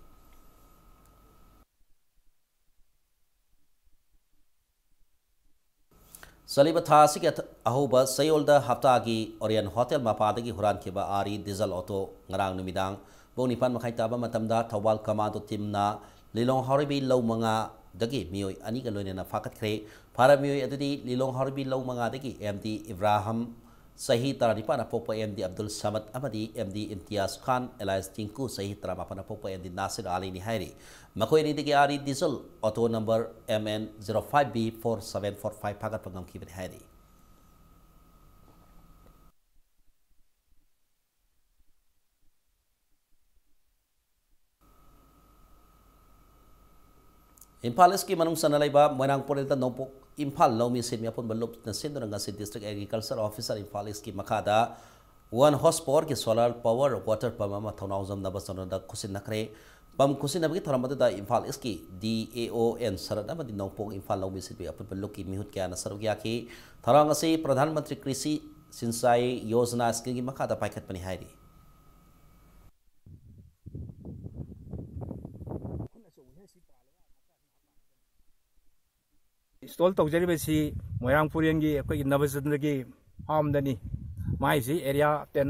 ꯆꯠꯂꯤꯕ ꯊꯥ ꯑꯁꯤꯒꯤ ꯑꯊ-, ꯑꯍꯧꯕ ꯆꯌꯣꯜꯗ ꯍꯞꯇꯥꯒꯤ ꯑꯣꯔꯤꯌꯟ ꯍꯣꯇꯦꯜ ꯃꯄꯥꯗꯒꯤ ꯍꯨꯔꯥꯟꯈꯤꯕ ꯑꯥꯔꯤ ꯗꯤꯖꯜ ꯑꯣꯇꯣ ꯉꯔꯥꯡ ꯅꯨꯃꯤꯗꯥꯡ ꯄꯨꯡ ꯅꯤꯄꯥꯟ ꯃꯈꯥꯏ ꯇꯥꯕ ꯃꯇꯝꯗ ꯊꯧꯕꯥꯜ ꯀꯃꯥꯟꯗꯣ ꯇꯤꯝꯅ ꯂꯤꯂꯣꯡ ꯍꯥꯎꯔꯩꯕꯤ ꯂꯧ ꯃꯉꯥꯗꯒꯤ ꯃꯤꯑꯣꯏ ꯑꯅꯤꯒ ꯂꯣꯏꯅꯅ ꯐꯥꯒꯠꯈ꯭ꯔꯦ꯫ ꯐꯥꯔꯕ ꯃꯤꯑꯣꯏ ꯑꯗꯨꯗꯤ ꯂꯤꯂꯣꯡ ꯍꯥꯎꯔꯩꯕꯤ ꯂꯧ ꯃꯉꯥꯗꯒꯤ ꯑꯦꯝ ꯗꯤ ꯏꯕ꯭ꯔꯥꯍꯝ, ꯆꯍꯤ ꯇꯔꯥꯅꯤꯄꯥꯟ ꯄꯣꯛꯄ ꯑꯦꯝ ꯗꯤ ꯑꯕꯗꯨꯜ ꯁꯃꯗ ꯑꯃꯗꯤ ꯑꯦꯝ ꯗꯤ ꯏꯝꯇꯤꯌꯥꯖ ꯈꯥꯟ ꯑꯦꯂꯥꯏꯁ ꯇꯤꯡꯀꯨ, ꯆꯍꯤ ꯇꯔꯥꯃꯥꯄꯟ ꯄꯣꯛꯄ ꯑꯦꯝ ꯗꯤ ꯅꯥꯁꯤꯔ ꯑꯂꯤꯅꯤ ꯍꯥꯏꯔꯤ꯫ ꯃꯈꯣꯏ ꯑꯅꯤꯗꯒꯤ ꯑꯥꯔꯤ diesel auto number M N zero five B four seven four five ꯐꯥꯒꯠꯄ ꯉꯝꯈꯤꯕꯅꯤ ꯍꯥꯏꯔꯤ꯫ ꯏꯝꯐꯥꯜ ꯏꯁꯀꯤ ꯃꯅꯨꯡ ꯆꯟꯅ ꯂꯩꯕ ꯃꯣꯏꯔꯥꯡ ꯄꯨꯔꯦꯜꯗ ꯅꯣꯡꯄꯣꯛ ꯏꯝꯐꯥꯜ ꯂꯧꯃꯤ ꯁꯤꯟꯃꯤ ꯑꯄꯨꯟꯕ ꯂꯨꯞꯅ ꯁꯤꯟꯗꯨꯅ ꯉꯁꯤ ꯗꯤꯁꯇ꯭ꯔꯤꯛ ꯑꯦꯒ꯭ꯔꯤꯀꯜꯆꯔ ꯑꯣꯐꯤꯁꯥꯔ ꯏꯝꯐꯥꯜ ꯏꯁꯀꯤ ꯃꯈꯥꯗ ꯋꯥꯟ ꯍꯣꯔꯁ ꯄꯥꯋꯔꯒꯤ ꯁꯣꯂꯥꯔ ꯄꯥꯋꯔ ꯋꯥꯇꯔ ꯄꯝ ꯑꯃ ꯊꯧꯅꯥꯎꯖꯝ ꯅꯕꯆꯟꯗ꯭ꯔꯗ ꯈꯨꯠꯁꯤꯟꯅꯈ꯭ꯔꯦ꯫ ꯄꯝ ꯈꯨꯠꯁꯤꯟꯅꯕꯒꯤ ꯊꯧꯔꯝ ꯑꯗꯨꯗ ꯏꯝꯐꯥꯜ ꯏꯁꯀꯤ D A O N ꯁꯔꯠ ꯑꯃꯗꯤ ꯅꯣꯡꯄꯣꯛ ꯏꯝꯐꯥꯜ ꯂꯧꯃꯤ ꯁꯤꯟꯃꯤ ꯑꯄꯨꯟꯕ ꯂꯨꯞꯀꯤ ꯃꯤꯍꯨꯠ ꯀꯌꯥꯅ ꯁꯔꯨꯛ ꯌꯥꯈꯤ꯫ ꯊꯧꯔꯥꯡ ꯑꯁꯤ ꯄ꯭ꯔꯙꯥꯟ ꯃꯟꯇ꯭ꯔꯤ ꯀ꯭ꯔꯤꯁꯤ ꯁꯤꯟꯆꯥꯏ ꯌꯣꯖꯅꯥ ꯁ꯭ꯀꯤꯝꯒꯤ ꯃꯈꯥꯗ ꯄꯥꯏꯈꯠꯄꯅꯤ ꯍꯥꯏꯔꯤ꯫ ꯏꯟꯁꯇꯣꯜ ꯇꯧꯖꯔꯤꯕꯁꯤ ꯃꯣꯏꯔꯥꯡ ꯄꯨꯔꯦꯟꯒꯤ ꯑꯩꯈꯣꯏꯒꯤ ꯅꯕꯆꯟꯗ꯭ꯔꯒꯤ ꯐꯥꯔꯝꯗꯅꯤ꯫ ꯃꯥꯏꯁꯤ ꯑꯦꯔꯤꯌꯥ ꯇꯦꯟ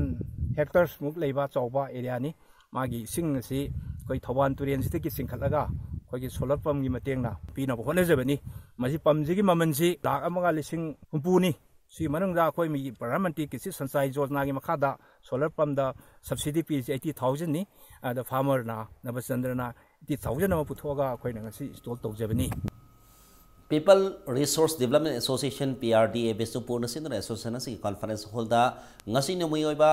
ꯍꯦꯛꯇꯔꯁꯃꯨꯛ ꯂꯩꯕ ꯆꯥꯎꯕ ꯑꯦꯔꯤꯌꯥꯅꯤ꯫ ꯃꯥꯒꯤ ꯏꯁꯤꯡ ꯑꯁꯤ ꯑꯩꯈꯣꯏ ꯊꯧꯕꯥꯜ ꯇꯨꯔꯦꯟꯁꯤꯗꯒꯤ ꯆꯤꯡꯈꯠꯂꯒ ꯑꯩꯈꯣꯏꯒꯤ ꯁꯣꯂꯔ ꯄꯝꯒꯤ ꯃꯇꯦꯡꯅ ꯄꯤꯅꯕ ꯍꯣꯠꯅꯖꯕꯅꯤ꯫ ꯃꯁꯤ ꯄꯝꯁꯤꯒꯤ ꯃꯃꯜꯁꯤ ꯂꯥꯈ ꯑꯃꯒ ꯂꯤꯁꯤꯡ ꯍꯨꯝꯐꯨꯅꯤ꯫ ꯁꯤ ꯃꯅꯨꯡꯗ ꯑꯩꯈꯣꯏ ꯃꯤꯒꯤ ꯄ꯭ꯔꯙꯥꯟ ꯃꯟꯇ꯭ꯔꯤ ꯀ꯭ꯔꯤꯁꯤ ꯁꯟꯆꯥꯏ ꯌꯣꯖꯅꯥꯒꯤ ꯃꯈꯥꯗ ꯁꯣꯂꯔ ꯄꯝꯗ ꯁꯕꯁꯤꯗꯤ ꯄꯤꯔꯤꯁꯤ ꯑꯩꯠꯇꯤ ꯊꯥꯎꯖꯟꯅꯤ꯫ ꯑꯗ ꯐꯥꯔꯃꯔꯅ, ꯅꯕꯆꯟꯗ꯭ꯔꯅ ꯑꯩꯠꯇꯤ ꯊꯥꯎꯖꯟ ꯑꯃ ꯄꯨꯊꯣꯛꯑꯒ ꯑꯩꯈꯣꯏꯅ ꯉꯁꯤ ꯏꯟꯁꯇꯣꯜ ꯇꯧꯖꯕꯅꯤ꯫ People Resource Development Association, P R D A, ꯕꯤꯁꯅꯨꯄꯨꯔꯅ ꯁꯤꯟꯗꯨꯅ ꯑꯦꯁꯣꯁꯤꯌꯦꯁꯟ ꯑꯁꯤꯒꯤ ꯀꯟꯐꯔꯦꯟꯁ ꯍꯣꯜꯗ ꯉꯁꯤ ꯅꯣꯡꯃꯩ ꯑꯣꯏꯕ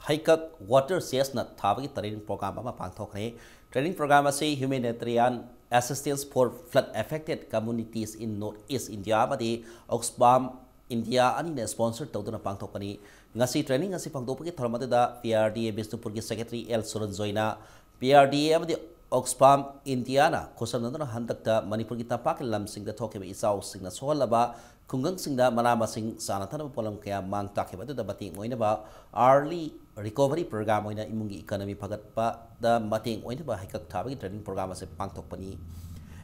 ꯍꯩꯀꯛ ꯋꯥꯇꯔ ꯆꯦꯁꯅꯠ ꯊꯥꯕꯒꯤ ꯇ꯭ꯔꯦꯅꯤꯡ ꯄ꯭ꯔꯣꯒ꯭ꯔꯥꯝ ꯑꯃ ꯄꯥꯡꯊꯣꯛꯈ꯭ꯔꯦ꯫ ꯇ꯭ꯔꯦꯅꯤꯡ ꯄ꯭ꯔꯣꯒ꯭ꯔꯥꯝ ꯑꯁꯤ Humanitarian Assistance for Flood Affected Communities in North East India ꯑꯃꯗꯤ Oxfam ꯏꯟꯗꯤꯌꯥ ꯑꯅꯤꯅ sponsor ꯇꯧꯗꯨꯅ ꯄꯥꯡꯊꯣꯛꯄꯅꯤ꯫ ꯉꯁꯤ training ꯑꯁꯤ ꯄꯥꯡꯊꯣꯛꯄꯒꯤ ꯊꯧꯔꯝ ꯑꯗꯨꯗ P R D A ꯕꯤꯁꯅꯨꯄꯨꯔꯒꯤ secretary L ꯁꯨꯔꯟꯖꯣꯏꯅ P R D A ꯑꯃꯗꯤ Oxfam ꯏꯟꯗꯤꯌꯥꯅ ꯈꯨꯠꯁꯝꯅꯗꯨꯅ ꯍꯟꯗꯛꯇ ꯃꯅꯤꯄꯨꯔꯒꯤ ꯇꯝꯄꯥꯛꯀꯤ ꯂꯝꯁꯤꯡꯗ ꯊꯣꯛꯈꯤꯕ ꯏꯆꯥꯎꯁꯤꯡꯅ ꯁꯣꯛꯍꯜꯂꯕ ꯈꯨꯡꯒꯪꯁꯤꯡꯗ ꯃꯅꯥ ꯃꯁꯤꯡ ꯆꯥꯅ ꯊꯛꯅꯕ ꯄꯣꯠꯂꯝ ꯀꯌꯥ ꯃꯥꯡ ꯇꯥꯛꯈꯤꯕ ꯑꯗꯨꯗ ꯃꯇꯦꯡ ꯑꯣꯏꯅꯕ early recovery program ꯑꯣꯏꯅ ꯏꯃꯨꯡꯒꯤ economy ꯐꯒꯠꯄꯗ ꯃꯇꯦꯡ ꯑꯣꯏꯅꯕ ꯍꯩꯀꯛ ꯊꯥꯕꯒꯤ training program ꯑꯁꯤ ꯄꯥꯡꯊꯣꯛꯄꯅꯤ꯫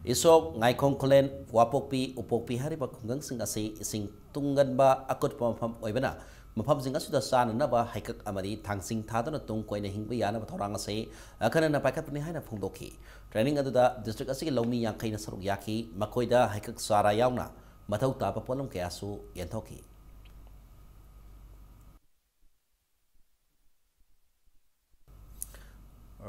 ꯏꯁꯣꯛ, ꯉꯥꯏꯈꯣꯡ ꯈꯨꯂꯦꯟ, ꯋꯥꯄꯣꯛꯄꯤ, ꯎꯄꯣꯛꯄꯤ ꯍꯥꯏꯔꯤꯕ ꯈꯨꯡꯒꯪꯁꯤꯡ ꯑꯁꯤ ꯏꯁꯤꯡ ꯇꯨꯡꯒꯟꯕ ꯑꯀꯨꯠꯄ ꯃꯐꯝ ꯑꯣꯏꯕꯅ, ꯃꯐꯝꯁꯤꯡ ꯑꯁꯤꯗ ꯆꯥꯅꯅꯕ ꯍꯩꯀꯛ ꯑꯃꯗꯤ ꯊꯥꯡꯁꯤꯡ ꯊꯥꯗꯨꯅ ꯇꯨꯡ ꯀꯣꯏꯅ ꯍꯤꯡꯕ ꯌꯥꯅꯕ ꯊꯧꯔꯥꯡ ꯑꯁꯤ ꯑꯈꯟꯅꯅ ꯄꯥꯏꯈꯠꯄꯅꯤ ꯍꯥꯏꯅ ꯐꯣꯡꯗꯣꯛꯈꯤ꯫ Training ꯑꯗꯨꯗ district ꯑꯁꯤꯒꯤ ꯂꯧꯃꯤ ꯌꯥꯡꯈꯩꯅ ꯁꯔꯨꯛ ꯌꯥꯈꯤ꯫ ꯃꯈꯣꯏꯗ ꯍꯩꯀꯛ ꯆꯥꯔꯥ ꯌꯥꯎꯅ ꯃꯊꯧ ꯇꯥꯕ ꯄꯣꯠꯂꯝ ꯀꯌꯥꯁꯨ ꯌꯦꯟꯊꯣꯛꯈꯤ꯫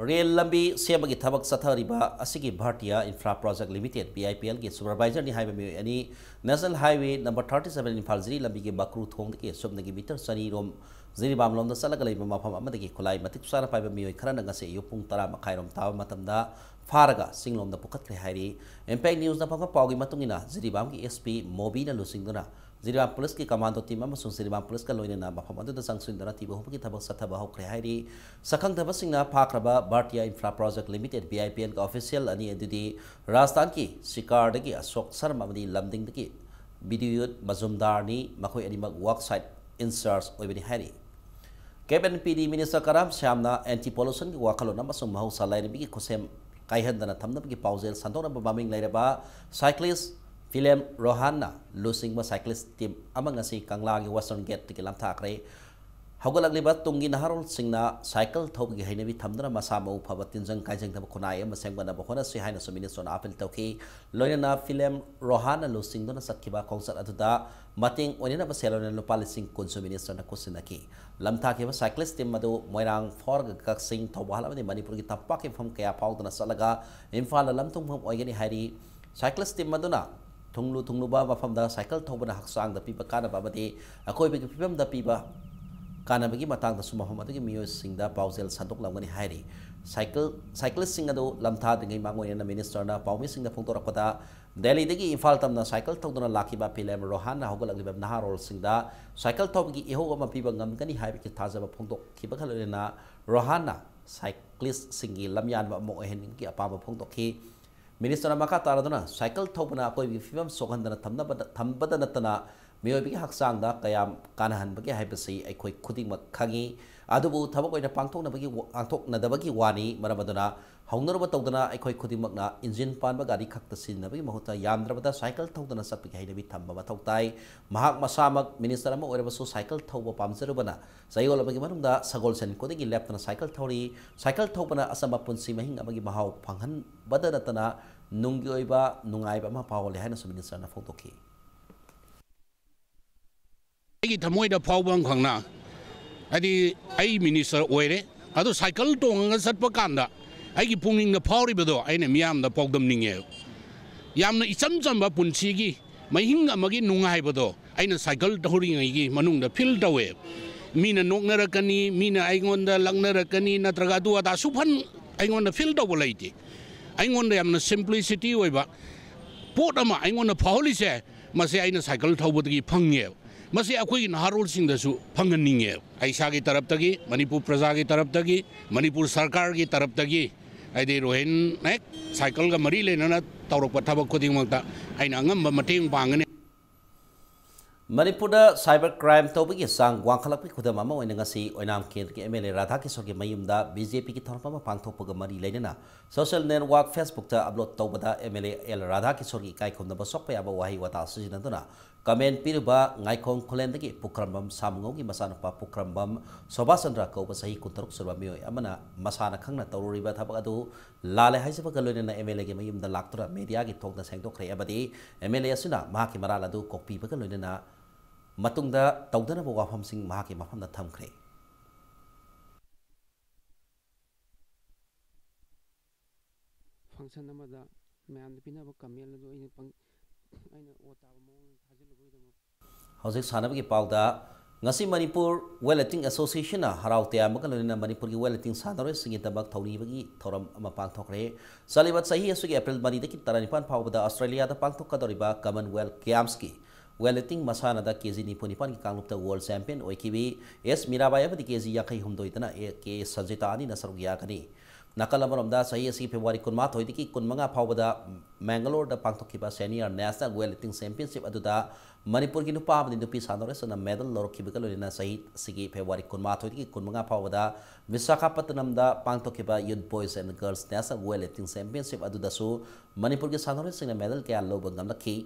ꯔꯦꯜ ꯂꯝꯕꯤ ꯁꯦꯝꯕꯒꯤ ꯊꯕꯛ ꯆꯠꯊꯔꯤꯕ ꯑꯁꯤꯒꯤ Bhartia infra project limited, V I P ꯑꯦꯜꯒꯤ supervisorꯅꯤ ꯍꯥꯏꯕ ꯃꯤꯑꯣꯏ ꯑꯅꯤ National Highway number thirty seven Imphal ꯖꯤꯔꯤ ꯂꯝꯕꯤꯒꯤ ꯕꯀ꯭ꯔꯨ ꯊꯣꯡꯗꯒꯤ ꯁꯨꯞꯅꯒꯤ ꯃꯤꯇꯔ ꯆꯅꯤ ꯔꯣꯝ ꯖꯤꯔꯤꯕꯥꯝ ꯂꯣꯝꯗ ꯆꯠꯂꯒ ꯂꯩꯕ ꯃꯐꯝ ꯑꯃꯗꯒꯤ ꯈꯨꯠꯂꯥꯏ ꯃꯇꯤꯛ ꯆꯥꯅ ꯄꯥꯏꯕ ꯃꯤꯑꯣꯏ ꯈꯔꯅ ꯉꯁꯤ ꯑꯌꯨꯛ ꯄꯨꯡ ꯇꯔꯥ ꯃꯈꯥꯏꯔꯣꯝ ꯇꯥꯕ ꯃꯇꯝꯗ ꯐꯥꯔꯒ ꯆꯤꯡꯂꯣꯝꯗ ꯄꯨꯈꯠꯈ꯭ꯔꯦ ꯍꯥꯏꯔꯤ꯫ Impact Newsꯅ ꯐꯪꯕ ꯄꯥꯎꯒꯤ ꯃꯇꯨꯡ ꯏꯟꯅ, ꯖꯤꯔꯤꯕꯥꯝꯒꯤ S P ꯃꯣꯕꯤꯅ ꯂꯨꯆꯤꯡꯗꯨꯅ ꯖꯤꯔꯤꯕꯥꯝ ꯄꯨꯂꯤꯁꯀꯤ commando team ꯑꯃꯁꯨꯡ ꯖꯤꯔꯤꯕꯥꯝ ꯄꯨꯂꯤꯁꯀ ꯂꯣꯏꯅꯅ ꯃꯐꯝ ꯑꯗꯨꯗ ꯆꯪꯁꯤꯟꯗꯨꯅ ꯊꯤꯕ ꯍꯨꯝꯕꯒꯤ ꯊꯕꯛ ꯆꯠꯊꯕ ꯍꯧꯈ꯭ꯔꯦ ꯍꯥꯏꯔꯤ꯫ ꯁꯛꯈꯪꯗꯕꯁꯤꯡꯅ ꯐꯥꯈ꯭ꯔꯕ Bhartia infra project limited, V I P ꯑꯦꯜꯒꯤ official ꯑꯅꯤ ꯑꯗꯨꯗꯤ ꯔꯥꯖꯁꯊꯥꯟꯒꯤ ꯁꯤꯀꯥꯔꯗꯒꯤ ꯑꯁꯣꯛ ꯁꯔꯃ ꯑꯃꯗꯤ ꯂꯝꯗꯤꯡꯗꯒꯤ ꯕꯤꯗ꯭ꯌꯨꯠ ꯃꯖꯨꯝꯗꯥꯔꯅꯤ꯫ ꯃꯈꯣꯏ ꯑꯅꯤꯃꯛ work site in charge ꯑꯣꯏꯕꯅꯤ ꯍꯥꯏꯔꯤ꯫ ꯀꯦꯕꯤꯟ ꯄꯤ ꯗꯤ ꯃꯤꯅꯤꯁꯇꯔ ꯀꯔꯥꯝ ꯁ꯭ꯌꯥꯝꯅ anti pollutionꯒꯤ ꯋꯥꯈꯜꯂꯣꯟ ꯑꯃꯁꯨꯡ ꯃꯍꯧꯁꯥ ꯂꯥꯏꯔꯦꯝꯕꯤꯒꯤ ꯈꯨꯠꯁꯦꯝ ꯀꯥꯏꯍꯟꯗꯅ ꯊꯝꯅꯕꯒꯤ ꯄꯥꯎꯖꯦꯜ ꯁꯟꯗꯣꯛꯅꯕ ꯃꯃꯤꯡ ꯂꯩꯔꯕ cyclist ꯐꯤꯂꯦꯝ ꯔꯣꯍꯥꯟꯅ ꯂꯨꯆꯤꯡꯕ cyclist team ꯑꯃ ꯉꯁꯤ ꯀꯪꯂꯥꯒꯤ Western Gateꯇꯒꯤ ꯂꯥꯟꯊꯥꯈ꯭ꯔꯦ꯫ ꯍꯧꯒꯠꯂꯛꯂꯤꯕ ꯇꯨꯡꯒꯤ ꯅꯍꯥꯔꯣꯜꯁꯤꯡꯅ cycle ꯊꯧꯕꯒꯤ ꯍꯩꯅꯕꯤ ꯊꯝꯗꯨꯅ ꯃꯁꯥ ꯃꯎ ꯐꯕ, ꯇꯤꯟꯖꯪ ꯀꯥꯏꯖꯪꯗꯕ ꯈꯨꯟꯅꯥꯏ ꯑꯃ ꯁꯦꯝꯒꯠꯅꯕ ꯍꯣꯠꯅꯁꯤ ꯍꯥꯏꯅꯁꯨ ꯃꯤꯅꯤꯁꯇꯔꯅ appeal ꯇꯧꯈꯤ꯫ ꯂꯣꯏꯅꯅ ꯐꯤꯂꯦꯝ ꯔꯣꯍꯥꯟꯅ ꯂꯨꯆꯤꯡꯗꯨꯅ ꯆꯠꯈꯤꯕ ꯈꯣꯡꯆꯠ ꯑꯗꯨꯗ ꯃꯇꯦꯡ ꯑꯣꯏꯅꯅꯕ ꯁꯦꯜ ꯑꯣꯏꯅ ꯂꯨꯄꯥ ꯂꯤꯁꯤꯡ ꯀꯨꯟꯁꯨ ꯃꯤꯅꯤꯁꯇꯔꯅ ꯈꯨꯠꯁꯤꯟꯅꯈꯤ꯫ ꯂꯝꯊꯥꯈꯤꯕ cyclist team ꯑꯗꯨ ꯃꯣꯏꯔꯥꯡ, ꯐꯣꯔꯒ, ꯀꯛꯆꯤꯡ, ꯊꯧꯕꯥꯜ ꯑꯃꯗꯤ ꯃꯅꯤꯄꯨꯔꯒꯤ ꯇꯝꯄꯥꯛꯀꯤ ꯃꯐꯝ ꯀꯌꯥ ꯐꯥꯎꯗꯨꯅ ꯆꯠꯂꯒ ꯏꯝꯐꯥꯜꯗ ꯂꯝ ꯊꯨꯡꯐꯝ ꯑꯣꯏꯒꯅꯤ ꯍꯥꯏꯔꯤ꯫ Cyclist team ꯑꯗꯨꯅ ꯊꯨꯡꯂꯨ ꯊꯨꯡꯂꯨꯕ ꯃꯐꯝꯗ cycle ꯊꯧꯕꯅ ꯍꯛꯆꯥꯡꯗ ꯄꯤꯕ ꯀꯥꯟꯅꯕ ꯑꯃꯗꯤ ꯑꯀꯣꯏꯕꯒꯤ ꯐꯤꯕꯝꯗ ꯄꯤꯕ ꯀꯥꯟꯅꯕꯒꯤ ꯃꯇꯥꯡꯗꯁꯨ ꯃꯐꯝ ꯑꯗꯨꯒꯤ ꯃꯤꯑꯣꯏꯁꯤꯡꯗ ꯄꯥꯎꯖꯦꯜ ꯁꯟꯗꯣꯛꯂꯝꯒꯅꯤ ꯍꯥꯏꯔꯤ꯫ ꯁꯥꯏꯀꯜ ꯁꯥꯏꯀ꯭ꯂꯤꯁꯁꯤꯡ ꯑꯗꯨ ꯂꯝꯊꯥꯗ꯭ꯔꯤꯉꯩ ꯃꯥꯡꯑꯣꯏꯅꯅ ꯃꯤꯅꯤꯁꯇꯔꯅ ꯄꯥꯎꯃꯤꯁꯤꯡꯗ ꯐꯣꯡꯗꯣꯔꯛꯄꯗ, ꯗꯦꯜꯂꯤꯗꯒꯤ ꯏꯝꯐꯥꯜ ꯇꯝꯅ ꯁꯥꯏꯀꯜ ꯊꯧꯗꯨꯅ ꯂꯥꯛꯈꯤꯕ ꯐꯤꯂꯦꯝ ꯔꯣꯍꯥꯟꯅ ꯍꯧꯒꯠꯂꯛꯂꯤꯕ ꯅꯍꯥꯔꯣꯜꯁꯤꯡꯗ ꯁꯥꯏꯀꯜ ꯊꯧꯕꯒꯤ ꯏꯍꯧ ꯑꯃ ꯄꯤꯕ ꯉꯝꯒꯅꯤ ꯍꯥꯏꯕꯒꯤ ꯊꯥꯖꯕ ꯐꯣꯡꯗꯣꯛꯈꯤꯕꯒ ꯂꯣꯏꯅꯅ ꯔꯣꯍꯥꯟꯅ ꯁꯥꯏꯀ꯭ꯂꯤꯁꯁꯤꯡꯒꯤ ꯂꯝꯌꯥꯟꯕ ꯑꯃ ꯑꯣꯏꯍꯟꯅꯤꯡꯕꯒꯤ ꯑꯄꯥꯝꯕ ꯐꯣꯡꯗꯣꯛꯈꯤ꯫ ꯃꯤꯅꯤꯁꯇꯔꯅ ꯃꯈꯥ ꯇꯥꯔꯗꯨꯅ ꯁꯥꯏꯀꯜ ꯊꯧꯕꯅ ꯑꯀꯣꯏꯕꯒꯤ ꯐꯤꯕꯝ ꯁꯣꯛꯍꯟꯗꯅ ꯊꯝꯅꯕꯗ, ꯊꯝꯕꯗ ꯅꯠꯇꯅ ꯃꯤꯑꯣꯏꯕꯒꯤ ꯍꯛꯆꯥꯡꯗ ꯀꯌꯥꯝ ꯀꯥꯟꯅꯍꯟꯕꯒꯦ ꯍꯥꯏꯕꯁꯤ ꯑꯩꯈꯣꯏ ꯈꯨꯗꯤꯡꯃꯛ ꯈꯪꯏ꯫ ꯑꯗꯨꯕꯨ ꯊꯕꯛ ꯑꯣꯏꯅ ꯄꯥꯡꯊꯣꯛꯅꯕꯒꯤ ꯋꯥ-, ꯄꯥꯡꯊꯣꯛꯅꯗꯕꯒꯤ ꯋꯥꯅꯤ꯫ ꯃꯔꯝ ꯑꯗꯨꯅ ꯍꯧꯅꯔꯨꯕ ꯇꯧꯗꯅ ꯑꯩꯈꯣꯏ ꯈꯨꯗꯤꯡꯃꯛꯅ ꯏꯟꯖꯤꯟ ꯄꯥꯟꯕ ꯒꯥꯔꯤ ꯈꯛꯇ ꯁꯤꯖꯤꯟꯅꯕꯒꯤ ꯃꯍꯨꯠꯇ ꯌꯥꯝꯗ꯭ꯔꯕꯗ ꯁꯥꯏꯀꯜ ꯊꯧꯗꯅ ꯆꯠꯄꯒꯤ ꯍꯩꯅꯕꯤ ꯊꯝꯕ ꯃꯊꯧ ꯇꯥꯏ꯫ ꯃꯍꯥꯛ ꯃꯁꯥꯃꯛ ꯃꯤꯅꯤꯁꯇꯔ ꯑꯃ ꯑꯣꯏꯔꯕꯁꯨ ꯁꯥꯏꯀꯜ ꯊꯧꯕ ꯄꯥꯝꯖꯔꯨꯕꯅ ꯆꯌꯣꯜ ꯑꯃꯒꯤ ꯃꯅꯨꯡꯗ ꯁꯒꯣꯜꯁꯦꯟ ꯈꯨꯗꯤꯡꯒꯤ ꯂꯦꯞꯇꯅ ꯁꯥꯏꯀꯜ ꯊꯧꯔꯤ꯫ ꯁꯥꯏꯀꯜ ꯊꯧꯕꯅ ꯑꯆꯝꯕ ꯄꯨꯟꯁꯤ ꯃꯍꯤꯡ ꯑꯃꯒꯤ ꯃꯍꯥꯎ ꯐꯪꯍꯟꯕꯗ ꯅꯠꯇꯅ ꯅꯨꯡꯒꯤ ꯑꯣꯏꯕ ꯅꯨꯡꯉꯥꯏꯕ ꯑꯃ ꯐꯥꯎꯍꯜꯂꯤ ꯍꯥꯏꯅꯁꯨ ꯃꯤꯅꯤꯁꯇꯔꯅ ꯐꯣꯡꯗꯣꯛꯈꯤ꯫ ꯑꯩꯒꯤ ꯊꯃꯣꯏꯗ ꯐꯥꯎꯕ ꯑꯃꯈꯛꯅ, ꯍꯥꯏꯗꯤ, ꯑꯩ ꯃꯤꯅꯤꯁꯇꯔ ꯑꯣꯏꯔꯦ, ꯑꯗꯣ ꯁꯥꯏꯀꯜ ꯇꯣꯡꯉꯒ ꯆꯠꯄ ꯀꯥꯟꯗ ꯑꯩꯒꯤ ꯄꯨꯛꯅꯤꯡꯗ ꯐꯥꯎꯔꯤꯕꯗꯣ ꯑꯩꯅ ꯃꯤꯌꯥꯝꯗ ꯄꯥꯎꯗꯝꯅꯤꯡꯉꯦ꯫ ꯌꯥꯝꯅ ꯏꯆꯝ ꯆꯝꯕ ꯄꯨꯟꯁꯤꯒꯤ ꯃꯍꯤꯡ ꯑꯃꯒꯤ ꯅꯨꯡꯉꯥꯏꯕꯗꯣ ꯑꯩꯅ ꯁꯥꯏꯀꯜ ꯊꯧꯔꯤꯉꯩꯒꯤ ꯃꯅꯨꯡꯗ ꯐꯤꯜ ꯇꯧꯋꯦ꯫ ꯃꯤꯅ ꯅꯣꯛꯅꯔꯛꯀꯅꯤ, ꯃꯤꯅ ꯑꯩꯉꯣꯟꯗ ꯂꯛꯅꯔꯛꯀꯅꯤ, ꯅꯠꯇ꯭ꯔꯒ ꯑꯗꯨ ꯑꯗꯥ ꯁꯨꯐꯟ ꯑꯩꯉꯣꯟꯗ ꯐꯤꯜ ꯇꯧꯕ ꯂꯩꯇꯦ꯫ ꯑꯩꯉꯣꯟꯗ ꯌꯥꯝꯅ ꯁꯤꯝꯄ꯭ꯂꯤꯁꯤꯇꯤ ꯑꯣꯏꯕ ꯄꯣꯠ ꯑꯃ ꯑꯩꯉꯣꯟꯗ ꯐꯥꯎꯍꯜꯂꯤꯁꯦ, ꯃꯁꯤ ꯑꯩꯅ ꯁꯥꯏꯀꯜ ꯊꯧꯕꯗꯒꯤ ꯐꯪꯉꯦꯕ꯫ ꯃꯁꯤ ꯑꯩꯈꯣꯏꯒꯤ ꯅꯍꯥꯔꯣꯜꯁꯤꯡꯗꯁꯨ ꯐꯪꯍꯟꯅꯤꯡꯉꯦꯕ꯫ ꯑꯩ ꯏꯁꯥꯒꯤ ꯇꯔꯞꯇꯒꯤ, ꯃꯅꯤꯄꯨꯔ ꯄ꯭ꯔꯖꯥꯒꯤ ꯇꯔꯞꯇꯒꯤ, ꯃꯅꯤꯄꯨꯔ ꯁꯔꯀꯥꯔꯒꯤ ꯇꯔꯞꯇꯒꯤ, ꯍꯥꯏꯗꯤ ꯔꯣꯍꯤꯟ ꯍꯦꯛ ꯁꯥꯏꯀꯜꯒ ꯃꯔꯤ ꯂꯩꯅꯅ ꯇꯧꯔꯛꯄ ꯊꯕꯛ ꯈꯨꯗꯤꯡꯃꯛꯇ ꯑꯩꯅ ꯑꯉꯝꯕ ꯃꯇꯦꯡ ꯄꯥꯡꯒꯅꯤ꯫ ꯃꯅꯤꯄꯨꯔꯗ ꯁꯥꯏꯕꯔ ꯀ꯭ꯔꯥꯏꯝ ꯇꯧꯕꯒꯤ ꯆꯥꯡ ꯋꯥꯡꯈꯠꯂꯛꯄꯒꯤ ꯈꯨꯗꯝ ꯑꯃ ꯑꯣꯏꯅ ꯉꯁꯤ ꯑꯣꯏꯅꯥꯝ ꯀꯦꯟꯗ꯭ꯔꯒꯤ ꯑꯦꯝ ꯑꯦꯜ ꯑꯦ ꯔꯥꯙꯥꯀꯤꯁꯣꯔꯒꯤ ꯃꯌꯨꯝꯗ ꯕꯤ ꯖꯦ ꯄꯤꯒꯤ ꯊꯧꯔꯝ ꯑꯃ ꯄꯥꯡꯊꯣꯛꯄꯒ ꯃꯔꯤ ꯂꯩꯅꯅ ꯁꯣꯁꯤꯌꯦꯜ ꯅꯦꯠꯋꯥꯔꯛ ꯐꯦꯁꯕꯨꯛꯇ ꯑꯞꯂꯣꯗ ꯇꯧꯕꯗ ꯑꯦꯝ ꯑꯦꯜ ꯑꯦ ꯑꯦꯜ ꯔꯥꯙꯥꯀꯤꯁꯣꯔꯒꯤ ꯏꯀꯥꯏ ꯈꯨꯝꯅꯕ ꯁꯣꯛꯄ ꯌꯥꯕ ꯋꯥꯍꯩ ꯋꯥꯇꯥ ꯁꯤꯖꯤꯟꯅꯗꯨꯅ ꯀꯃꯦꯟ ꯄꯤꯔꯤꯕ ꯉꯥꯏꯈꯣꯡ ꯈꯨꯂꯦꯟꯗꯒꯤ ꯄꯨꯈ꯭ꯔꯝꯕꯝ ꯁꯥꯃꯨꯉꯧꯒꯤ ꯃꯆꯥꯅꯨꯄꯥ ꯄꯨꯈ꯭ꯔꯝꯕꯝ ꯁꯣꯚꯥꯆꯟꯗ꯭ꯔ ꯀꯧꯕ ꯆꯍꯤ ꯀꯨꯟꯇꯔꯨꯛ ꯁꯨꯔꯕ ꯃꯤꯑꯣꯏ ꯑꯃꯅ ꯃꯁꯥꯅ ꯈꯪꯅ ꯇꯧꯔꯨꯔꯤꯕ ꯊꯕꯛ ꯑꯗꯨ ꯂꯥꯜꯂꯦ ꯍꯥꯏꯖꯕꯒ ꯂꯣꯏꯅꯅ ꯑꯦꯝ ꯑꯦꯜ ꯑꯦꯒꯤ ꯃꯌꯨꯝꯗ ꯂꯥꯛꯇꯨꯅ ꯃꯦꯗꯤꯌꯥꯒꯤ ꯊꯣꯡꯗ ꯁꯦꯡꯗꯣꯛꯈ꯭ꯔꯦ ꯑꯃꯗꯤ ꯑꯦꯝ ꯑꯦꯜ ꯑꯦ ꯑꯁꯤꯅ ꯃꯍꯥꯛꯀꯤ ꯃꯔꯥꯜ ꯑꯗꯨ ꯀꯣꯛꯄꯤꯕꯒ ꯂꯣꯏꯅꯅ ꯃꯇꯨꯡꯗ ꯇꯧꯗꯅꯕ ꯋꯥꯐꯝꯁꯤꯡ ꯃꯍꯥꯛꯀꯤ ꯃꯐꯝꯗ ꯊꯝꯈ꯭ꯔꯦ꯫ ꯐꯪꯁꯟ ꯑꯃꯗ ꯃꯌꯥꯝꯗ ꯄꯤꯅꯕ ꯀꯃꯦꯟ ꯑꯗꯨ ꯑꯩꯅ ꯄꯪ-, ꯑꯩꯅ ꯑꯣ ꯇꯥꯕ ꯃꯑꯣꯡꯗ ꯊꯥꯖꯤꯜꯂꯨꯕꯒꯤꯗꯃꯛ꯫ ꯍꯧꯖꯤꯛ ꯁꯥꯟꯅꯕꯒꯤ ꯄꯥꯎꯗ ꯉꯁꯤ ꯃꯅꯤꯄꯨꯔ ꯋꯦꯠ ꯂꯤꯐꯇꯤꯡ ꯑꯦꯁꯣꯁꯤꯌꯦꯁꯟꯅ ꯍꯔꯥꯎ ꯇꯌꯥꯝꯕꯒ ꯂꯣꯏꯅꯅ ꯃꯅꯤꯄꯨꯔꯒꯤ ꯋꯦꯠ ꯂꯤꯐꯇꯤꯡ ꯁꯥꯟꯅꯔꯣꯏꯁꯤꯡꯒꯤꯗꯃꯛ ꯊꯧꯅꯤꯕꯒꯤ ꯊꯧꯔꯝ ꯑꯃ ꯄꯥꯡꯊꯣꯛꯈ꯭ꯔꯦ꯫ ꯆꯠꯂꯤꯕ ꯆꯍꯤ ꯑꯁꯤꯒꯤ ꯑꯦꯄ꯭ꯔꯤꯜ ꯃꯔꯤꯗꯒꯤ ꯇꯔꯥꯅꯤꯄꯥꯟ ꯐꯥꯎꯕꯗ ꯑꯁꯇ꯭ꯔꯦꯂꯤꯌꯥꯗ ꯄꯥꯡꯊꯣꯛꯀꯗꯧꯔꯤꯕ ꯀꯃꯟꯋꯦꯜꯊ ꯒꯦꯝꯁꯀꯤ ꯋꯦꯠ ꯂꯤꯐꯇꯤꯡ ꯃꯁꯥꯟꯅꯗ ꯀꯦ ꯖꯤ ꯅꯤꯐꯨ ꯅꯤꯄꯥꯟꯒꯤ ꯀꯥꯡꯂꯨꯞꯇ ꯋꯥꯔꯜꯗ ꯆꯦꯝꯄꯤꯌꯟ ꯑꯣꯏꯈꯤꯕꯤ ꯑꯦꯁ ꯃꯤꯔꯥꯕꯥꯏ ꯑꯃꯗꯤ ꯀꯦ ꯖꯤ ꯌꯥꯡꯈꯩ ꯍꯨꯝꯗꯣꯏꯗꯅ ꯑꯦ ꯀꯦ ꯁꯟꯖꯤꯇꯥ ꯑꯅꯤꯅ ꯁꯔꯨꯛ ꯌꯥꯒꯅꯤ꯫ ꯅꯥꯀꯜ ꯑꯃꯔꯣꯝꯗ, ꯆꯍꯤ ꯑꯁꯤꯒꯤ ꯐꯦꯕ꯭ꯔꯨꯋꯥꯔꯤ ꯀꯨꯟꯃꯥꯊꯣꯏꯗꯒꯤ ꯀꯨꯟꯃꯉꯥ ꯐꯥꯎꯕꯗ ꯃꯦꯡꯒꯂꯣꯔꯗ ꯄꯥꯡꯊꯣꯛꯈꯤꯕ senior national weightlifting championship ꯑꯗꯨꯗ ꯃꯅꯤꯄꯨꯔꯒꯤ ꯅꯨꯄꯥ ꯑꯃꯗꯤ ꯅꯨꯄꯤ ꯁꯥꯟꯅꯔꯣꯏꯁꯤꯡꯅ ꯃꯦꯗꯜ ꯂꯧꯔꯛꯈꯤꯕꯒ ꯂꯣꯏꯅꯅ ꯆꯍꯤ ꯑꯁꯤꯒꯤ ꯐꯦꯕ꯭ꯔꯨꯋꯥꯔꯤ ꯀꯨꯟꯃꯥꯊꯣꯏꯗꯒꯤ ꯀꯨꯟꯃꯉꯥ ꯐꯥꯎꯕꯗ ꯕꯤꯁꯥꯈꯥꯄꯠꯇꯅꯝꯗ ꯄꯥꯡꯊꯣꯛꯈꯤꯕ youth boys and girls national weightlifting championship ꯑꯗꯨꯗꯁꯨ ꯃꯅꯤꯄꯨꯔꯒꯤ ꯁꯥꯟꯅꯔꯣꯏꯁꯤꯡꯅ ꯃꯦꯗꯜ ꯀꯌꯥ ꯂꯧꯕ ꯉꯝꯂꯛꯈꯤ꯫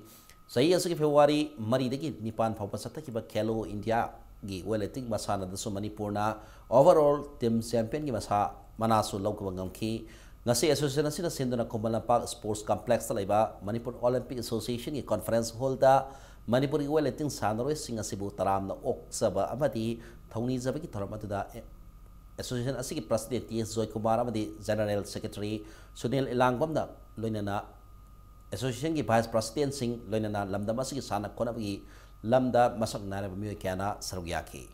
ꯆꯍꯤ ꯑꯁꯤꯒꯤ ꯐꯦꯕ꯭ꯔꯨꯋꯥꯔꯤ ꯃꯔꯤꯗꯒꯤ ꯅꯤꯄꯥꯟ ꯐꯥꯎꯕ ꯆꯠꯊꯈꯤꯕ ꯈꯦꯂꯣ ꯏꯟꯗꯤꯌꯥꯒꯤ ꯋꯦꯠ ꯂꯤꯐꯇꯤꯡ ꯃꯁꯥꯟꯅꯗꯁꯨ ꯃꯅꯤꯄꯨꯔꯅ ꯑꯣꯚꯔ ꯑꯣꯜ ꯇꯤꯝ ꯆꯦꯝꯄꯤꯌꯟꯒꯤ ꯃꯁꯥ ꯃꯅꯥꯁꯨ ꯂꯧꯕ ꯉꯝꯈꯤ꯫ ꯉꯁꯤ ꯑꯦꯁꯣꯁꯤꯌꯦꯁꯟ ꯑꯁꯤꯅ ꯁꯤꯟꯗꯨꯅ ꯈꯨꯃꯟ ꯂꯝꯄꯥꯛ ꯁ꯭ꯄꯣꯔꯠꯁ ꯀꯝꯄ꯭ꯂꯦꯛꯁꯇ ꯂꯩꯕ ꯃꯅꯤꯄꯨꯔ ꯑꯣꯂꯤꯝꯄꯤꯛ ꯑꯦꯁꯣꯁꯤꯌꯦꯁꯟꯒꯤ ꯀꯣꯟꯐꯔꯦꯟꯁ ꯍꯣꯜꯗ ꯃꯅꯤꯄꯨꯔꯒꯤ ꯋꯦꯠ ꯂꯤꯐꯇꯤꯡ ꯁꯥꯟꯅꯔꯣꯏꯁꯤꯡ ꯑꯁꯤꯕꯨ ꯇꯔꯥꯝꯅ ꯑꯣꯛꯆꯕ ꯑꯃꯗꯤ ꯊꯧꯅꯤꯖꯕꯒꯤ ꯊꯧꯔꯝ ꯑꯗꯨꯗ ꯑꯦꯁꯣꯁꯤꯌꯦꯁꯟ ꯑꯁꯤꯒꯤ ꯄ꯭ꯔꯁꯤꯗꯦꯟ ꯇꯤ ꯑꯦꯁ ꯖꯣꯏꯀꯨꯃꯥꯔ ꯑꯃꯗꯤ ꯖꯦꯅꯔꯦꯜ ꯁꯦꯀ꯭ꯔꯦꯇꯔꯤ ꯁꯨꯅꯤꯜ ꯏꯂꯥꯡꯕꯝꯅ ꯂꯣꯏꯅꯅ ꯑꯦꯁꯣꯁꯤꯌꯦꯁꯟꯒꯤ ꯚꯥꯏꯁ ꯄ꯭ꯔꯁꯤꯗꯦꯟꯁꯤꯡ, ꯂꯣꯏꯅꯅ ꯂꯝꯗꯝ ꯑꯁꯤꯒꯤ ꯁꯥꯟꯅ ꯈꯣꯠꯅꯕꯒꯤ ꯂꯝꯗ ꯃꯁꯛ ꯅꯥꯏꯔꯕ ꯃꯤꯑꯣꯏ ꯀꯌꯥꯅ ꯁꯔꯨꯛ ꯌꯥꯈꯤ꯫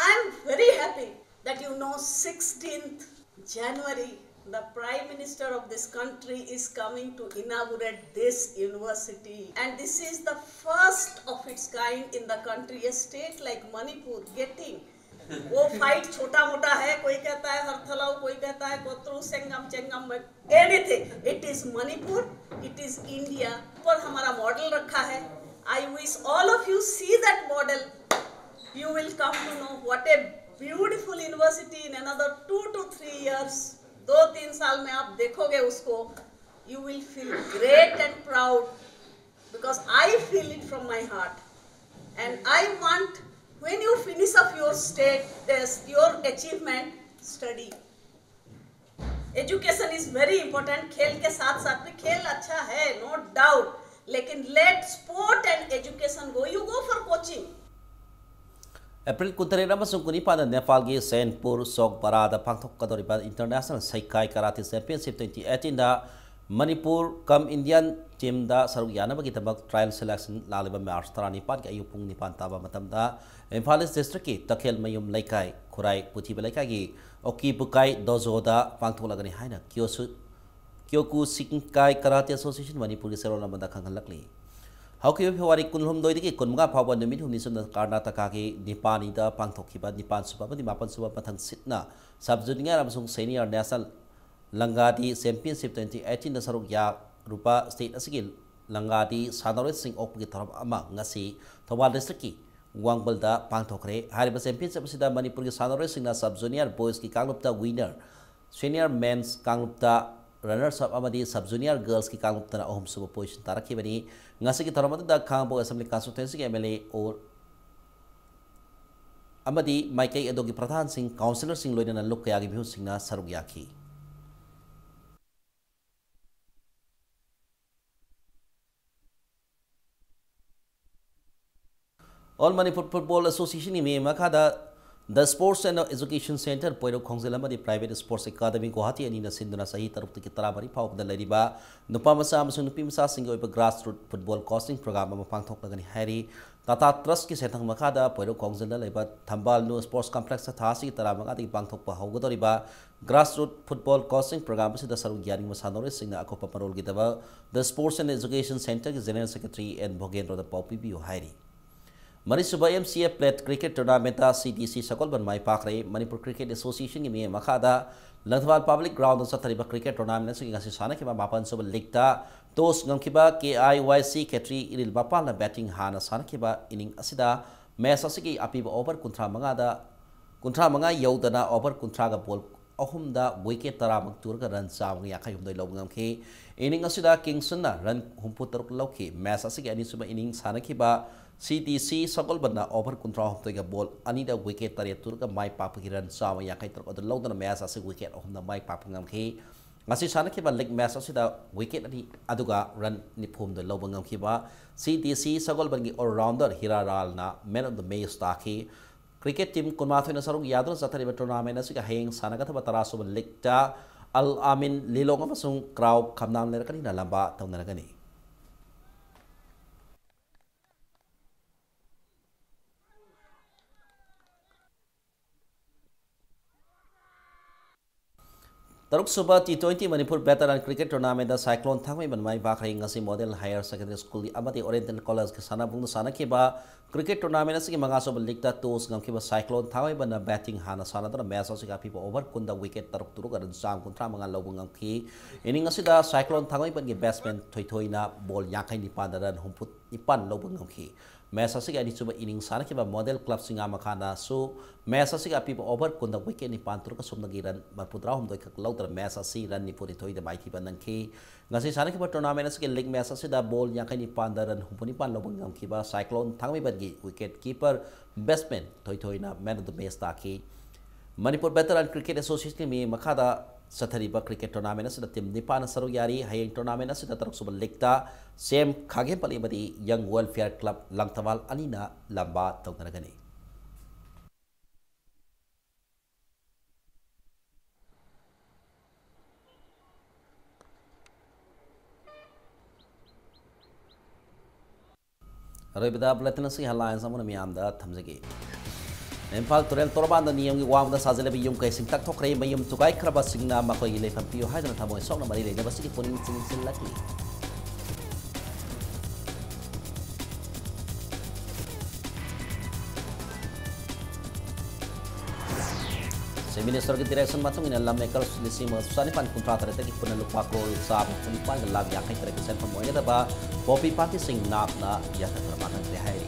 I'm very happy that, you know, sixteenth January, the Prime Minister of this country is coming to inaugurate this university. And this is the first of its kind in the country, a state like Manipur getting वो fight छोटा मोटा है, कोई कहता है हरथलाओ, कोई कहता है कोतरू, सेंगम चेंगम, anything. It is Manipur, it is India. पर हमारा मॉडल रखा है। I wish all of you see that model, you will come to know what a beautiful university in another two to three years। दो तीन साल में आप देखोगे उसको, you will feel great and proud, because I feel it from my heart। And I want, when you finish up your state, this, your achievement, study। Education is very important। खेल के साथ साथ भी, खेल अच्छा है, no doubt, लेकिन let sport and education go। You go for coaching। April ꯀꯨꯟꯇꯔꯦꯠ ꯑꯃꯁꯨꯡ ꯀꯨꯟꯅꯤꯄꯥꯟꯗ ꯅꯦꯄꯥꯜꯒꯤ ꯁꯦꯟꯄꯨꯔ ꯆꯣꯛ ꯕꯔꯥꯗ ꯄꯥꯡꯊꯣꯛꯀꯗꯧꯔꯤꯕ international Seikai karate championship twenty ꯑꯩꯠꯇꯤꯟꯗ ꯃꯅꯤꯄꯨꯔ ꯀꯝ ꯏꯟꯗꯤꯌꯥꯟ ꯇꯤꯝꯗ ꯁꯔꯨꯛ ꯌꯥꯅꯕꯒꯤꯗꯃꯛ trial selection ꯂꯥꯛꯂꯤꯕ ꯃꯥꯔꯆ ꯇꯔꯥꯅꯤꯄꯥꯟꯒꯤ ꯑꯌꯨꯛ ꯄꯨꯡ ꯅꯤꯄꯥꯟ ꯇꯥꯕ ꯃꯇꯝꯗ ꯏꯝꯐꯥꯜ ꯏꯁ ꯗꯤꯁꯇ꯭ꯔꯤꯛꯀꯤ ꯇꯈꯦꯜꯃꯌꯨꯝ ꯂꯩꯀꯥꯏ, ꯈꯨꯔꯥꯏ ꯄꯨꯊꯤꯕ ꯂꯩꯀꯥꯏꯒꯤ ꯑꯣꯀꯤ ꯕꯨꯀꯥꯏ ꯗꯣꯖꯣꯗ ꯄꯥꯡꯊꯣꯛꯂꯒꯅꯤ ꯍꯥꯏꯅ ꯀ꯭ꯌꯣꯁꯨ, ꯀ꯭ꯌꯣꯀꯨ ꯁꯤꯡꯀꯥꯏ ꯀꯔꯥꯇꯦ ꯑꯦꯁꯣꯁꯤꯌꯦꯁꯟ ꯃꯅꯤꯄꯨꯔꯒꯤ ꯆꯦꯔꯣꯜ ꯑꯃꯗ ꯈꯪꯍꯜꯂꯛꯂꯤ꯫ ꯍꯧꯈꯤꯕ ꯐꯦꯕ꯭ꯔꯨꯋꯥꯔꯤ ꯀꯨꯟꯍꯨꯝꯗꯣꯏꯗꯒꯤ ꯀꯨꯟꯃꯉꯥ ꯐꯥꯎꯕ ꯅꯨꯃꯤꯠ ꯍꯨꯝꯅꯤ ꯆꯨꯞꯅ ꯀꯔꯅꯥꯇꯀꯥꯒꯤ ꯅꯤꯄꯥꯅꯤꯗ ꯄꯥꯡꯊꯣꯛꯈꯤꯕ ꯅꯤꯄꯥꯟ ꯁꯨꯕ ꯑꯃꯗꯤ ꯃꯥꯄꯟ ꯁꯨꯕ ꯃꯊꯪ ꯁꯤꯠꯅ sub junior ꯑꯃꯁꯨꯡ senior national ꯂꯪꯒꯥꯗꯤ championship twenty eighteenꯗ ꯁꯔꯨꯛ ꯌꯥꯔꯨꯕ state ꯑꯁꯤꯒꯤ ꯂꯪꯒꯥꯗꯤ ꯁꯥꯟꯅꯔꯣꯏꯁꯤꯡ ꯑꯣꯛꯄꯒꯤ ꯊꯧꯔꯝ ꯑꯃ ꯉꯁꯤ ꯊꯧꯕꯥꯜ districtꯀꯤ ꯋꯥꯡꯕꯜꯗ ꯄꯥꯡꯊꯣꯛꯈ꯭ꯔꯦ꯫ ꯍꯥꯏꯔꯤꯕ championship ꯑꯁꯤꯗ ꯃꯅꯤꯄꯨꯔꯒꯤ ꯁꯥꯟꯅꯔꯣꯏꯁꯤꯡꯅ sub junior boysꯀꯤ ꯀꯥꯡꯂꯨꯞꯇ winner, senior men's ꯀꯥꯡꯂꯨꯞꯇ runners up ꯑꯃꯗꯤ sub junior girlsꯀꯤ ꯀꯥꯡꯂꯨꯞꯇꯅ ꯑꯍꯨꯝꯁꯨꯕ position ꯇꯥꯔꯛꯈꯤꯕꯅꯤ꯫ ꯉꯁꯤꯒꯤ ꯊꯧꯔꯝ ꯑꯗꯨꯗ ꯈꯥꯉꯕꯣꯛ assembly constituencyꯒꯤ MLA ꯑꯣ ꯑꯃꯗꯤ ꯃꯥꯏꯀꯩ ꯑꯗꯨꯒꯤ ꯄ꯭ꯔꯙꯥꯟꯁꯤꯡ, councillorꯁꯤꯡ ꯂꯣꯏꯅꯅ ꯂꯨꯞ ꯀꯌꯥꯒꯤ ꯃꯤꯍꯨꯠꯁꯤꯡꯅ ꯁꯔꯨꯛ ꯌꯥꯈꯤ꯫ All Manipur Football Associationꯒꯤ ꯃꯤ ꯃꯈꯥꯗ The Sports and Education Centre ꯄꯣꯏꯔꯧ ꯈꯣꯡꯖꯤꯜ ꯑꯃꯗꯤ Private Sports Academy ꯒꯨꯋꯥꯍꯥꯇꯤ ꯑꯅꯤꯅ ꯁꯤꯟꯗꯨꯅ ꯆꯍꯤ ꯇꯔꯨꯛꯇꯒꯤ ꯇꯔꯥꯃꯔꯤ ꯐꯥꯎꯕꯗ ꯂꯩꯔꯤꯕ ꯅꯨꯄꯥ ꯃꯆꯥ ꯑꯃꯁꯨꯡ ꯅꯨꯄꯤ ꯃꯆꯥꯁꯤꯡꯒꯤ ꯑꯣꯏꯕ grassroot football coaching program ꯑꯃ ꯄꯥꯡꯊꯣꯛꯂꯒꯅꯤ ꯍꯥꯏꯔꯤ꯫ ꯇꯥꯇꯥ ꯇ꯭ꯔꯁꯀꯤ ꯁꯦꯟꯊꯪ ꯃꯈꯥꯗ ꯄꯣꯏꯔꯧ ꯈꯣꯡꯖꯤꯜꯗ ꯂꯩꯕ ꯊꯝꯕꯥꯜ ꯅꯨ ꯁ꯭ꯄꯣꯔꯠꯁ ꯀꯝꯄ꯭ꯂꯦꯛꯁꯇ ꯊꯥ ꯑꯁꯤꯒꯤ ꯇꯔꯥꯃꯉꯥꯗꯒꯤ ꯄꯥꯡꯊꯣꯛꯄ ꯍꯧꯒꯗꯧꯔꯤꯕ grassroot football coaching program ꯑꯁꯤꯗ ꯁꯔꯨꯛ ꯌꯥꯅꯤꯡꯕ ꯁꯥꯟꯅꯔꯣꯏꯁꯤꯡꯅ ꯑꯀꯨꯞꯄ ꯃꯔꯣꯜꯒꯤꯗꯃꯛ The Sports and Education Centreꯒꯤ General Secretary ꯑꯦꯟ ꯚꯣꯒꯦꯟꯗ꯭ꯔꯣꯗ ꯄꯥꯎ ꯄꯤꯕꯤꯌꯨ ꯍꯥꯏꯔꯤ꯫ ꯃꯔꯤꯁꯨꯕ MCA Plate Cricket Tournamentꯇ CTC ꯁꯒꯣꯜꯕꯟ ꯃꯥꯏ ꯄꯥꯛꯈ꯭ꯔꯦ꯫ ꯃꯅꯤꯄꯨꯔ Cricket Associationꯒꯤ ꯃꯤꯠꯌꯦꯡ ꯃꯈꯥꯗ ꯂꯪꯊꯕꯥꯜ Public Groundꯗ ꯆꯠꯊꯔꯤꯕ cricket tournament ꯑꯁꯤꯒꯤ ꯉꯁꯤ ꯁꯥꯟꯅꯈꯤꯕ ꯃꯥꯄꯟ ꯁꯨꯕ leagueꯇ toss ꯉꯝꯈꯤꯕ KIYC ꯈꯦꯇ꯭ꯔꯤ ꯏꯔꯤꯜ ꯃꯄꯥꯜꯅ batting ꯍꯥꯟꯅ ꯁꯥꯟꯅꯈꯤꯕ inning ꯑꯁꯤꯗ match ꯑꯁꯤꯒꯤ ꯑꯄꯤꯕ over ꯀꯨꯟꯊ꯭ꯔꯥ ꯃꯉꯥꯗ, ꯀꯨꯟꯊ꯭ꯔꯥ ꯃꯉꯥ ꯌꯧꯗꯅ over ꯀꯨꯟꯊ꯭ꯔꯥꯒ ball ꯑꯍꯨꯝꯗ wicket ꯇꯔꯥꯃꯛ ꯇꯨꯔꯒ run ꯆꯥꯝꯃꯒ ꯌꯥꯡꯈꯩ ꯍꯨꯝꯗꯣꯏ ꯂꯧꯕ ꯉꯝꯈꯤ꯫ Inning ꯑꯁꯤꯗ ꯀꯤꯡꯁꯟꯅ run ꯍꯨꯝꯐꯨ ꯇꯔꯨꯛ ꯂꯧꯈꯤ꯫ Match ꯑꯁꯤꯒꯤ ꯑꯅꯤꯁꯨꯕ inning ꯁꯥꯟꯅꯈꯤꯕ CTC ꯁꯒꯣꯜꯕꯟꯅ over ꯀꯨꯟꯊ꯭ꯔꯥ ꯍꯨꯝꯗꯣꯏꯒ ball ꯑꯅꯤꯗ wicket ꯇꯔꯦꯠ ꯇꯨꯔꯒ ꯃꯥꯏ ꯄꯥꯛꯄꯒꯤ run ꯆꯥꯝꯃ ꯌꯥꯡꯈꯩ ꯇꯔꯨꯛ ꯑꯗꯨ ꯂꯧꯗꯨꯅ match ꯑꯁꯤ wicket ꯑꯍꯨꯝꯗ ꯃꯥꯏ ꯄꯥꯛꯄ ꯉꯝꯈꯤ꯫ ꯉꯁꯤ ꯁꯥꯟꯅꯈꯤꯕ league match ꯑꯁꯤꯗ wicket ꯑꯅꯤ ꯑꯗꯨꯒ run ꯅꯤꯐꯨꯍꯨꯝꯗꯣꯏ ꯂꯧꯕ ꯉꯝꯈꯤꯕ CTC ꯁꯒꯣꯜꯕꯟꯒꯤ all-rounder ꯍꯤꯔꯥ ꯔꯥꯜꯅ man of the match ꯇꯥꯈꯤ꯫ Cricket team ꯀꯨꯟꯃꯥꯊꯣꯏꯅ ꯁꯔꯨꯛ ꯌꯥꯗꯨꯅ ꯆꯠꯊꯔꯤꯕ tournament ꯑꯁꯤꯒꯤ ꯍꯌꯦꯡ ꯁꯥꯟꯅꯒꯗꯕ ꯇꯔꯥꯁꯨꯕ leagueꯇ ꯑꯜ ꯑꯥꯃꯤꯟ ꯂꯤꯂꯣꯡ ꯑꯃꯁꯨꯡ ꯀ꯭ꯔꯥꯎ ꯈꯝꯅꯥꯡ ꯂꯩꯔꯛ ꯑꯅꯤꯅ ꯂꯝꯕꯥ ꯇꯧꯅꯔꯒꯅꯤ꯫ ꯇꯔꯨꯛꯁꯨꯕ T twenty Manipur veteran cricket tournament cyclone Thangmeiband ꯃꯥꯏ ꯄꯥꯛꯈ꯭ꯔꯦ꯫ ꯉꯁꯤ ꯃꯣꯗꯦꯜ ꯍꯥꯌꯔ ꯁꯦꯀꯦꯟꯗꯔꯤ ꯁ꯭ꯀꯨꯜꯒꯤ ꯑꯃꯗꯤ ꯑꯣꯔꯤꯌꯦꯟꯇꯦꯜ ꯀꯣꯂꯦꯖꯀꯤ ꯁꯥꯟꯅꯕꯨꯡꯗ ꯁꯥꯟꯅꯈꯤꯕ ꯀ꯭ꯔꯤꯀꯦꯠ ꯇꯣꯔꯅꯥꯃꯦꯟ ꯑꯁꯤꯒꯤ ꯃꯉꯥꯁꯨꯕ ꯂꯤꯛꯇ ꯇꯣꯁ ꯉꯝꯈꯤꯕ ꯁꯥꯏꯀ꯭ꯂꯣꯟ ꯊꯥꯡꯃꯩꯕꯟꯅ ꯕꯦꯇꯤꯡ ꯍꯥꯟꯅ ꯁꯥꯟꯅꯗꯨꯅ ꯃꯦꯆ ꯑꯁꯤꯒꯤ ꯑꯄꯤꯕ ꯑꯣꯚꯔ ꯀꯨꯟꯗ ꯋꯤꯀꯦꯠ ꯇꯔꯨꯛ ꯇꯔꯨꯛ ꯔꯟ ꯆꯥꯝ ꯀꯨꯟꯊ꯭ꯔꯥ ꯃꯉꯥ ꯂꯧꯕ ꯉꯝꯈꯤ꯫ ꯏꯅꯤꯡ ꯑꯁꯤꯗ ꯁꯥꯏꯀ꯭ꯂꯣꯟ ꯊꯥꯡꯃꯩꯕꯟꯒꯤ ꯕꯦꯠꯁꯃꯦꯟ ꯊꯣꯏꯊꯣꯏꯅ ꯕꯣꯜ ꯌꯥꯡꯈꯩ ꯅꯤꯄꯥꯟꯗ ꯔꯟ ꯍꯨꯝꯐꯨ ꯅꯤꯄꯥꯟ ꯂꯧꯕ ꯉꯝꯈꯤ꯫ ꯃꯦꯆ ꯑꯁꯤꯒꯤ ꯑꯅꯤꯁꯨꯕ ꯏꯅꯤꯡ ꯁꯥꯟꯅꯈꯤꯕ ꯃꯣꯗꯦꯜ ꯀ꯭ꯂꯕ ꯁꯤꯡꯉꯥꯃꯈꯥꯅꯁꯨ ꯃꯦꯆ ꯑꯁꯤꯒꯤ ꯑꯄꯤꯕ ꯑꯣꯚꯔ ꯀꯨꯟꯗ ꯋꯤꯀꯦꯠ ꯅꯤꯄꯥꯟ ꯇꯔꯨꯛ ꯑꯁꯨꯝꯅꯒꯤ ꯔꯟ ꯃꯔꯤꯐꯨꯇꯔꯥ ꯍꯨꯝꯗꯣꯏ ꯈꯛ ꯂꯧꯗꯨꯅ ꯃꯦꯆ ꯑꯁꯤ ꯔꯟ ꯅꯤꯐꯨ ꯅꯤꯊꯣꯏꯗ ꯃꯥꯏꯊꯤꯕ ꯅꯪꯈꯤ꯫ ꯉꯁꯤ ꯁꯥꯟꯅꯈꯤꯕ ꯇꯣꯔꯅꯥꯃꯦꯟ ꯑꯁꯤꯒꯤ ꯂꯤꯒ ꯃꯦꯆ ꯑꯁꯤꯗ ꯕꯣꯜ ꯌꯥꯡꯈꯩ ꯅꯤꯄꯥꯟꯗ ꯔꯟ ꯍꯨꯝꯐꯨ ꯅꯤꯄꯥꯟ ꯂꯧꯕ ꯉꯝꯈꯤꯕ ꯁꯥꯏꯀ꯭ꯂꯣꯟ ꯊꯥꯡꯃꯩꯕꯟꯒꯤ ꯋꯤꯀꯦꯠ ꯀꯤꯄꯔ ꯕꯦꯠꯁꯃꯦꯟ ꯊꯣꯏꯊꯣꯏꯅ ꯃꯦꯟ ꯑꯣꯐ ꯗ ꯃꯦꯆ ꯇꯥꯈꯤ꯫ ꯃꯅꯤꯄꯨꯔ ꯚꯦꯇꯔꯥꯟ ꯀ꯭ꯔꯤꯀꯦꯠ ꯑꯦꯁꯣꯁꯤꯌꯦꯁꯟꯒꯤ ꯃꯈꯥꯗ ꯆꯠꯊꯔꯤꯕ ꯀ꯭ꯔꯤꯀꯦꯠ ꯇꯣꯔꯅꯥꯃꯦꯟ ꯑꯁꯤꯗ ꯇꯤꯝ ꯅꯤꯄꯥꯟꯅ ꯁꯔꯨꯛ ꯌꯥꯔꯤ꯫ ꯍꯌꯦꯡ ꯇꯣꯔꯅꯥꯃꯦꯟ ꯑꯁꯤꯗ ꯇꯔꯨꯛꯁꯨꯕ ꯂꯤꯛꯇ ꯁꯦꯝ ꯈꯥꯒꯦꯝꯄꯜꯂꯤ ꯑꯃꯗꯤ ꯌꯪ ꯋꯦꯜꯐꯤꯌꯔ ꯀ꯭ꯂꯕ ꯂꯪꯊꯕꯥꯜ ꯑꯅꯤꯅ ꯂꯝꯕꯥ ꯇꯧꯅꯔꯒꯅꯤ꯫ ꯑꯔꯣꯏꯕꯗ ꯕꯨꯂꯦꯇꯤꯟ ꯑꯁꯤꯒꯤ ꯍꯦꯗꯂꯥꯏꯟꯁ ꯑꯃꯅ ꯃꯤꯌꯥꯝꯗ ꯊꯝꯖꯒꯦ꯫ ꯏꯝꯐꯥꯜ ꯇꯨꯔꯦꯜ ꯇꯣꯔꯕꯥꯟꯗ ꯅꯤꯌꯝꯒꯤ ꯋꯥꯡꯃꯗ ꯁꯥꯖꯤꯜꯂꯕ ꯌꯨꯝ ꯀꯩꯁꯤꯡ ꯇꯛꯊꯣꯛꯈ꯭ꯔꯦ꯫ ꯃꯌꯨꯝ ꯊꯨꯒꯥꯏꯈ꯭ꯔꯕꯁꯤꯡꯅ ꯃꯈꯣꯏꯒꯤ ꯂꯩꯐꯝ ꯄꯤꯌꯨ ꯍꯥꯏꯗꯨꯅ ꯊꯃꯣꯏ ꯁꯣꯛꯅ ꯃꯔꯤ ꯂꯩꯅꯕꯁꯤꯡꯒꯤ ꯄꯨꯛꯅꯤꯡ ꯆꯤꯡꯁꯤꯜꯂꯛꯂꯤ꯫ ꯆꯤꯐ ꯃꯤꯅꯤꯁꯇꯔꯒꯤ ꯗꯤꯔꯦꯛꯁꯟ ꯃꯇꯨꯡ ꯏꯟꯅ ꯂꯝ ꯑꯦꯀꯔ ꯂꯤꯁꯤꯡ ꯑꯃꯒ ꯆꯥꯅꯤꯄꯥꯟ ꯀꯨꯟꯊ꯭ꯔꯥ ꯇꯔꯦꯠꯇꯒꯤ ꯄꯨꯟꯅ ꯂꯨꯄꯥ ꯀ꯭ꯔꯣꯔ ꯆꯥꯝꯃ ꯍꯨꯝꯐꯨ ꯅꯤꯄꯥꯟꯒ ꯂꯥꯈ ꯌꯥꯡꯈꯩ ꯇꯔꯦꯠꯀꯤ ꯁꯦꯟꯐꯝ ꯑꯣꯏꯒꯗꯕ ꯄꯣꯄꯤ ꯄꯥꯝꯕꯤꯁꯤꯡ ꯅꯥꯞꯅ ꯌꯥꯟꯊꯠꯇꯨꯅ ꯃꯥꯡꯍꯟꯈ꯭ꯔꯦ ꯍꯥꯏꯔꯤ꯫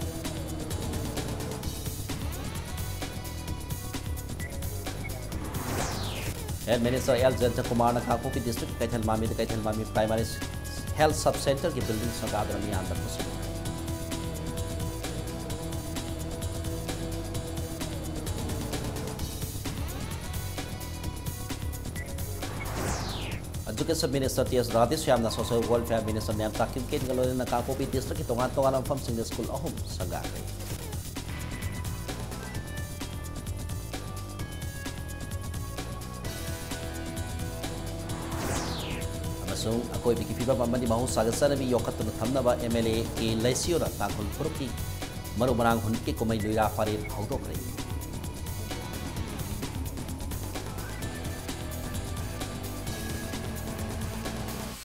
ꯍꯦꯜꯊ ꯃꯤꯅꯤꯁꯇꯔ ꯑꯦꯜ ꯖꯌꯟꯇꯀꯨꯃꯥꯔꯅ ꯀꯥꯡꯄꯣꯛꯄꯤ ꯗꯤꯁꯇ꯭ꯔꯤꯛꯀꯤ ꯀꯩꯊꯦꯜꯃꯥꯟꯕꯤꯗ ꯀꯩꯊꯦꯜꯃꯥꯟꯕꯤ ꯄ꯭ꯔꯥꯏꯃꯥꯔꯤ ꯍꯦꯜꯊ ꯁꯕ ꯁꯦꯟꯇꯔꯒꯤ ꯕꯤꯜꯗꯤꯡ ꯁꯪꯒꯥꯗꯨꯅ ꯃꯤꯌꯥꯝꯗ ꯈꯨꯠꯁꯨ ꯑꯦꯖꯨꯀꯦꯁꯟ ꯃꯤꯅꯤꯁꯇꯔ ꯇꯤ ꯑꯦꯁ ꯔꯥꯙꯦꯁ꯭ꯌꯥꯝꯅ ꯁꯣꯁꯤꯌꯦꯜ ꯋꯦꯜꯐꯤꯌꯔ ꯃꯤꯅꯤꯁꯇꯔ ꯅꯦꯝꯇꯥ ꯀꯤꯝꯀꯦꯟꯒ ꯂꯣꯏꯅꯅ ꯀꯥꯡꯄꯣꯛꯄꯤ ꯗꯤꯁꯇ꯭ꯔꯤꯛꯀꯤ ꯇꯣꯉꯥꯟ ꯇꯣꯉꯥꯟꯕ ꯃꯐꯝꯁꯤꯡꯗ ꯁ꯭ꯀꯨꯜ ꯑꯍꯨꯝ ꯁꯪꯒꯥꯈ꯭ꯔꯦ꯫ ꯑꯃꯁꯨꯡ ꯑꯀꯣꯏꯕꯒꯤ ꯐꯤꯕꯝ ꯑꯃꯗꯤ ꯃꯍꯧꯁꯥꯒ ꯆꯠꯅꯕꯤ ꯌꯣꯛꯈꯠꯇꯨꯅ ꯊꯝꯅꯕ MLA ꯀꯦ ꯂꯩꯁꯤꯌꯣꯅ ꯇꯥꯡꯈꯨꯜ ꯐꯨꯔꯨꯞꯀꯤ ꯃꯔꯨ ꯃꯔꯥꯡ ꯍꯨꯟꯒꯤ ꯀꯨꯝꯍꯩ ꯂꯨꯏꯔꯥ ꯄꯔꯦꯡ ꯍꯧꯗꯣꯛꯈ꯭ꯔꯦ꯫